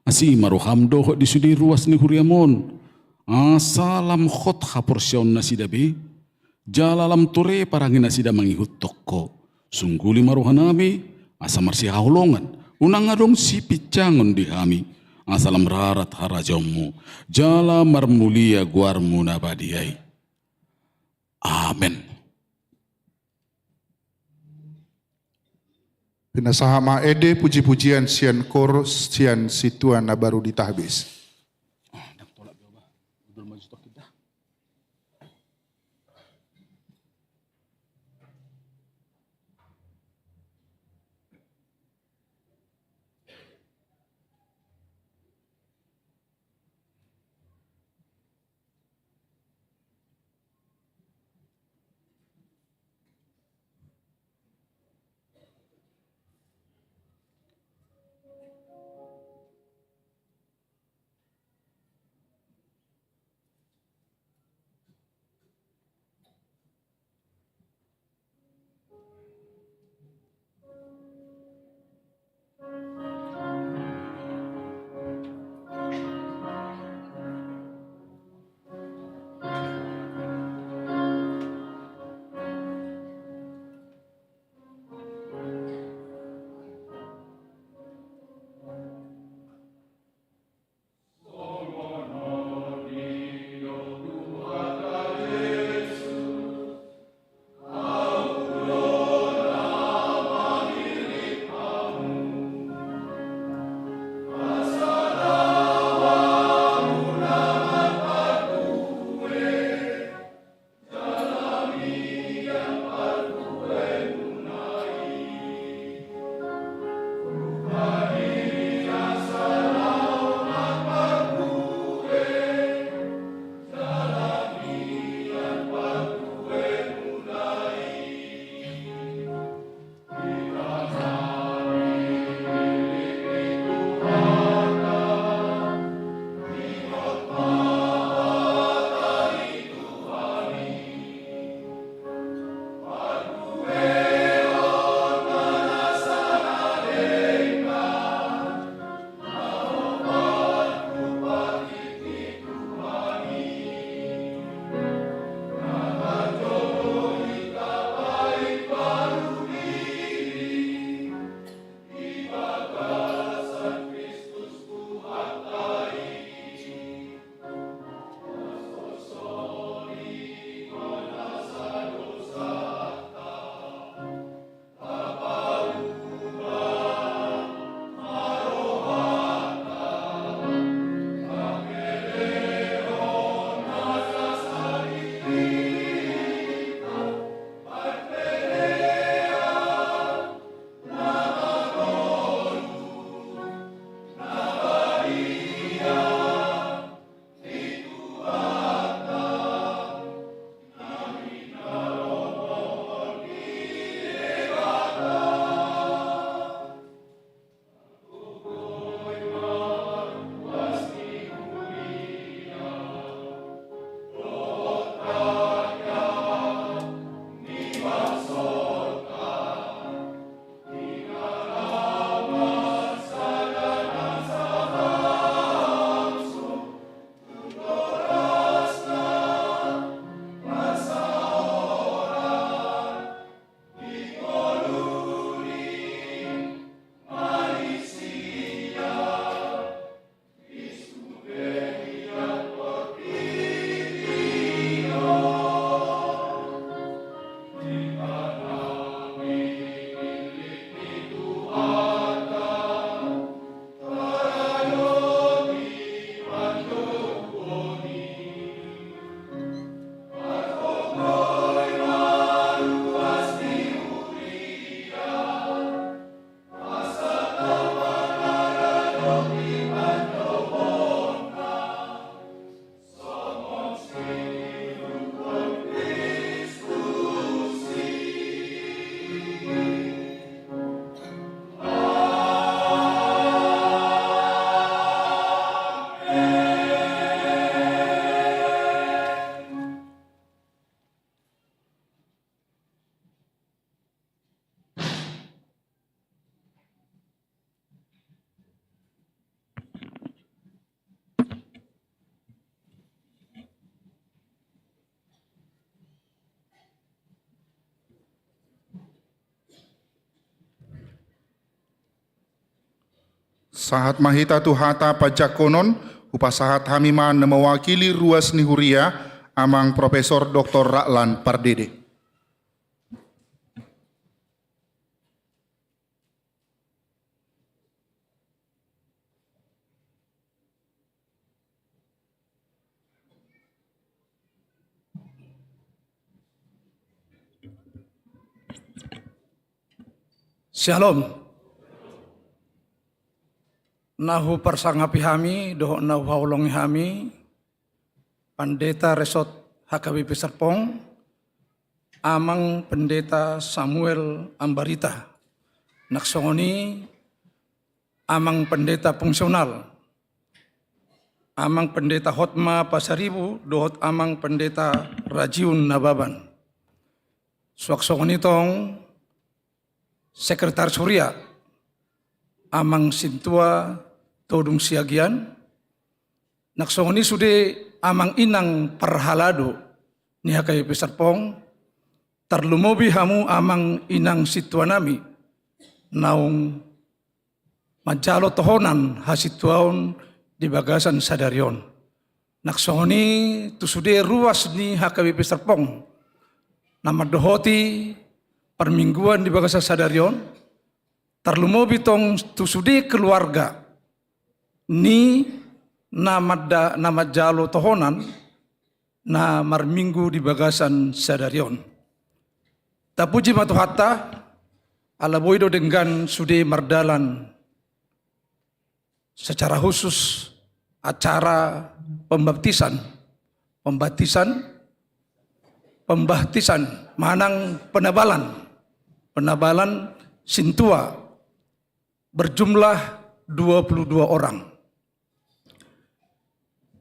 Asi ma roham dohot di sude ruas ni huriam on, asa lam hot haporseaon nasida be, jala lam ture parange nasida mangihuthon Ho. Sungguli ma rohanami, asa marsihaholongan, unang adong sipinjangon di hami, asa lam rarat harajaonmu, jala marmulia goarmu na badia i. Amen. Pinasahat ma ende puji-pujian sian koor sian sintua na baru di tahbis. Sahat ma hita tu hata panjangkonon, hupasahat hami ma na mewakili ruas ni huria, Amang Profesor Doktor Rahlan Pardede. Syalom. Na huparsangapi hami dohot na huhaholongi hami, Pandeta Resort H K B P Serpong, Amang Pendeta Samuel Ambarita, nang songon i Amang Pendeta Fungsional, Amang Pendeta Hotma Pasaribu dohot Amang Pendeta Rajiun Nababan. Suang songon i tong Sekretaris Huria, Amang Sintua Todung Siagian, nang songon i sude amang inang parhalado ni H K B P Serpong, tarlumobi hamu amang inang sintua nami naung manjalo tohonan hasintuaon di bagasan sadari on. Nang songon i tu sude ruas ni H K B P Serpong na mandohoti parmingguan di bagasan sadari on, tarlumobi tong tu sude keluarga ni na manda-, na manjalo tohonan na marminggu di bagasan sadari on. Tapuji ma Tuhanta, ala boi do denggan sude mardalan secara khusus acara pembaptisan, pembaptisan, pembaptisan manang penabalan, penabalan sintua berjumlah dua puluh dua orang.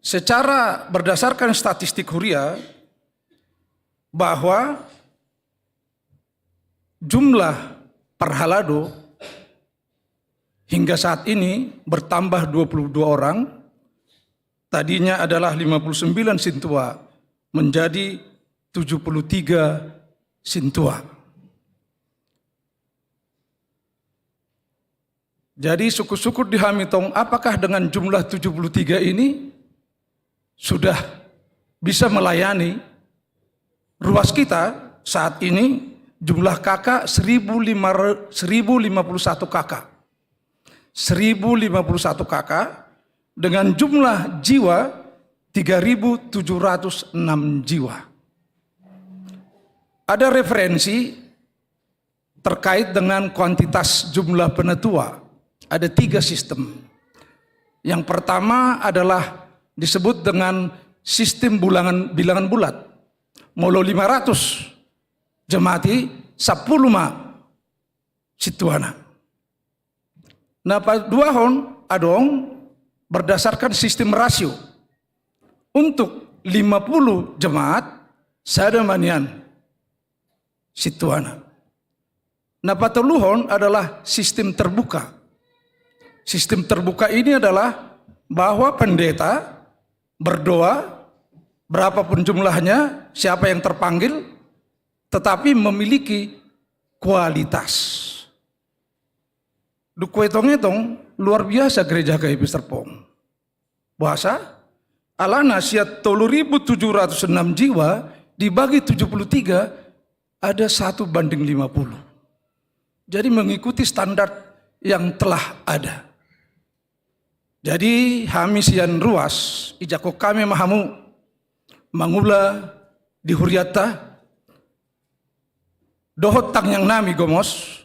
Secara berdasarkan statistik Huria, bahwa jumlah parhalado hingga saat ini bertambah dua puluh dua orang, tadinya adalah lima puluh sembilan sintua, menjadi tujuh puluh tiga sintua. Jadi, syukur-syukur di hami tong, apakah dengan jumlah tujuh puluh tiga ini sudah bisa melayani ruas kita saat ini, jumlah K K seribu lima, seribu lima puluh satu K K. Seribu lima puluh satu K K, dengan jumlah jiwa tiga ribu tujuh ratus enam jiwa. Ada referensi terkait dengan kuantitas jumlah penatua, ada tiga sistem. Yang pertama adalah disebut dengan sistem bulangan, bilangan bulat. Molo lima ratus jemaat i, sampulu ma sintuana. Na paduahon adong berdasarkan sistem rasio. Untuk lima puluh jemaat, sada ma nian sintuana. Na patoluhon adalah sistem terbuka. Sistem terbuka ini adalah bahwa pendeta berdoa, berapapun jumlahnya, siapa yang terpanggil, tetapi memiliki kualitas. Dung huetong-etong, luar biasa gereja H K B P Serpong. Boasa? Alana sian tolu ribu tujuh ratus enam jiwa dibagi tujuh puluh tiga, ada satu banding lima puluh. Jadi mengikuti standar yang telah ada. Jadi hami sian ruas, dijangkon hami ma hamu mangula di hurianta, dohot tangiang nami gomos,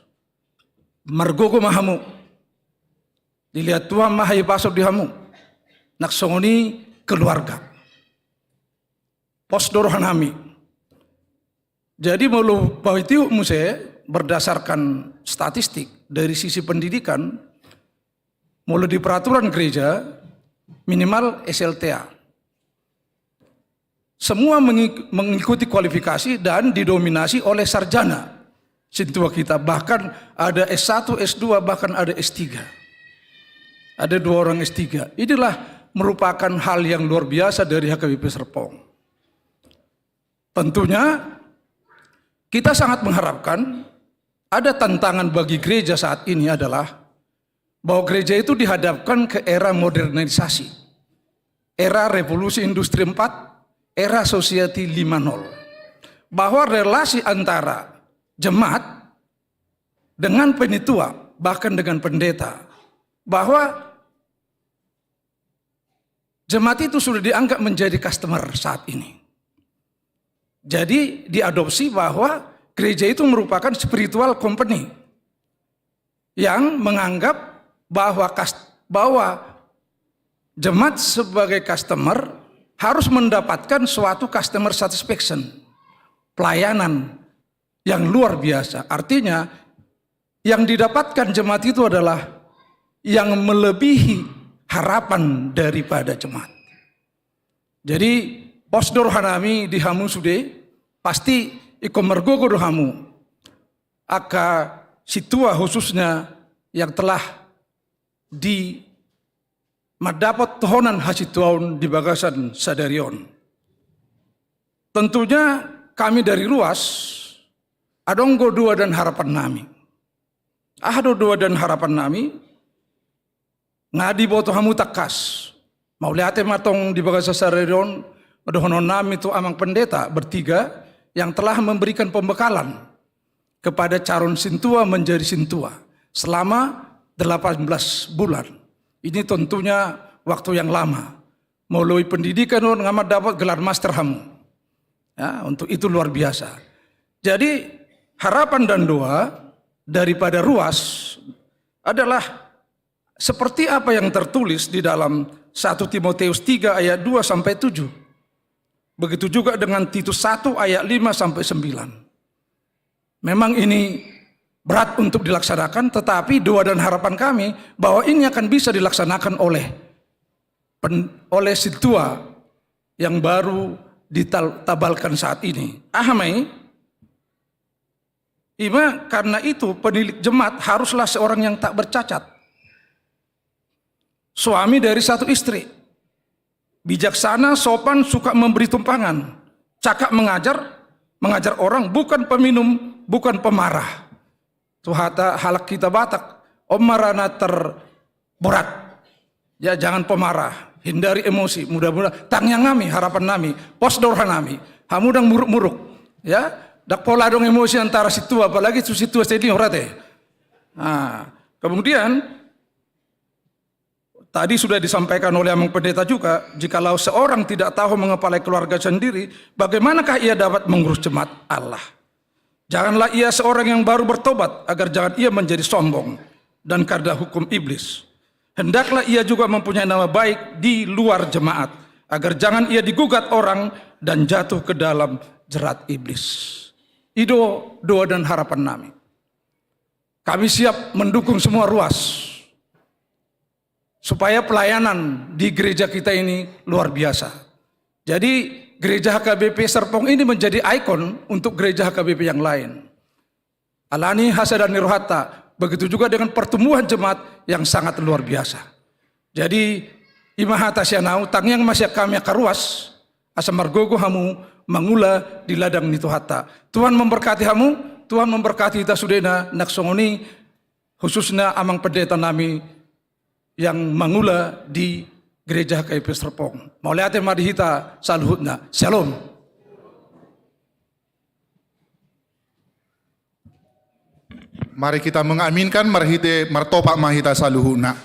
margogo ma hamu. Dilehon Tuhan ma hahipason di hamu, nang songon i keluarga. Pos do roha nami. Jadi molo paihutihut muse berdasarkan statistik dari sisi pendidikan, molo di peraturan gereja minimal S L T A. Semua mengik-, mengikuti kualifikasi dan didominasi oleh sarjana sintua kita. Bahkan ada S satu, S dua, bahkan ada S tiga. Ada dua orang S tiga. Inilah merupakan hal yang luar biasa dari H K B P Serpong. Tentunya kita sangat mengharapkan, ada tantangan bagi gereja saat ini adalah bahwa gereja itu dihadapkan ke era modernisasi, era revolusi industri empat, era society lima nol. Bahwa relasi antara jemaat dengan penatua, bahkan dengan pendeta, bahwa jemaat itu sudah dianggap menjadi customer saat ini. Jadi diadopsi bahwa gereja itu merupakan spiritual company yang menganggap bahwa kas-, bahwa jemaat sebagai customer harus mendapatkan suatu customer satisfaction, pelayanan yang luar biasa. Artinya, yang didapatkan jemaat itu adalah yang melebihi harapan daripada jemaat. Jadi, pos do rohanami di hamu sude, pasti ingkon margogo do hamu angka sintua khususnya yang telah di mandapot tohonan hasintuaon di bagasan sadari on. Tentunya kami dari Ruas, adong do doa dan harapan nami. Aha do doa dan harapan nami? Nga diboto hamu tangkas. Mauliate ma tong di bagasan sadari on, dohonon nami tu Amang Pendeta bertiga yang telah memberikan pembekalan kepada calon sintua menjadi sintua selama delapan belas bulan. Ini tentunya waktu yang lama. Melalui pendidikan on nga mandapot gelar master hamu. Ya, untuk itu luar biasa. Jadi harapan dan doa daripada Ruas adalah seperti apa yang tertulis di dalam satu Timotius tiga ayat dua sampai tujuh. Begitu juga dengan Titus satu ayat lima sampai sembilan. Memang ini berat untuk dilaksanakan, tetapi doa dan harapan kami bahwa ini akan bisa dilaksanakan oleh pen-, oleh sintua yang baru ditabalkan saat ini. Aha ma i? Ima karena itu penilik jemaat haruslah seorang yang tak bercacat. Suami dari satu istri. Bijaksana, sopan, suka memberi tumpangan. Cakap mengajar, mengajar orang, bukan peminum, bukan pemarah. Tu hata halak hita Batak, on ma ra na terborat. Ya, jangan pemarah, hindari emosi. Mudah-mudahan, tangiang nami, harapan nami, pos do roha nami. Hamu ndang muruk-muruk. Ya, ndang pola adong emosi antara sintua, apalagi tu sintua senior ate. Nah, kemudian tadi sudah disampaikan oleh Amang Pendeta juga, jikalau seorang tidak tahu mengepalai keluarga sendiri, bagaimanakah ia dapat mengurus jemaat Allah? Janganlah ia seorang yang baru bertobat, agar jangan ia menjadi sombong dan karena hukum iblis. Hendaklah ia juga mempunyai nama baik di luar jemaat, agar jangan ia digugat orang dan jatuh ke dalam jerat iblis. I do doa dan harapan nami. Kami siap mendukung semua Ruas supaya pelayanan di gereja kita ini luar biasa. Jadi, gereja H K B P Serpong ini menjadi ikon untuk gereja H K B P yang lain. Alani hasadaon ni rohanta, begitu juga dengan pertumbuhan jemaat yang sangat luar biasa. Jadi, ima hata sian ahu, tangiang ma sian hami angka Ruas, asa margogo hamu mangula di ladang ni Tuhanta. Tuhan memberkati hamu, Tuhan memberkati hita sudena, nang songon i khususna Amang Pendeta nami yang mangula di Gereja H K B P Serpong. Mauliate ma di hita saluhutna. Syalom. Mari kita mengaminkan, marhite martopak ma hita saluhutna.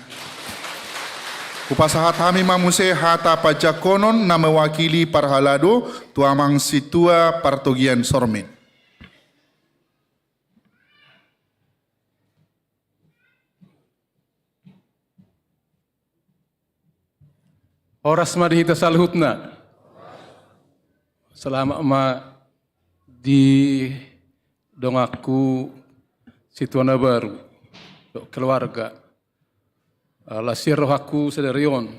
Hupasahat hami ma muse hata panjangkonon na mewakili parhalado tu Amang Sintua Partogian Sormin. Horas ma di hita saluhutna. Selamat ma di donganku sintua na baru dohot keluarga. Ah, las rohangku sadari on.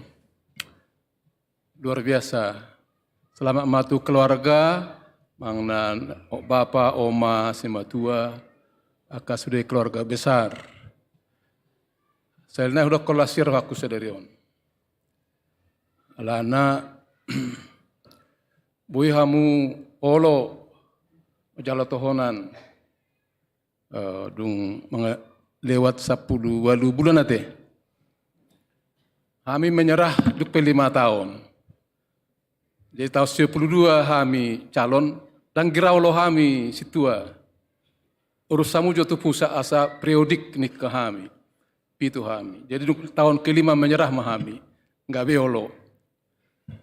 Luar biasa. Selamat ma tu keluarga, amang na, o, bapa, oma, simatua, angka sude keluarga besar. Sahali nai hudokkon las rohangku sadari on. Alana boi hamu olo manjalo tohonan, eh, dung manga-, lewat sampulu ualu bulan ate. Hami menyerah dung pe lima taon. Jadi taon siapulu dua hami calon, ndang gira olo hami sintua. Urus hamu jo tu pusat asa periodik ni ke hami. Pitu hami. Jadi dung taon kelima menyerah ma hami. Nggak be olo.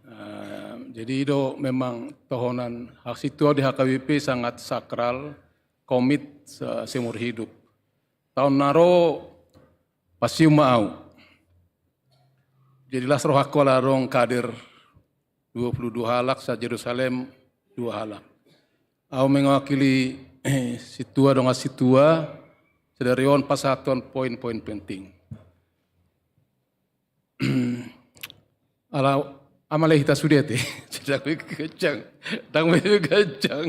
Eh, jadi i do memang tohonan hak sintua di H K B P sangat sakral, komit se-, seumur hidup. Taon na ro pensiun ma au. Jadi las rohangku ala adong kader dua puluh dua halak, sa-Jerusalem dua halak. Au mewakili, eh, sintua dongan sintua, sadari on pasahathon poin-poin penting. Ala, amale hita sude ate. Ndang be kencang. Ndang be kencang.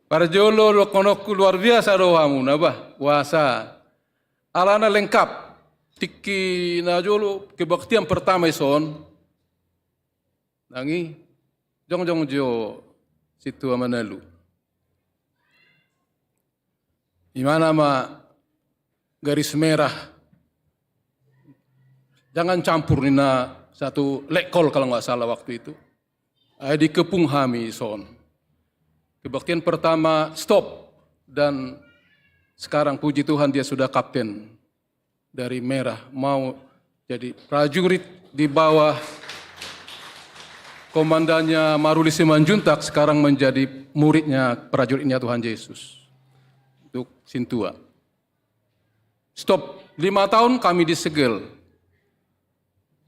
Parjolo dohononku luar biasa do hamuna bah. Puasa. Alana lengkap. Tingki na jolo kebaktian pertama ison. Nang i jongjong jo sintua manalu. Imana ma garis merah. Jangan campur ninna satu letkol kalau nggak salah waktu itu. Ai dikepung hami ison. Kebaktian pertama stop dan sekarang puji Tuhan dia sudah kapten dari merah mau jadi prajurit di bawah komandannya Maruli Simanjuntak, sekarang menjadi muridnya, prajuritnya Tuhan Yesus. Untuk sintua. Stop. Lima tahun kami disegel.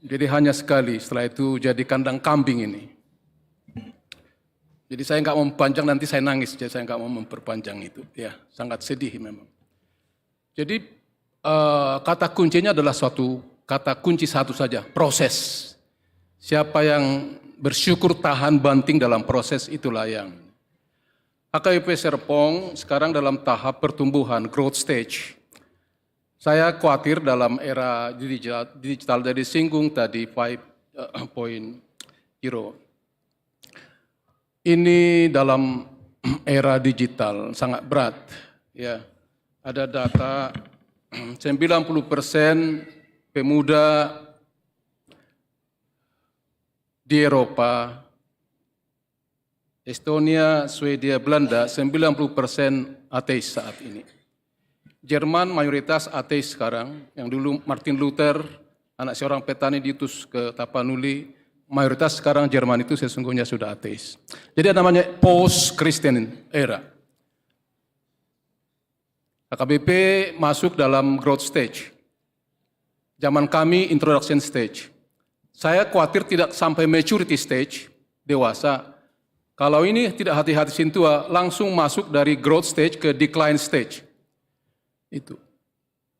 Jadi hanya sekali, setelah itu jadi kandang kambing ini. Jadi saya nggak mau mempanjang, nanti saya nangis, jadi saya nggak mau memperpanjang itu. Ya, sangat sedih memang. Jadi, eh, kata kuncinya adalah suatu kata kunci satu saja, proses. Siapa yang bersyukur tahan banting dalam proses, itulah yang. H K B P Serpong sekarang dalam tahap pertumbuhan, growth stage. Saya khawatir dalam era digital, digital dari singgung tadi five point zero. Ini dalam era digital sangat berat, ya. Ada data sembilan puluh persen pemuda di Eropa, Estonia, Swedia, Belanda, sembilan puluh persen ateis saat ini. Jerman mayoritas ateis sekarang, yang dulu Martin Luther, anak seorang petani diutus ke Tapanuli, mayoritas sekarang Jerman itu sesungguhnya sudah ateis. Jadi ada namanya post-Christian era. H K B P masuk dalam growth stage. Zaman kami introduction stage. Saya khawatir tidak sampai maturity stage, dewasa. Kalau ini tidak hati-hati sintua, langsung masuk dari growth stage ke decline stage. Itu.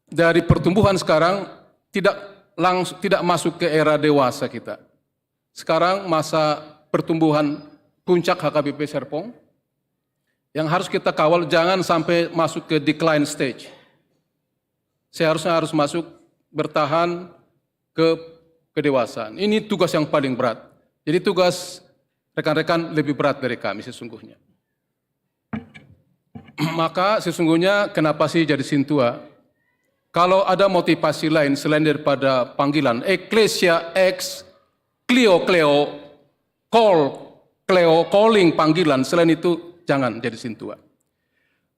Dari pertumbuhan sekarang tidak langs-, tidak masuk ke era dewasa kita. Sekarang masa pertumbuhan puncak H K B P Serpong. Yang harus kita kawal jangan sampai masuk ke decline stage. Seharusnya harus masuk bertahan ke kedewasaan. Ini tugas yang paling berat. Jadi tugas rekan-rekan lebih berat dari kami sesungguhnya. Maka sesungguhnya kenapa sih jadi sintua? Kalau ada motivasi lain selain daripada panggilan, ecclesia ex cleo cleo, call cleo, calling, panggilan, selain itu jangan jadi sintua.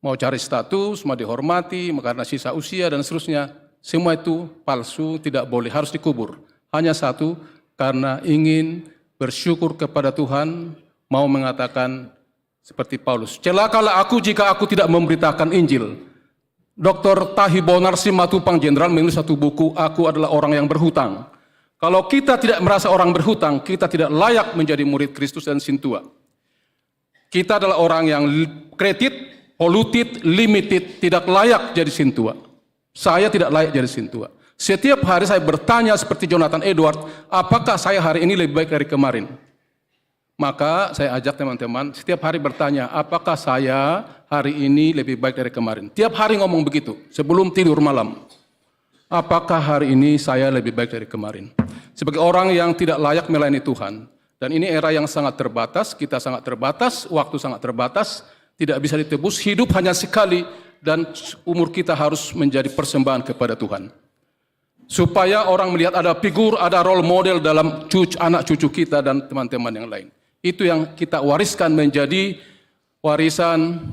Mau cari status, mau dihormati, karena sisa usia dan seterusnya, semua itu palsu, tidak boleh, harus dikubur. Hanya satu, karena ingin bersyukur kepada Tuhan, mau mengatakan seperti Paulus, "Celakalah aku jika aku tidak memberitakan Injil." Doktor Tahi Bonar Simatupang Jenderal menulis satu buku, "Aku Adalah Orang yang Berhutang." Kalau kita tidak merasa orang berhutang, kita tidak layak menjadi murid Kristus dan sintua. Kita adalah orang yang li-, kredit, polluted, limited, tidak layak jadi sintua. Saya tidak layak jadi sintua. Setiap hari saya bertanya seperti Jonathan Edward, "Apakah saya hari ini lebih baik dari kemarin?" Maka saya ajak teman-teman setiap hari bertanya, "Apakah saya hari ini lebih baik dari kemarin?" Tiap hari ngomong begitu sebelum tidur malam. "Apakah hari ini saya lebih baik dari kemarin?" Sebagai orang yang tidak layak melayani Tuhan, dan ini era yang sangat terbatas, kita sangat terbatas, waktu sangat terbatas, tidak bisa ditebus, hidup hanya sekali, dan umur kita harus menjadi persembahan kepada Tuhan. Supaya orang melihat ada figur, ada role model dalam cucu, anak cucu kita dan teman-teman yang lain. Itu yang kita wariskan menjadi warisan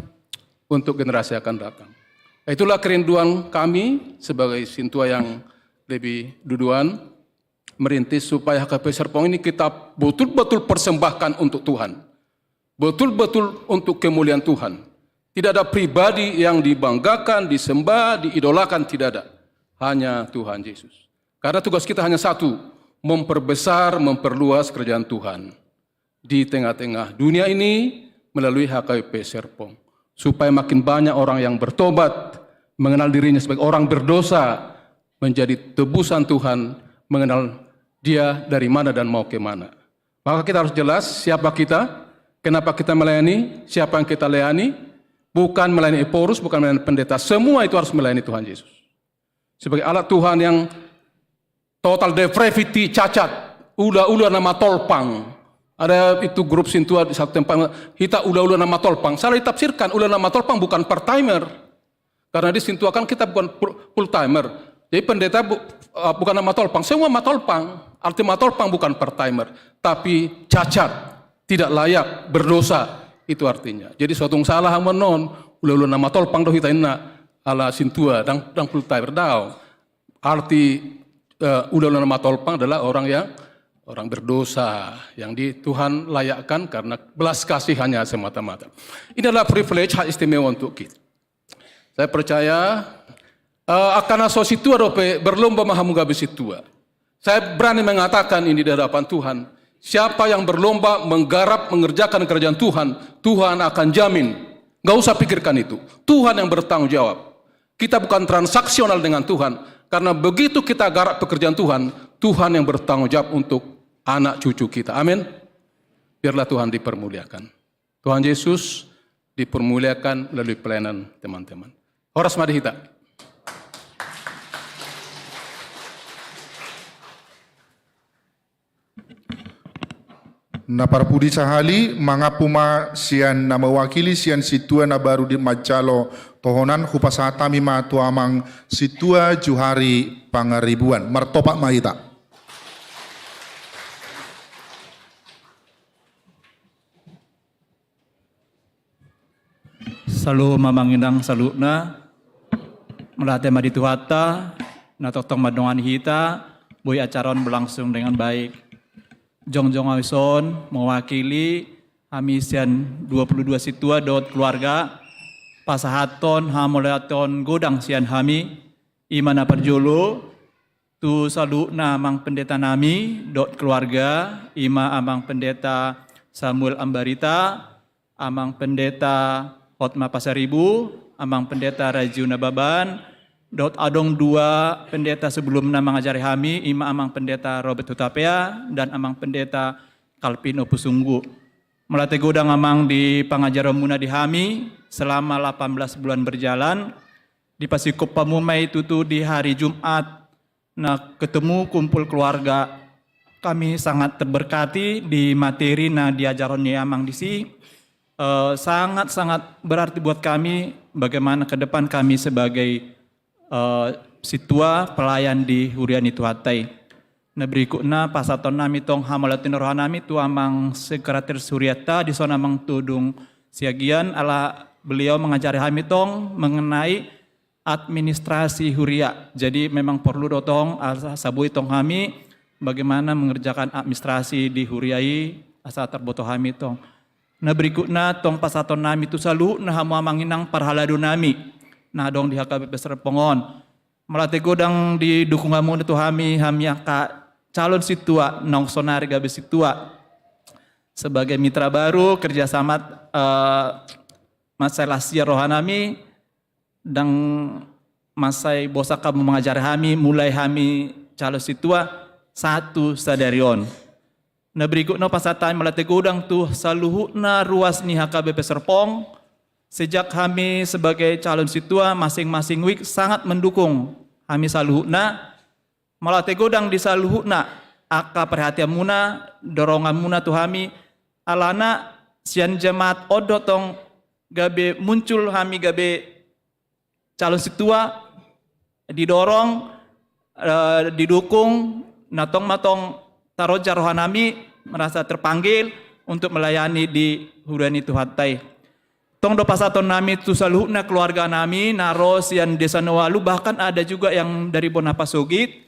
untuk generasi akan datang. Itulah kerinduan kami sebagai sintua yang lebih duluan merintis supaya H K P Serpong ini kita betul-betul persembahkan untuk Tuhan. Betul-betul untuk kemuliaan Tuhan. Tidak ada pribadi yang dibanggakan, disembah, diidolakan, tidak ada. Hanya Tuhan Yesus. Karena tugas kita hanya satu, memperbesar, memperluas kerajaan Tuhan di tengah-tengah dunia ini melalui H K P Serpong. Supaya makin banyak orang yang bertobat, mengenal dirinya sebagai orang berdosa, menjadi tebusan Tuhan, mengenal dia dari mana dan mau ke mana. Maka kita harus jelas siapa kita, kenapa kita melayani, siapa yang kita layani. Bukan melayani Ephorus, bukan melayani pendeta. Semua itu harus melayani Tuhan Yesus. Sebagai alat Tuhan yang total depravity, cacat, ula-ula na matolpang. Ada itu grup sintua di satu tempat, hita ula-ula na matolpang. Salah ditafsirkan, ula na matolpang bukan part-timer. Karena di sintua kan kita bukan full, full-timer. Jadi pendeta bu-, eh, bukan na matolpang, semua matolpang. Arti matolpang bukan part-timer, tapi cacat, tidak layak, berdosa. Itu artinya. Jadi so tung salah hamu annon, ula-ula na matolpang do hita inna, ala sintua, ndang, ndang full-timer, daong. Arti, eh, ula-ula na matolpang adalah orang yang, orang berdosa yang di Tuhan layakkan karena belas kasih hanya semata-mata. Ini adalah privilege, hak istimewa untuk kita. Saya percaya, eh, angka na so sintua dope, berlomba ma hamu gabe sintua. Saya berani mengatakan ini di hadapan Tuhan, siapa yang berlomba menggarap, mengerjakan kerajaan Tuhan, Tuhan akan jamin. Nggak usah pikirkan itu. Tuhan yang bertanggung jawab. Kita bukan transaksional dengan Tuhan. Karena begitu kita garap pekerjaan Tuhan, Tuhan yang bertanggung jawab untuk anak cucu kita. Amin. Biarlah Tuhan dipermuliakan. Tuhan Yesus dipermuliakan melalui pelayanan teman-teman. Horas ma di hita. Na parpudi sahali, mangampu ma sian na mewakili sian sintua na baru di manjalo tohonan, hupasahat hami ma tu amang sintua Johari Pangaribuan. Martopak ma hita. Saluhut ma amang inang saluhutna, mauliate ma di Tuhanta, na tongtong mandongani hita, boi acara on berlangsung dengan baik. Jongjong ahu dison, mewakili hami sian dua puluh dua sintua dohot keluarga, pasahathon hamauliateon godang sian hami, i ma na parjolo, tu saluhutna amang pendeta nami, dohot keluarga, i ma amang pendeta Samuel Ambarita, amang pendeta Hotma Pasaribu, amang pendeta Rajiu Nababan, dohot adong dua pendeta sebelumna mangajari hami, i ma amang pendeta Robert Hutapea, dan amang pendeta Calvin Opusunggu. Mauliate godang amang di pangajaronmuna di hami, selama delapan belas bulan berjalan, dipasingkop hamu ma i tutu di hari Jumat, na ketemu kumpul keluarga. Kami sangat terberkati di materi na diajarhon ni amang disi. Eh, sangat-sangat berarti buat kami bagaimana ke depan kami sebagai, eh, sintua pelayan di huria ni Tuhanta i. Na berikutna pasahaton nami tong hamauliateon ni roha nami tu amang sekretaris hurianta dison, amang Todung Siagian, ala beliau mengajari hami tong mengenai administrasi huria. Jadi memang porlu do tong asa boi tong hami bagaimana mengerjakan administrasi di huria i asa tarboto hami tong. Na berikutna tong pasahaton nami tu saluhutna hamu amang inang parhalado nami na adong di H K B P Serpong on. Mauliate godang didukung hamu tu hami, hami angka calon sintua naung saonari gabe sintua sebagai mitra baru kerjasama, eh, mansai las ia roha nami, ndang mansai bosan hamu mangajari hami, mulai hami calon sintua sahat tu sadari on. Na berikutna pasahat hami mauliate godang tu saluhutna ruas ni H K B P Serpong, sejak hami sebagai calon sintua masing-masing wijk sangat mendukung hami saluhutna. Mauliate godang di saluhutna angka perhatianmuna, doronganmuna tu hami, alana sian jemaat on do tong gabe muncul hami gabe calon sintua, didorong eh, didukung, na tong ma tong taroja rohanami, merasa terpanggil untuk melayani di huria ni Tuhanta i. Tong do pasahatonnami tu saluhutna keluarganami na ro sian desa na ualu, bahkan ada juga yang dari Bona Pasogit.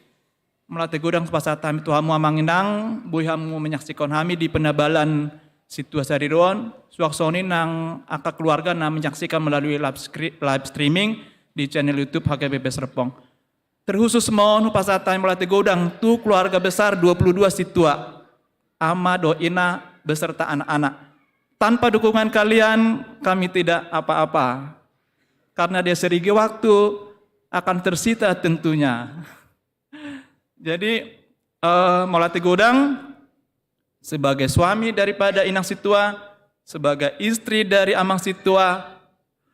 Mauliate godang hupasahat hami tu hamu amang inang, boi hamu menyaksikan hami di penabalan sintua sadari on, suang songon i nang angka keluarga na menyaksikan melalui live scre-, live streaming di channel YouTube H K B P Serpong. Terkhusus ma on hupasahat hami mauliate godang tu keluarga besar dua puluh dua sintua, ama dohot ina beserta anak-anak. Tanpa dukungan kalian, kami tidak apa-apa. Karena dia serigi waktu akan tersita tentunya. Jadi, eh, mauliate godang, sebagai suami daripada inang sintua, sebagai istri dari amang sintua,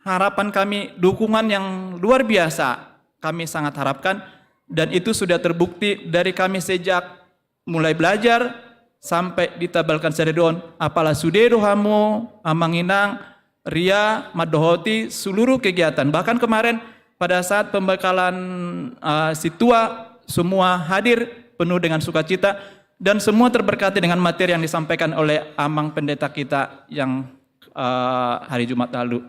harapan kami, dukungan yang luar biasa kami sangat harapkan, dan itu sudah terbukti dari kami sejak mulai belajar sampai ditabalkan sadari on, apala sude do hamu amang inang, ria mandohoti seluruh kegiatan. Bahkan kemarin pada saat pembekalan, eh, sintua, semua hadir penuh dengan sukacita dan semua terberkati dengan materi yang disampaikan oleh amang pendeta kita yang, eh, hari Jumat lalu.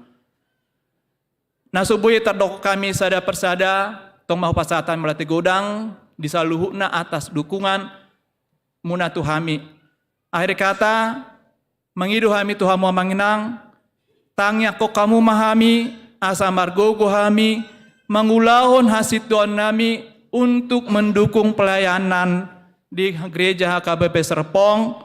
Na so boi tardok hami sada persada, tong ma hupasahat hami mauliate godang di saluhutna atas dukungan muna tu hami. Akhir kata, mangido hami tu hamu amang inang, tangiangkon hamu ma hami, asa margogo hami mangulahon hasintuaonnami untuk mendukung pelayanan di Gereja H K B P Serpong,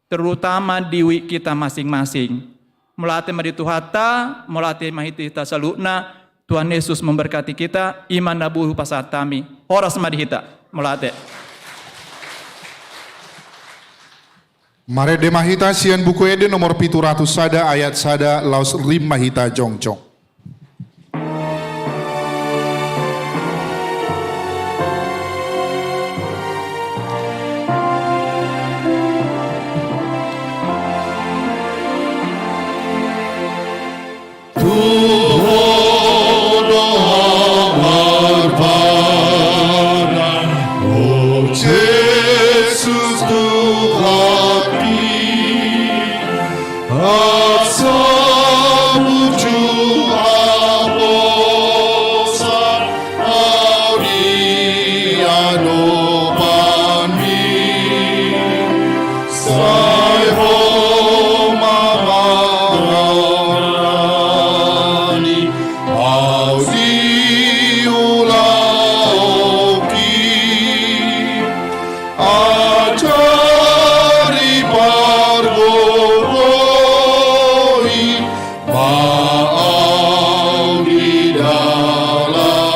terutama di W I K kita masing-masing. Mauliate ma di Tuhanta, mauliate ma di hita saluhutna, Tuhan Yesus memberkati kita, i ma na boi hupasahat hami. Horas ma di hita. Mauliate. Marende ma hita sian Buku Ende nomor pitu ratus sada ayat sada laos rim ma hita jongjong. Tu Ho do hamarpanan, o Jesus Tuhanmi, asa burju aposan au di adopanMi. Sai Ho ma mangarani au di ulaonki, ajari, pargogoi ma au di dalanMi.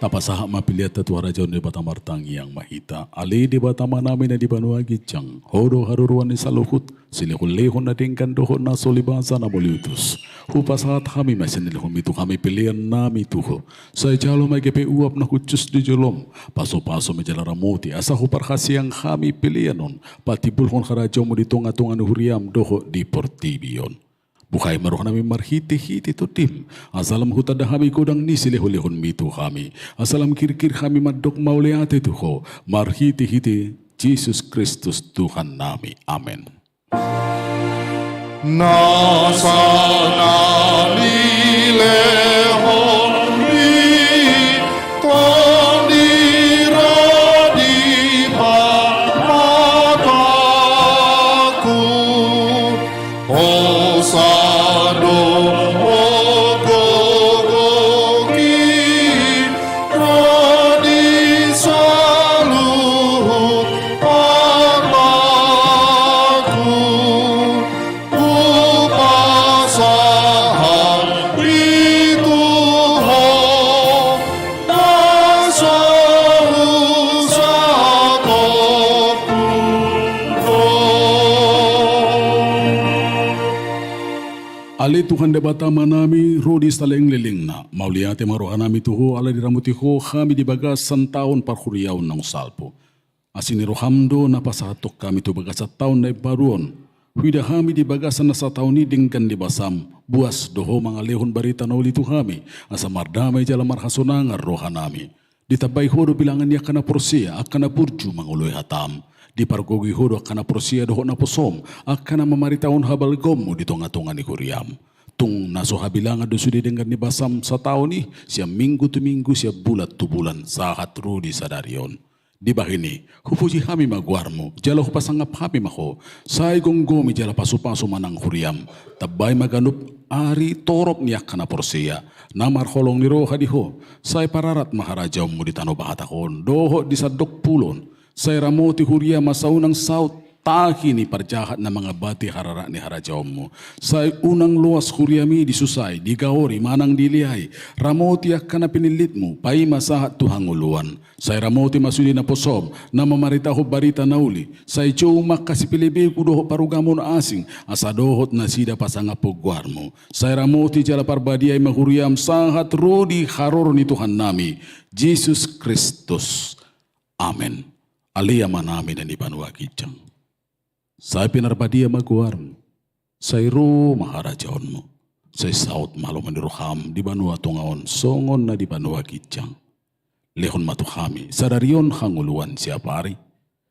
Tapasahat ma peleanta tu harajaon ni Debata. Martangiang ma hita. Ale Debata Amanami na di banua ginjang, Ho do haruruan ni saluhut silehonlehon na denggan dohot na so libasa na mauliutus. Hupasahat hami ma sian na nilehonMi tu hami peleannami tu Ho. Sai jalo ma i gabe uap na hushus di joloM, pasupasu ma i jala ramoti, asa huparhaseang hami pelean on patimbulhon harajaonMu di tongatonga ni huriaM dohot di portibi on. Buhai ma rohanami marhitehite TondiM, asa lam hutanda hami godang ni silehonlehonMi tu hami, asa lam girgir hami mandok mauliate tu Ho, marhitehite Jesus Kristus Tuhannami. Amen. Nasa na nilehonMi, Tondi, ro di pamatangku, hosa dohot gogoki, ro di saluhut artangku, hupasahat i tu Ho, na so husatongkon. Ale Tuhan Debata Amanami, ro di salelenglelengna, mauliate ma rohanami tu Ho ala diramoti Ho hami di bagasan taon parhuriaon naung salpu. Asi ni rohaM do na pasahathon hami tu bagasan taon na imbaru on, Huida hami di bagasan na sataon i denggan ni basam, boas do Ho mangalehon barita na uli tu hami, asa mardame jala marhasonangan rohanami. Ditambai Ho do bilangan ni angka na porsea, angka na burju mangoloi hatam. Dipargogoi Ho do angka na porsea dohot naposom, angka na mamaritahon habalgaonmu di tongatonga ni huriam. Tung na so habilangan do sude denggan ni basam sataon i, sian minggu tu minggu, sian bulan tu bulan, sahat ro di sadari on. Dibahen i, hupuji hami ma goarmu, jala hupasangap hami ma Ho, sai gomgomi jala pasupasu ma nang huriam, tambai ma ganup ari torop ni angka na porsea, na marholong ni roha di Ho, sai pararat ma harajaonmu di tano Batak on, dohot di sandok pulo on, sai ramoti huriam asa unang saut tahi ni parjahat na mangambati harara ni harajaonmu. Sai unang loas huriam i disusai, digaori, manang dileai, ramoti angka na pinillitmu, paima sahat tu hangoluan. Sai ramoti ma sude naposom, na mamaritahon barita na uli, sai jou ma angka sipelebegu dohot parugamon asing, asa dohot nasida pasangaphon goarmu. Sai ramoti jala parbadiai ma huriam sahat ro di haroro ni Tuhannami, Jesus Kristus. Amen. Ale Amanami na di banua ginjang. Sai pinarbadia ma goarmu, sai ro ma harajaonmu, sai saut ma lomo ni roham di banua tonga on songon na di banua ginjang. Lehon ma tu hami sadari on hangoluan siapari,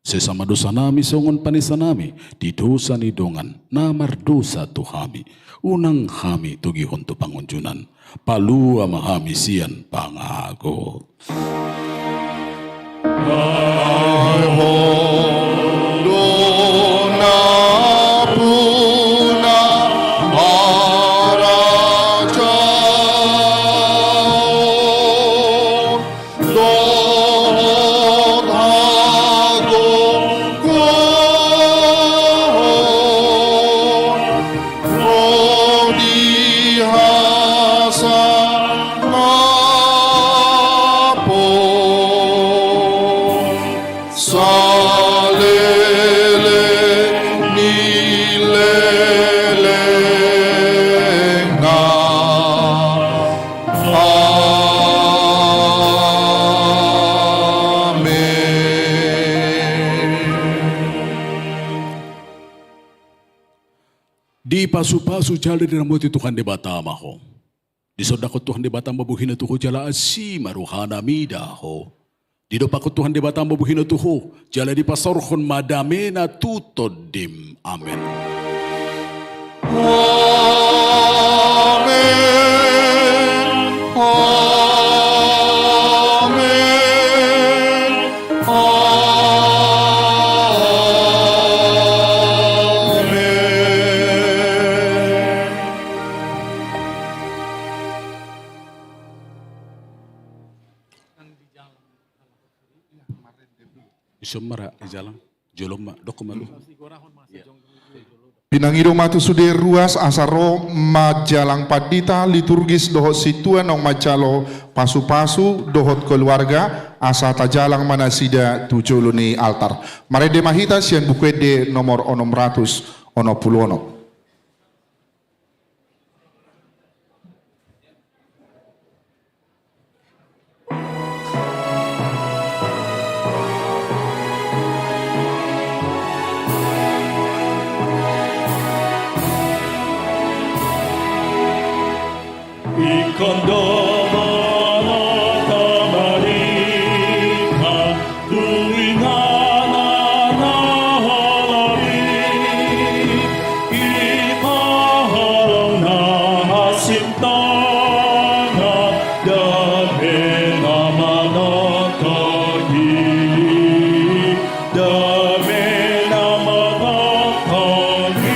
sesa ma dosanami songon panesanami di dosa ni dongan na mardosa tu hami, unang hami togihon tu pangunjunan, palua ma hami sian pangago. Ro di hasangapon saleleng ni lelengna. Amen. Dipasupasu jala diramoti Tuhan Debata ma ho. Disondangkon Tuhan Debata ma bohina tu ho jala asi ma rohana mida ho. Didompakkon Tuhan Debata ma bohina tu ho jala dipasaorhon ma damena tu tondim. Amen. Amen. Amen. Amen. Ison ma ra di jalang. Jolo ma, dok ma lu. Pinangido ma tu sude ruas asa ro manjalang pandita liturgis dohot sintua naung manjalo pasupasu dohot keluarga asa tajalang ma nasida tu jolo ni altar. Marende ma hita sian Buku Ende nomor onom ratus onom pulu onom. Ingkon do manoto marika tu inganan na halabi, ipaholong na hasintongan, dame na manongtong i, dame na manongtong i.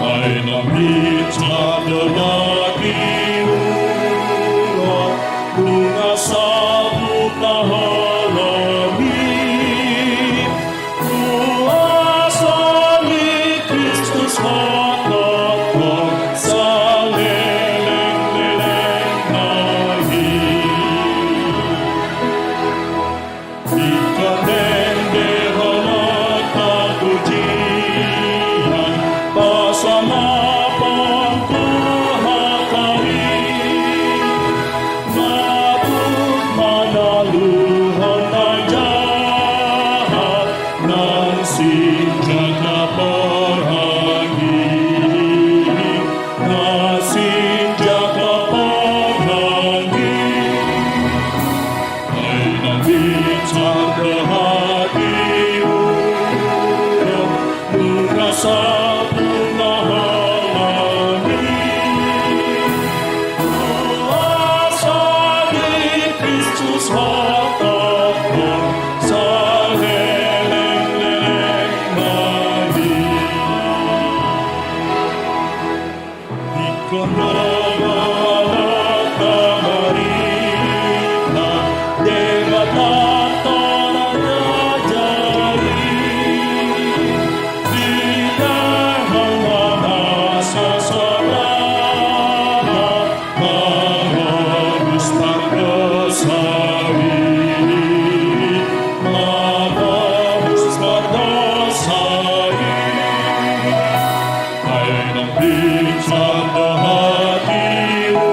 Ai na minta do daging Sampurna halani, kuasa ni Kristus hatangkon saleleng-leleng nami. Ingkon roha na tabarita, Debata na raja i, di dalan na sasada, mangalus pardosa i, mangalus pardosa i. Ai naung pinsang do hatimu,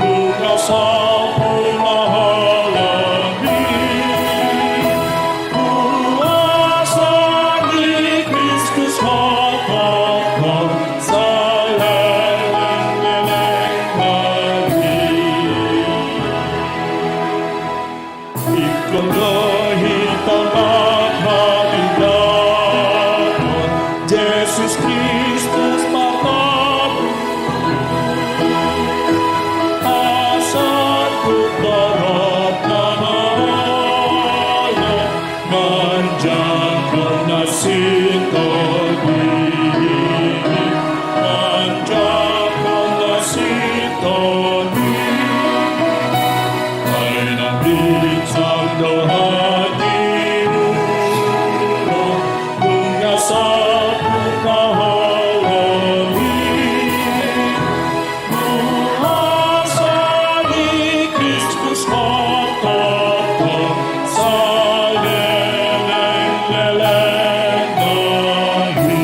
nunga sampurna halani, kuasa ni Kristus hatangkon saleleng-leleng nami. Ingkon do hita manghatindanghon Jesus Kristus martabur, asa tu torop na maol, manjangkon na sintong i, manjangkon na sintong i. Ai naung pinsang do hatimu, nunga sampurna halani, kuasa ni Kristus hatangkon saleleng-leleng nami.